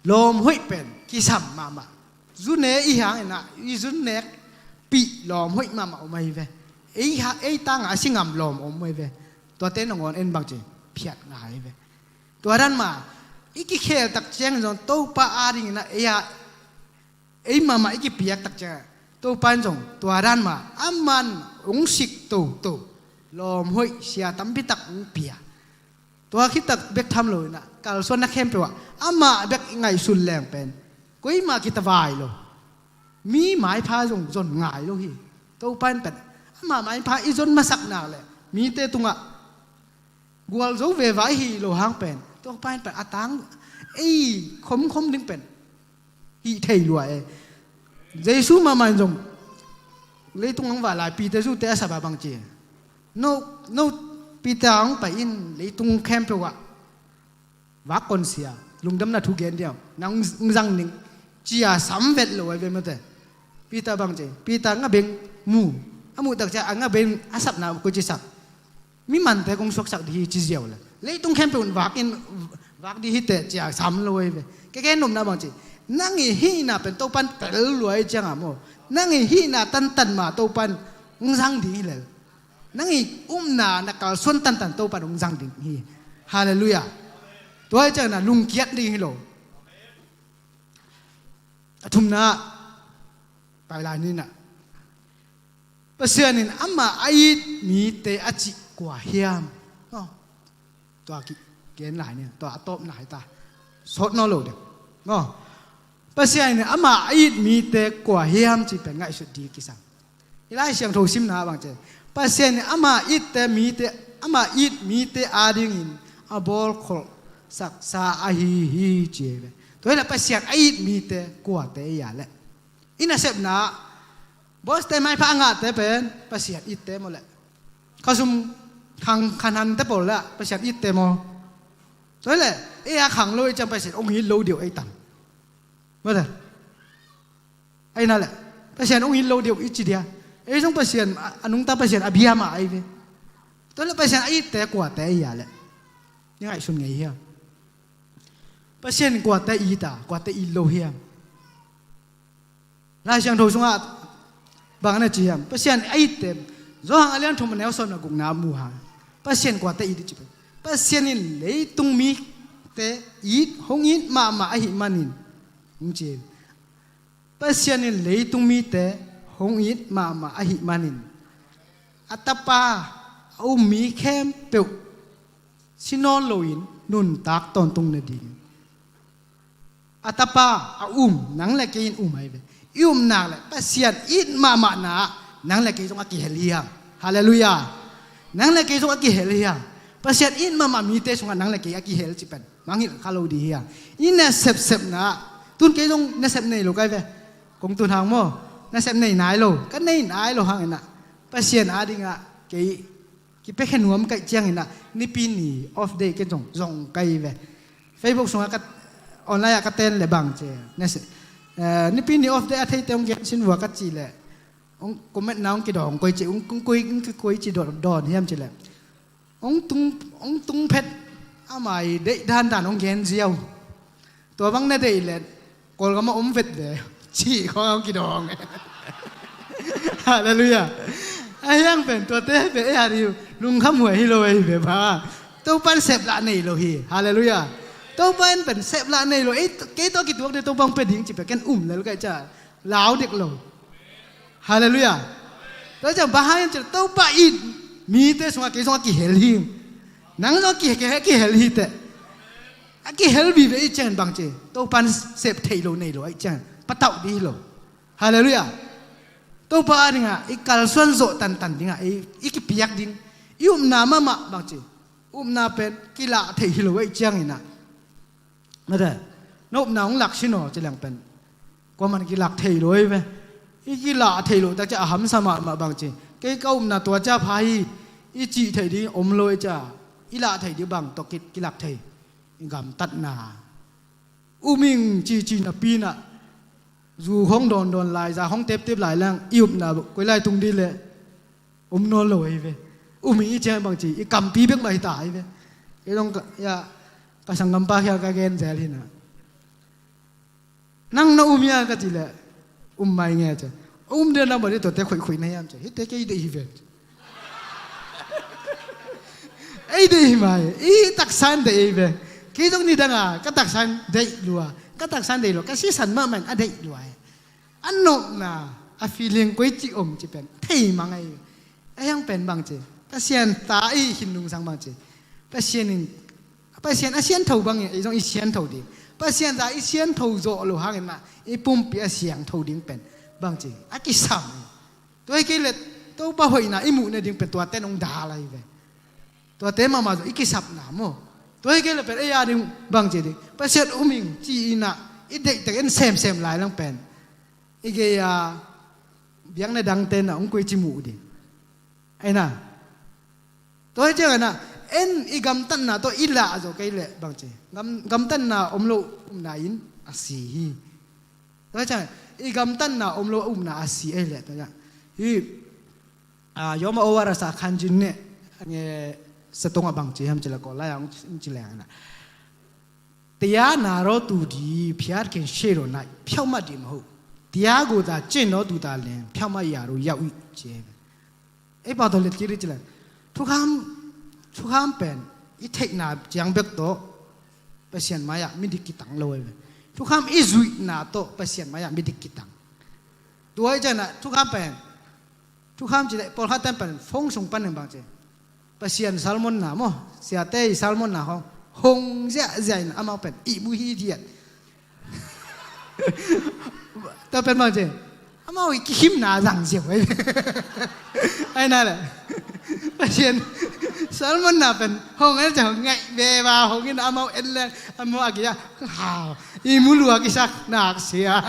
Lawm hoih pen kisam mahmah. Zune i hang inah i zun nekpih lawm hoih mahmah om ahi ve. Ei ha, ei tangah a si ngam lawm om ahi ve. Tuate nangawn en bang ci phiat ngai ahi ve. Tua dan mah i kikhel tak ciang zong Topa a ding inah ei a, ei mahmah i kipiak tak ciang Topa in zong tua dan mah aman hong sik toto lawm hoih sia tampi tak hong pia. Tua khit tak bek tham lo inah kalsuanna khempeuh ah amah bek i ngaihsun leng pen koimah kitavai lo. Mi maipha zong zon ngai lo hi. Topa in pen amah maipha i zon masak nak leh mite tungah gualzo veva i hi lo hang pen Topa in pen a tang ei khomkhom ding pen hih thei lua e. Jesu mahmah in zong leitung hong vah lai Peter zute a sap a bang ci, no, no, Peter hong pai in leitung khempeuh ah vak konsia lungdamna thu gen diam nang hong zang ning ci-a sam vet lo ahi ve mate. Peter bang ci, Peter ngabeng mu, a muh tak ciang a ngabeng a sapna koici sap. Mi mante kong suaksak dih hi ci ziau le leitung khempeuh in vak in vak dih hi teh ci-a sam lo ahi ve. Ka gen nopna bang ci, nang i hihna pen Topa in tel lua i ciangah maw, nang i hihna tantan mah Topa in hong zang dih hi lel. Nang i upna na kalsuan tantan Topa in hong zang dih hi. Halleluiah. Tua hi ciangah lungkiat dih hi lo. A thumna pai lai ni nah. Pasian in amah a it mite a cih kua hiam? Maw? Tua ki gen lai ni, tua a tawpna hi ta. Sawt nawn lo deuh. Maw? Pasian in amah a it mite kua hiam cih pen ngaihsut ding kisam. I Lai Siangtho simna bang ci, Pasian in amah itte mite, amah it mite adingin a bawlkholh saksa ahi hi ci ve. Tua hileh Pasian a it mite kuate i a leh i nasepna, bawste maipha a ngahte pen Pasian itte maw leh? Khasum khang khanhante pawl leh Pasian itte maw? Tua hileh ei a khang lo i ciang Pasian hong it lo deuh ei tam. Maw te? Ahi na leh Pasian hong it lo deuh i ci dia. Ei zong Pasian a, a nungta Pasian a bia mah ahi ve. Tua leh Pasian a itte kuate i a leh? I ngaihsun ngei hiam? Pasian kuate it a, kuate it lo hiam? Lai Siangtho sungah bang na ci hiam? Pasian a itte, Johan a lian thum a neu sawm na gukna mu hang. Pasian kuate it i ci pen, Pasian in leitung mite it, hong it mahmah ahih manin, hong ci. Pasian in leitung mite hong it mahmah ahih manin, a tapa a um mi khempeuh si nawn loin nuntak tawntung nading. A tapa a um, nang le kei in um ahi ve. I um nak le Pasian it mahmahna ah nang le kei zong a kihel hi hang. Halleluiah. Nang le kei zong a kihel hi hang. Pasian it mahmah mite sungah nang le kei a kihel cih pen mangngilh kha lo ding hi hang. I nasepsepna ah, tun kei zong nasep nei lo ka hi ve. Kong tun hang maw, nasep nei nai lo, ka nei nai lo hang in ah Pasian adingah kei kipiakhia nuam ka hih ciangin ah Nipi ni off day ken zong zong ka hi ve. Facebook sungah ka, online ah ka ten le bang ci, nasep, eh, Nipi ni off day a theite hong gen sin vua ka cih leh, hong comment na hong kidawng koici, hong, hong koi, hong kikoici dawn, dawn hiam cih leh, hong tung, hong tung phet, ama i deih dandan hong gen ziau. Tua bang na deih leh Kawlgam ah om vet ve, cih khawng hong kidawng. Halleluiah. Ahi hang pen tuate pen ei a ding lungkhamhuai hi lo ahi ve, bang Topa in seplah nei lo hi. Halleluiah. Topa in pen seplah nei lo. Ei, kei tawh kituak ding Topa hong pia ding cih pen ken um lel ka hih ciang lau dek lo. Halleluiah. Tua ciang bang hang hiam cih leh Topa it mite sungah kei zong a kihel hi. Nang zong a ki, ki, kihel hi teh. A kihel vive i hih ciangin bang ci, Topa in sep theih loh nei lo ahih ciangin patauh ding hi lo. Halleluiah. Topa adingah i kalsuan zawh tantan dingah i, i kipiak ding. I upna mahmah bang ci, upna pen kilah theih hi lo ahih ciangin ah, na te, na upna hong lak sin aw ci leng pen kuaman kilak thei lo hi ve. I kilah thei loh tak ciang a hamsa mahmah bang ci, kei ka upna tua ciang pha hi, i cih theih ding om lo hi ciang, i lah theih ding bang tawh ki, kilak thei. I gamtatna, um ing cihcih napi in ah, zu hong dawndawn lai, za hong teptep lai leng i upna koi lai tung ding leh om nawn lo hi ve. Um ing i ciang bang ci, i kampi bek mah hi ta hi ve. Kei zong ka, ya, ka sanggampa kiang ka gen zel hi in ah, nang na um hia ka cih leh, um mai nge ci. Um ding a, nang bang ding tuate khoihkhoih na hiam ci. Hihte kei deih hi ve. Ei deih hi mai, i taksa in deih hi ve. Kei zong nidang a ka taksa in deih lua, ka taksa in deih lua, ka sisan mahmah in a deih lua hi. A nopna, a feeling koi ci om cih pen thei mang ahi ve. Ahi hang pen bang ci, Pasian ta i khin nungsang bang ci, Pasian in, Pasian a siangtho bangin ei zong i siangtho ding. Pasian ta i siangtho zawh loh hangin ah i pumpi a siangtho ding pen bang ci, a kisam. Tua hi kei leh Topa hoihna i muh nading pen tuate in hong dal ahi ve. Tuate mahmah zong i kisapna maw. Tua hi kei leh pen ei a ding bang ci ding, Pasian um ing ci in ah i deih tak in semsem lai leng pen i gei a biakna dangte in ah hong koici muh ding. Ahi na. Tua hi ciangin ah, en i gamtatna tawh i lah zawh kei leh bang ci, gam, gamtatna om lo upna in a si hi. Tua hi ciangin i gamtatna om lo upna a si ahi leh, tua hi, ah, Yom Ha'ovar a sa khanjin ne, nge, sa tungah bang ci hiam cih leh, Kawl lai-ah hong ci leng in ah, တရားနာတော်သူသည် ဘုရားသခင်ရှေ့တော်၌ ဖြောင့်မတ်သည်မဟုတ်။ တရားကိုသာ ကျင့်တော်သူသာလျှင် ဖြောင့်မတ်ရာသို့ ရောက်၏။ အ့ ပာ်တော်လၢ ကီရစ် ကျလန် ထုခမ်း, ထုခမ်း pen i theihna ciang bek tawh Pasian mai-ah midik kitang lo hi ve. Thukham i zuihna tawh Pasian mai-ah midik kitang. Tua hi ciangin ah thukham pen, thukham cih leh pawlkhat ten pen phone sung panin bang ci, Pasian sermon-na maw, siate i sermon-na hong, hong ziahziah in amau pen ihmu hithiat. Tua pen bang ci, amau i kikhimna zang ziau hi. Ahi na leh, Pasian sermon-na pen hong en ciang hong ngaih veva, hong in amau en leng amau a kiah hau, ihmu lua kisak nak sia.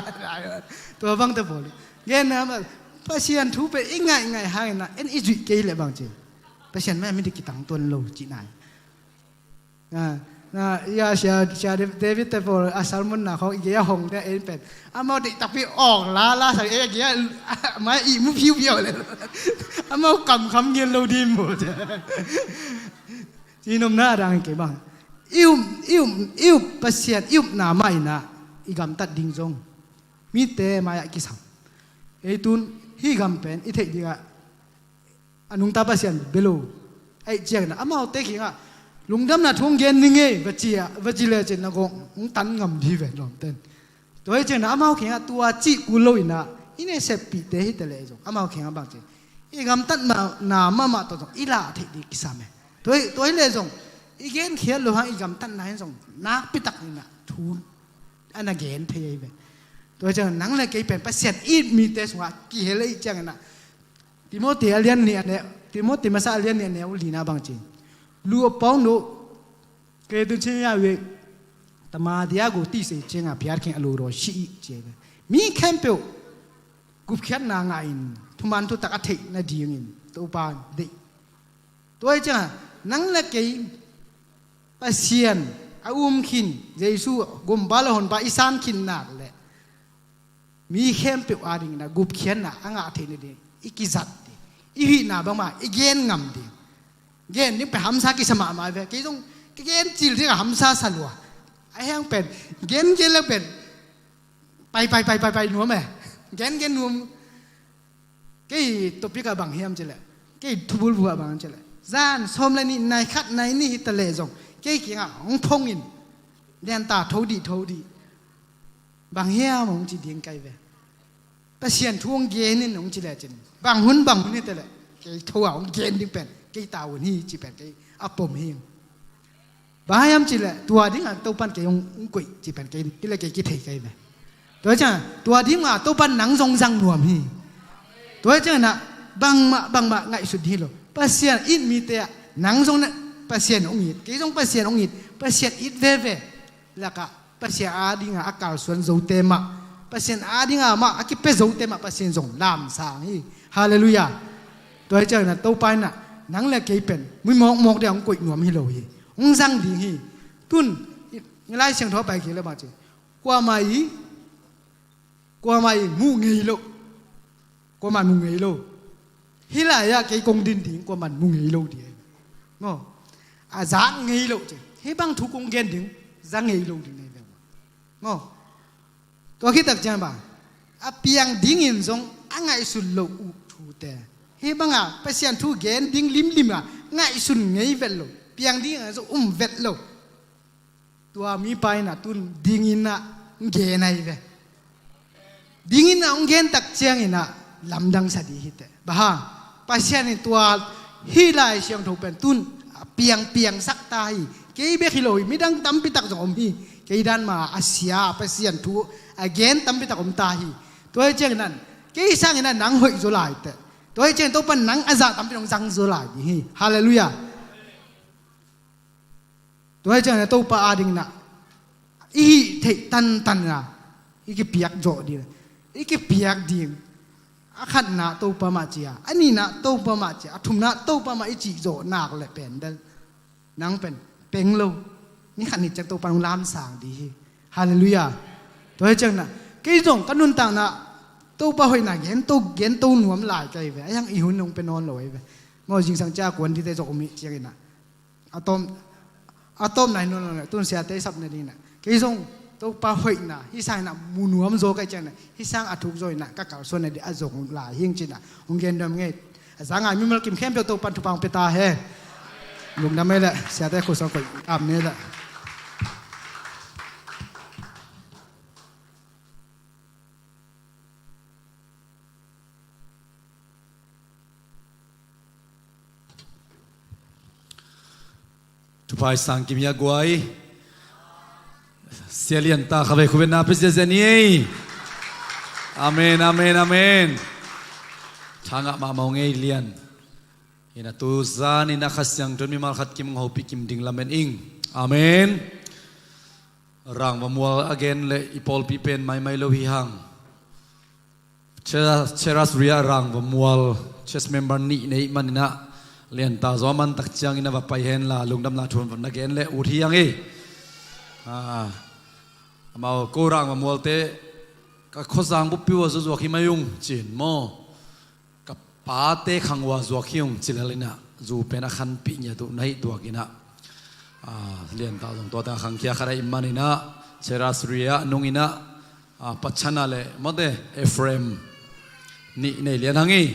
Tua bangte pawl genna mah, Pasian thu pen i ngaihngaih hangin ah en i zuih kei leh bang ci, Pasian mai-ah midik kitang tuan lo cihna hi. Na, na, ya, sia, sia David te pawl a sermon-na khawng i gei-ah hong te en pen, amau deih takpi awng lala sak, e, gei-ah mai ihmu phiuphiau leh amau kamkham gen lo ding maw ci. Ci nopna a dang hi kei bang. I up, i up, i up Pasian, i upna mah in ah i gamtat ding zong mite mai-ah kisam. Ei tun hih gam pen i theih dingah a nungta Pasian bia lo. Ahih ciangin ah amaute kiangah lungdamna thu hong gen ning ei, va ci ah, va ci lecin na gawng hong tan ngam dih ve lawmten. Tua hi ciangin ah amau kiangah tua cih kul loin ah i neseppihte hi ta leh zong amau kiangah bang ci, i gamtatna mahmah tawh zong i lah theih ding kisam e. Tua hi, tua hi leh zong i genkhiat loh hang i gamtatna in zong nakpi takin ah thu a na gen thei ahi ve. Tua hi ciangin nang le kei pen Pasian it mite sungah kihel ahih ciangin ah Timoti a lian nih a neu, Timoti masa a lian nih a neu lina bang ci, lu a pau no, kei tun ciang a ve, tama dia gu ti sei ciang a phiat kheng a lu raw si i ci ve. Mi khempeuh gupkhiatna ngah in thuman thutak a theih nadingin Topa deih. Tua hi ciangin nang le kei Pasian a um khin, Jesu gumpa le honpa i san khin nak leh mi khempeuh adingin a gupkhiatna a ngah theih nading i kizat ding, i hihna bangmah i gen ngam ding. Gen ding pen hamsa kisa mahmah ve. Kei zong ka gen cil ding a hamsa sa lua. A hiang pen gen gen le pen pai pai pai pai pai nuam e. Gen gen nuam. Kei topic ah bang hiam cileh, kei thubulbu ah bang cileh, zan sawm le nih nai khat nai nih hi ta leh zong kei kiangah hong phong in, lianta tho dih tho dih. Bang hiam hong ci ding kai ve. Pasian thu hong gen in hong ci lecin, bang hun bang hun hi ta leh kei tho a hong gen ding pen kei ta hun hi ci pen kei a pom hi. Bang hiam cileh tua dingah Topan kei hong koih ci pen kei, kei le kei kithei kei ve. Tua ciangah tua dingah Topan nang zong zang nuam hi. Tua ciangah bangmah bangmah ngaihsut hi lo. Pasian it mite ah nang zong na Pasian hong it, kei zong Pasian hong it, Pasian it veve lakah Pasian adingah a kalsuan zote mah, Pasian adingah mah a kipia zote mah Pasian zong lamsang hi. Halleluiah. Tua hi ciangah Topa inah nang le kei pen mui mawkmawk dingah hong koih nuam hi lo hi. Hong zang ding hi. Tun i Lai Siangtho a pai kik le bang ci, kuamah i, kuamah i muh ngei lo. Kuamah muh ngei lo. Hih lai-ah kei kong din ding kuamah muh ngei lo ding. Maw? A zak ngei lo ci. Hih bang thu kong gen ding za ngei lo ding nei ve. Maw? Tua khit tak ciang bang a piang dingin zong a ngaihsun lo uh thute, hih bangah Pasian thu gen ding limlim ah ngaihsun ngei vet lo, piang dingin zong um vet lo. Tua mipa inah tun dingin ah gen ahi ve. Dingin ah hong gen tak ciangin ah lamdang sa dih hi teh. Bang hang? Pasian in tua hih Lai Siangtho pen tun a piang piangsak ta hi. Kei bek hi lo hi, midang tampi tak zong om hi. Kei dan ma a sia Pasian thu a gen tampi tak om ta hi. Tua hi ciangin ah kei sangin ah nang hoih zaw lai teh. Tua hi ciangin Topan nang a zah tampi dong zang zaw lai ding hi. Halleluiah. Tua hi ciangin ah Topa adingin ah i hih theih tantan ah i kipiak zawh ding, i kipiak ding. A khatna Topa mah cia, a nihna Topa mah cia, a thumna Topa mah i cih zawh nak le pen bel nang pen peng lo. Ni khat ni ciang Topa nong lamsang dih hi. Halleluiah. Tua hi ciangin ah kei zong ka nuntakna Topa hoihna gen to gen to nuam lai ka hi ve. A hiang i hun nong pe nawn lo hi ve. Maw, zingsang cia kuan dite zong om hi ciangin ah a tawm, a tawmna hi nawn lo le tun siate i sap nadingin ah kei zong Topa hoihna hih sangin ah mu nuam zaw ka hih ciangin ah hih sang a thuk zaw inah ka kalsuan nading a zong lai hing ci-in ah hong gen nuam ngei. A za ngai mimal kim khempeuh Topan thupha hong pia ta hen. Lungdam ei leh siate khuasung koih am ni ei leh. Thupha i sang kim hi a guai. Sia Lian ta kha vei khut beng na pia ziahziah ni ei. Amen, amen, amen. Tha ngah mahmah ung ei Lian. Hi-in ah tu zan in ah Kha Siangtho in mimal khat kim hong hopih kim ding lamen ing. Amen. Rangvamual a gen le i pawlpi pen maimai lo hi hang. Cheras, Cheras Ria Rangvamual, church member nih nei manin ah Lian ta zong a man tak ciangin a va pai hen la, lungdamna thu na gen le ut hi hang hi. Ah, amau ko Rangvamualte ka khuazang buppi uh a zuzuak hi mai ung ci-in maw? Ka pate khang uh a zuak hi ung ci lel in ah, zu pen a khanpih ngiat uh na hih tuak in ah, ah, Lian ta zong tuate a khangkhia khat ahih manin ah, Cheras Ria nung in ah, ah, Pachana le mawte Ephraim nih nei lian hang hi.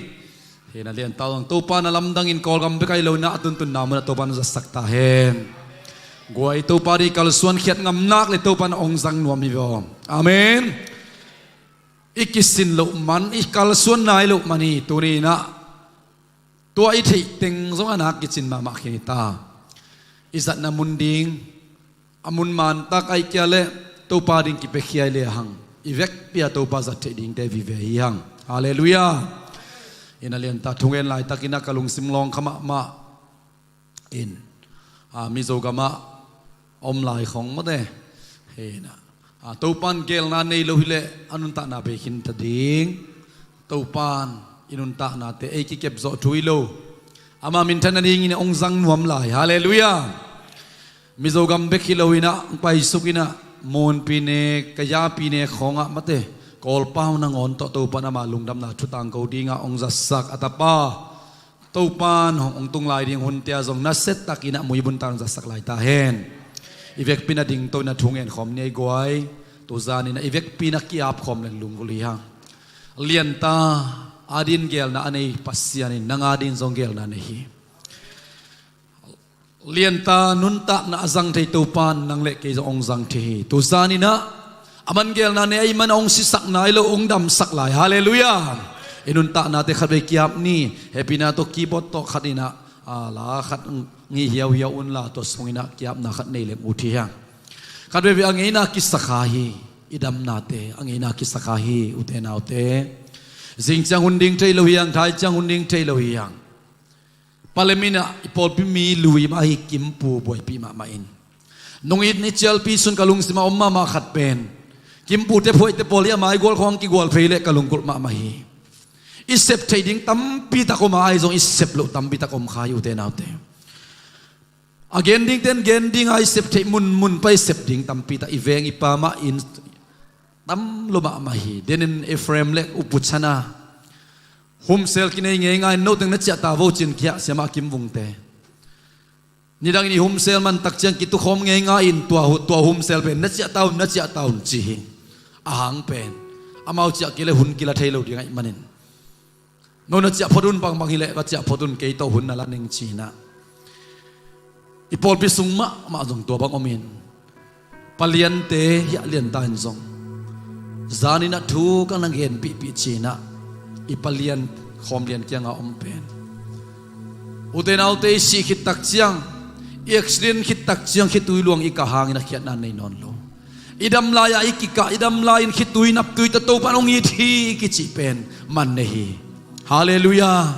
Hi-in ah Lian ta zong Topa na lamdang in Kawlgam bek ahi lo in ah a tuntunna mun ah Topa na zatsak ta hen. Guai Topa ding kalsuan khiat ngam nak le Topa na hong zang nuam hi ve aw. Amen. I kisin loh man, i kalsuan nai loh man hi tuni in ah Tua i theih teng zong a nak kicin mahmah khin hi ta. I zatna mun ding a mun mantak ahih kei leh Topa ding kipiakhia i le hang, i vekpi a Topa zat theih dingte vive hi hang. Halleluiah. Ina lian ta, thungen laitakin a ka lungsim lawng kha mahmah in, a, Mizo gamah a om lai khong mawte. Hena, a, Topan geelna nei lo hileh a nuntakna bei khin ta ding. Topan i nuntaknate ei kikep zawh thu hi lo, ama minthan nadingin a hong zang nuam lai. Halleluiah. Mizo gam bek hi lo inah, hong paisuk inah, Monpi ne, Kayapi ne khawngah mawte, Kawlpau nangawn tawh Topan ama lungdamna thu tangko dingah hong zatsak a tapa Topan hong, hong tung lai ding hunte ah zong nasia takinah muibun tang zatsak lai ta hen. I vekpi in a dingto inah thu ngen khawm ni ei guai. Tuzan inah i vekpi in a ki-ap khawm leng lunggulh hi hang. Lian ta, a din geelna a nei Pasian in nang a din zong geelna nei hi. Lian ta, nuntakna a zang thei Topan nang le kei zong hong zang thei hi. Tuzan inah a man geelna nei ahih man a hong sisak nai lo, hong damsak lai. Halleluiah. I nuntaknate khatvei ki-ap ni. Hehpihna tawh keyboard tawh khat inah, a, la khat ngih hiauhiau unla, tua sung inah ki-apna khat nei leng ut hi hang. Khatvei vei a ngeina kisakha hi. I damnate a ngeina kisakha hi, ute naute. Zing ciang hun ding thei lo hi hang, thai ciang hun ding thei lo hi hang. Palem inah i pawlpi mi lui mah hi, Kimpu buaipih mahmah in. Nung it ni cialpi sun ka lungsimah om mahmah khat pen, Kimpu te phuaite pawl hi, a mai gual khawng kigual phei leh ka lungkulh mahmah hi. I sep theih ding tampi tak om a, ahi zong i sep loh tampi tak om kha hi, ute naute. A gen dingten gen ding a, i sep theih munmun pa i sep ding tampi tak, i veng i pa mah in tam lo mahmah hi. Denin Ephraim le U Pu Chan a, humsel kinei ngeingai in, noteng na ciah ta vo cin kiah siamah Kim Vungte. Nidangin i humsel mantak ciang kitukhawm ngeingai in, tua hu-, tua humsel pen na ciah ta un, na ciah ta un ci hi. A hang pen amau ciah kei le hun kila thei lo ding ahih manin, no na ciah phot un, bangbang hileh va ciah phot un, kei tawh hun na la ning ci inah. I pawlpi sung mahmah zong tua bang omin, paliante hiah Lian ta in zong zan inah thu ka na genpihpih ci inah, i palian Khawm Lian kiangah om pen, ute naute, i sih khit tak ciang, i accident khit tak ciang khitui luang i kah hangin a khiatna nei nawn lo. I dam lai-ah i kikah, i dam lai-in khitui naptui tawh Topan hong it hi i kicih pen man nei hi. Halleluiah.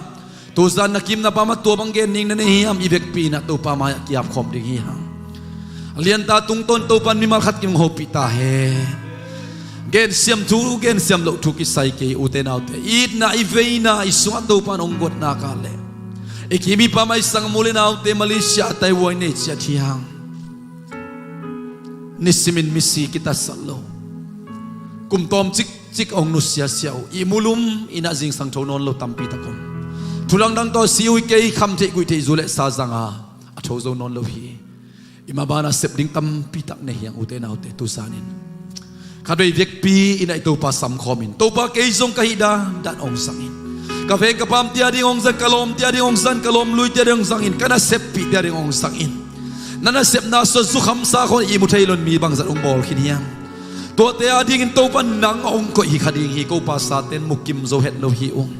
Tuzan na kim na pam ah tua bang gen ding na nei hiam? I vekpi inah Topa mai-ah ki-ap khawm ding hi hang. Lian ta, tungtawn Topan mimal khat kim hong hopih ta hen. Gensiam thu, gensiam loh thu kisai kei, ute naute. I itna, i veina, i sungah Topan hong guatna ka leh, i kim i pam ah i sang mu le naute Malaysia, Taiwan nei ciat hi hang. Nisimin misi kitatsat lo, kum tawm cikcik a hong nusiasia uh, ihmu lum inah zingsang tho nawn lo tampi tak om. Thu dangdang tawh si uh hi kei, kham theih guih theih zu le sa zanga a tho zo nawn lo hi. I mabanah sep ding tampi tak nei hi hang, ute naute, tuzanin. Khatvei vekpi inah i Topa samkhawm in, Topa, kei zong ka hih dandan hong zang in. Ka veng ka pamte a ding hong zang, ka lawmte a ding hong zang, ka lawmluite a ding hong zang in, ka naseppihte a ding hong zang in. Na nasepna sua zukhamsa khawng i mu thei lo in mi bangzat hong bawl khin hiam? Tuate a dingin Topa nang a hong koih hi kha ding hi. Ko pasa ten mukim zo het lo hi ung.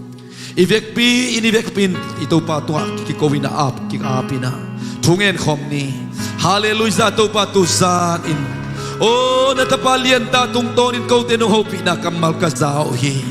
I vekpi in, i vekpi in i Topa tungah kiko inah, ap, ki-ap inah thu ngen khawm ni. Halleluiah. Topa, tuzanin, aw, na tapa Lian ta tungtawnin kote nong hopihna kammal ka za uh hi.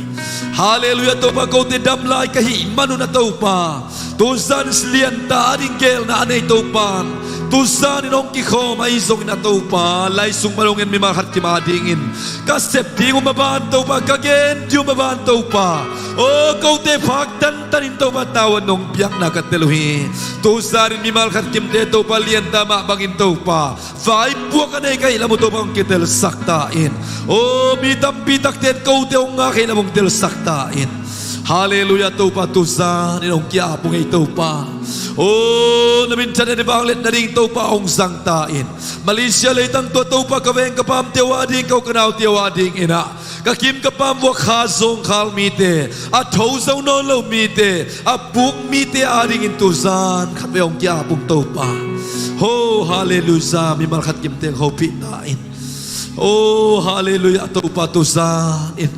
Halleluiah. Topa, kote dam lai ka hih manun a Topa, tuzan Lian ta a ding geelna a nei Topa, tuzanin hong kikhawm ahi zongin a Topa, lai sung pan hong en mimal khat kim a dingin ka sep ding uh maban Topa, ka gen ding uh maban Topa, aw, kote phak tantanin Topa, tavuan nong biakna ka tel uh hi. Tuzanin mimal khat kimte Topa, Lian ta mah bangin Topa, vaipuak a nei ka hih lam uh Topa hong kitelsak ta in. Aw, mi tampi takte in kote hong ngak ka hih lam hong telsak ta in. Halleluiah. Topa, tuzanin hong ki-ap ung ei Topa. Aw, na minthan in i vangliatna ding Topa hong zang ta in. Malaysia leitang tua Topa, ka veng ka pamte uh a ding, ka u ka naute uh a ding inah, ka kim ka pam vuak kha zong khal mite, a tho zo nawn lo mite, a puk mite a dingin tuzan khatvei hong ki-ap ung Topa. Aw, halleluiah. Mimal khat kimte hong hopih ta in. Aw, halleluiah. Topa, tuzanin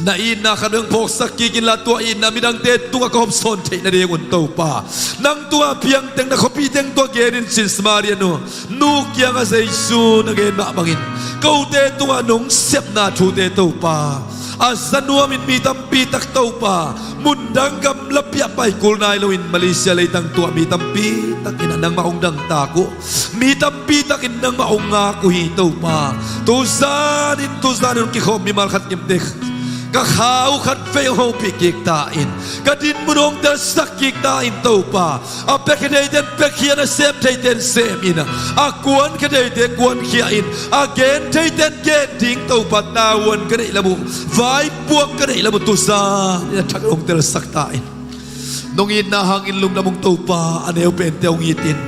Na itna khat bek phawksak kik inla, tua itna midangte tungah ka hawmsawn theih nadingun Topa, nang tungah piang teng na khuapi teng tua genin sin Samaria nu, nu kiangah Jesu na gen mah bangin kote tungah nong sepna thute Topa, a za nuamin mi tampi tak Topa, mundang gamlapi ah pai kul nai loin Malaysia leitang tua mi tampi takin ah nangmah hong dangtak uh. Mi tampi takin nangmah hong ngak uh hi Topa. Tuzanin, tuzanin hong kikhawm mimal khat kimte, ka kha uh khat vei hong hopih kik ta in, ka dinmun hong telsak kik ta in Topa. A piakhia theiten piakhia in, a sem theiten sem in, a kuankhia theite kuankhia in, a gen theiten gen ding Topa, tavuan ka neih lam uh, vaipuak ka neih lam uh, tuzanin a thak hong telsak ta in. Nong itna hangin lungdam ung Topa, a neu pente hong it in.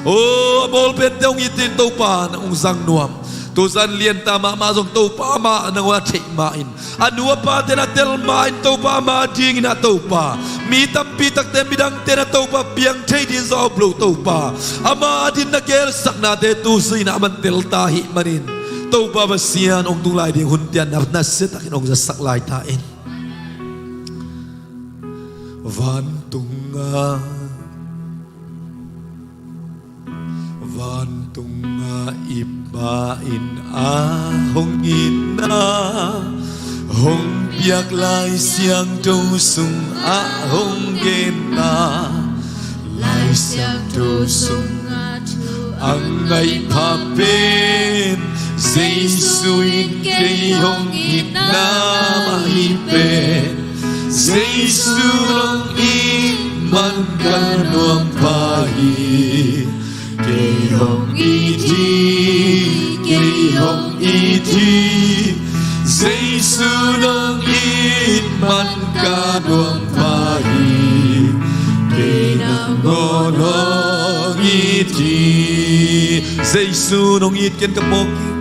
O, a bawl pente hong it in Topa, nang hong zang nuam. Tuzan Lianta mahmah zong Topa, amah nang hong a theih mah in, a nu a pate na tel mah in Topa, ama dingin ah Topa, mi tampi takte midangte na Topa piang thei ding zong a up lo Topa, ama adin na gelsaknate tuzan in ah aman tel ta ahih manin, Topa Pasian, hong tung lai ding hunte ah na, na siatakin hong zasak lai ta in. Vantunga, vantunga i Pa in a hong itna hong piak, Lai Siangtho sungah hong genta, Lai Siangtho sungah thu a ngaihpha pen, Jesu in kei hong itna mah hi pen. Jesu nong it man ka nuam pha hi. Kei hong it hi, kei hong it hi. Jesu nong it man ka nuam pha hi. Kei nang hong it hi. Jesu nong it ken ka pawk hi.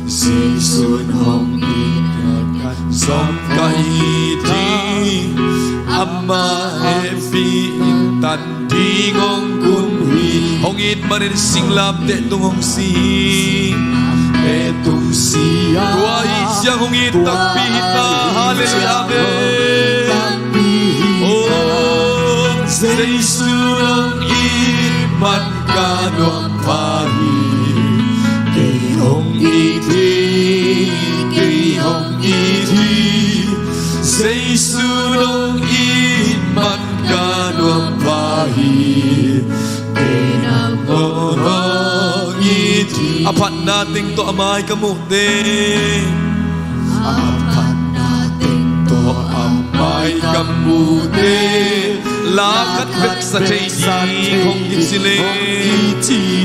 Jesu nong it ken zong ka it hi. Amah hehpih in tan ding hong kum hi. Hong it manin singlamteh tung hong si. Singlamteh tung si a. Tua ahih ciang hong it takpi hi ta. Halleluiah, amen. Takpi hi ta. Oh, Jesu nong it man ka nuam pha hi. Kei hong it hi, kei hong it hi. Jesu nong it man ka nuam pha hi. Kei nang hong it hi. A phatna teng tawh a mai ka muh teng, a phatna teng tawh a mai ka muh teng, la khat veksa thei ding hong kici leh.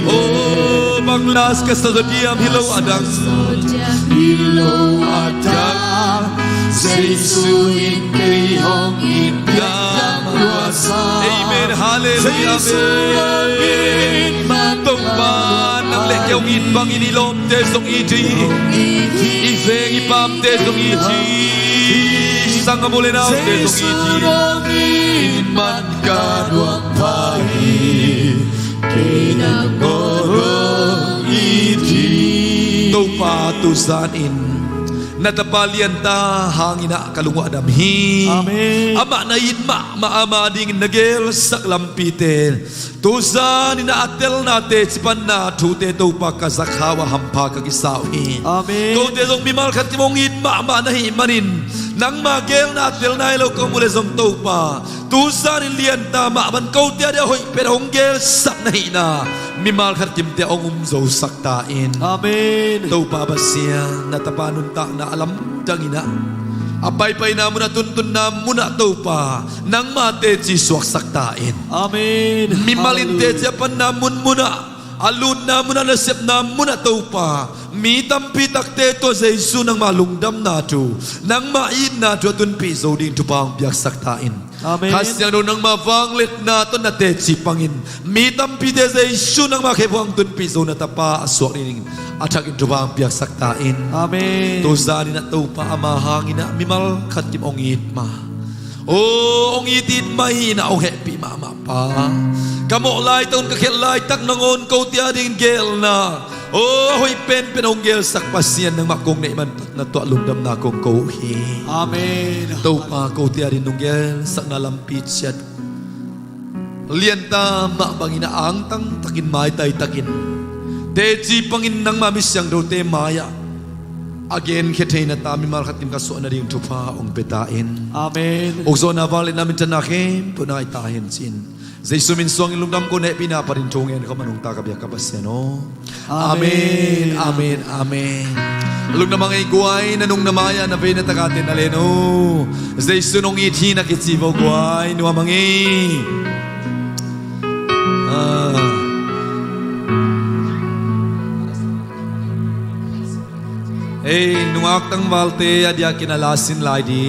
Oh, bang la ka sa zaw diam hi lo a dang. Hi lo a dang. Jesu in kei hong it diam. Amen. Halleluiah. Amen. Topa, nang le kei hong it bangin i lawmte zong it hi. I veng i pamte zong it hi. Sanggam u le naute zong it hi. Jesu nong it man ka nuam pha hi. Kei nang hong it hi. Topa, tuzan in na tapa Lianta hangin ah ka lung uh a dam hi. Amen. Amah na it mahmah, ama dingin na gelsak lampite, tuzan in ah a telna teci panna thute Topa ka za kha uh a hampha ka kisa uh hi. Amen. Kote zong mimal khat kim hong it mahmah na hih manin, nangma gelna a tel nai lo ka om uh leh zong Topa, tuzan in Lianta mah bang kote a dia hoih pen hong gelsak na hihna mimal khat kimte hong um zosak ta in. Amen. Topa Pasian, na tapa nuntakna a lamdang in ah, a paipaina munah, tuntunna munah Topa, nangma teci suaksak ta in. Amen. Mimal in teci a panna munmunah, a lutna munah, nasepna munah Topa, mi tampi takte tua Jesu nangma lungdamna thu, nangma itna thu a tunpih zo ding thupha hong piaksak ta in. Amen. Kha Siangtho nangma vangliatna tawh na teci pangin mi tampite Jesu nangma khephung tunpih zo na tapa a suak dingin a thakin thupha hong piaksak ta in. Amen. Tuzan in ah Topa, ama hangin ah mimal khat kim hong it mah. Oh, hong it it mah hi in ah hong hehpih mahmah Pa. Ka mawh laitak un, ka khelh laitak nangawn kote a dingin gelna Aw hoih penpen hong gelsak Pasian, nangmah kong neih man, na tuah lungdamna kong ko uh hi. Amen. Topa, kote adingin nong gelsakna lampi ciat lianta mah bangin a angtang takin, maitai takin, teci pangin nangma mi siangthote mai-ah a genkhia theina ta mimal khat in ka suah nading thupha hong pia ta in. Amen. Ukzawhna, vangliatna, minthanna khempeuh nang ahi ta hen ci-in, Jesu min suangin lungdam kong hehpihna phatin thu ngen khawm a nungta ka biak ka Pasian aw. Amen. Amen. Amen. Amen. Lungdam hang ei guai, na nung na mai-ah na vei na taka teh na len uh. Jesu nong it hi na kici vo guai, nuam hang ei. Ah. Ei, nungak tangvalte a diakin a la sin lai ding.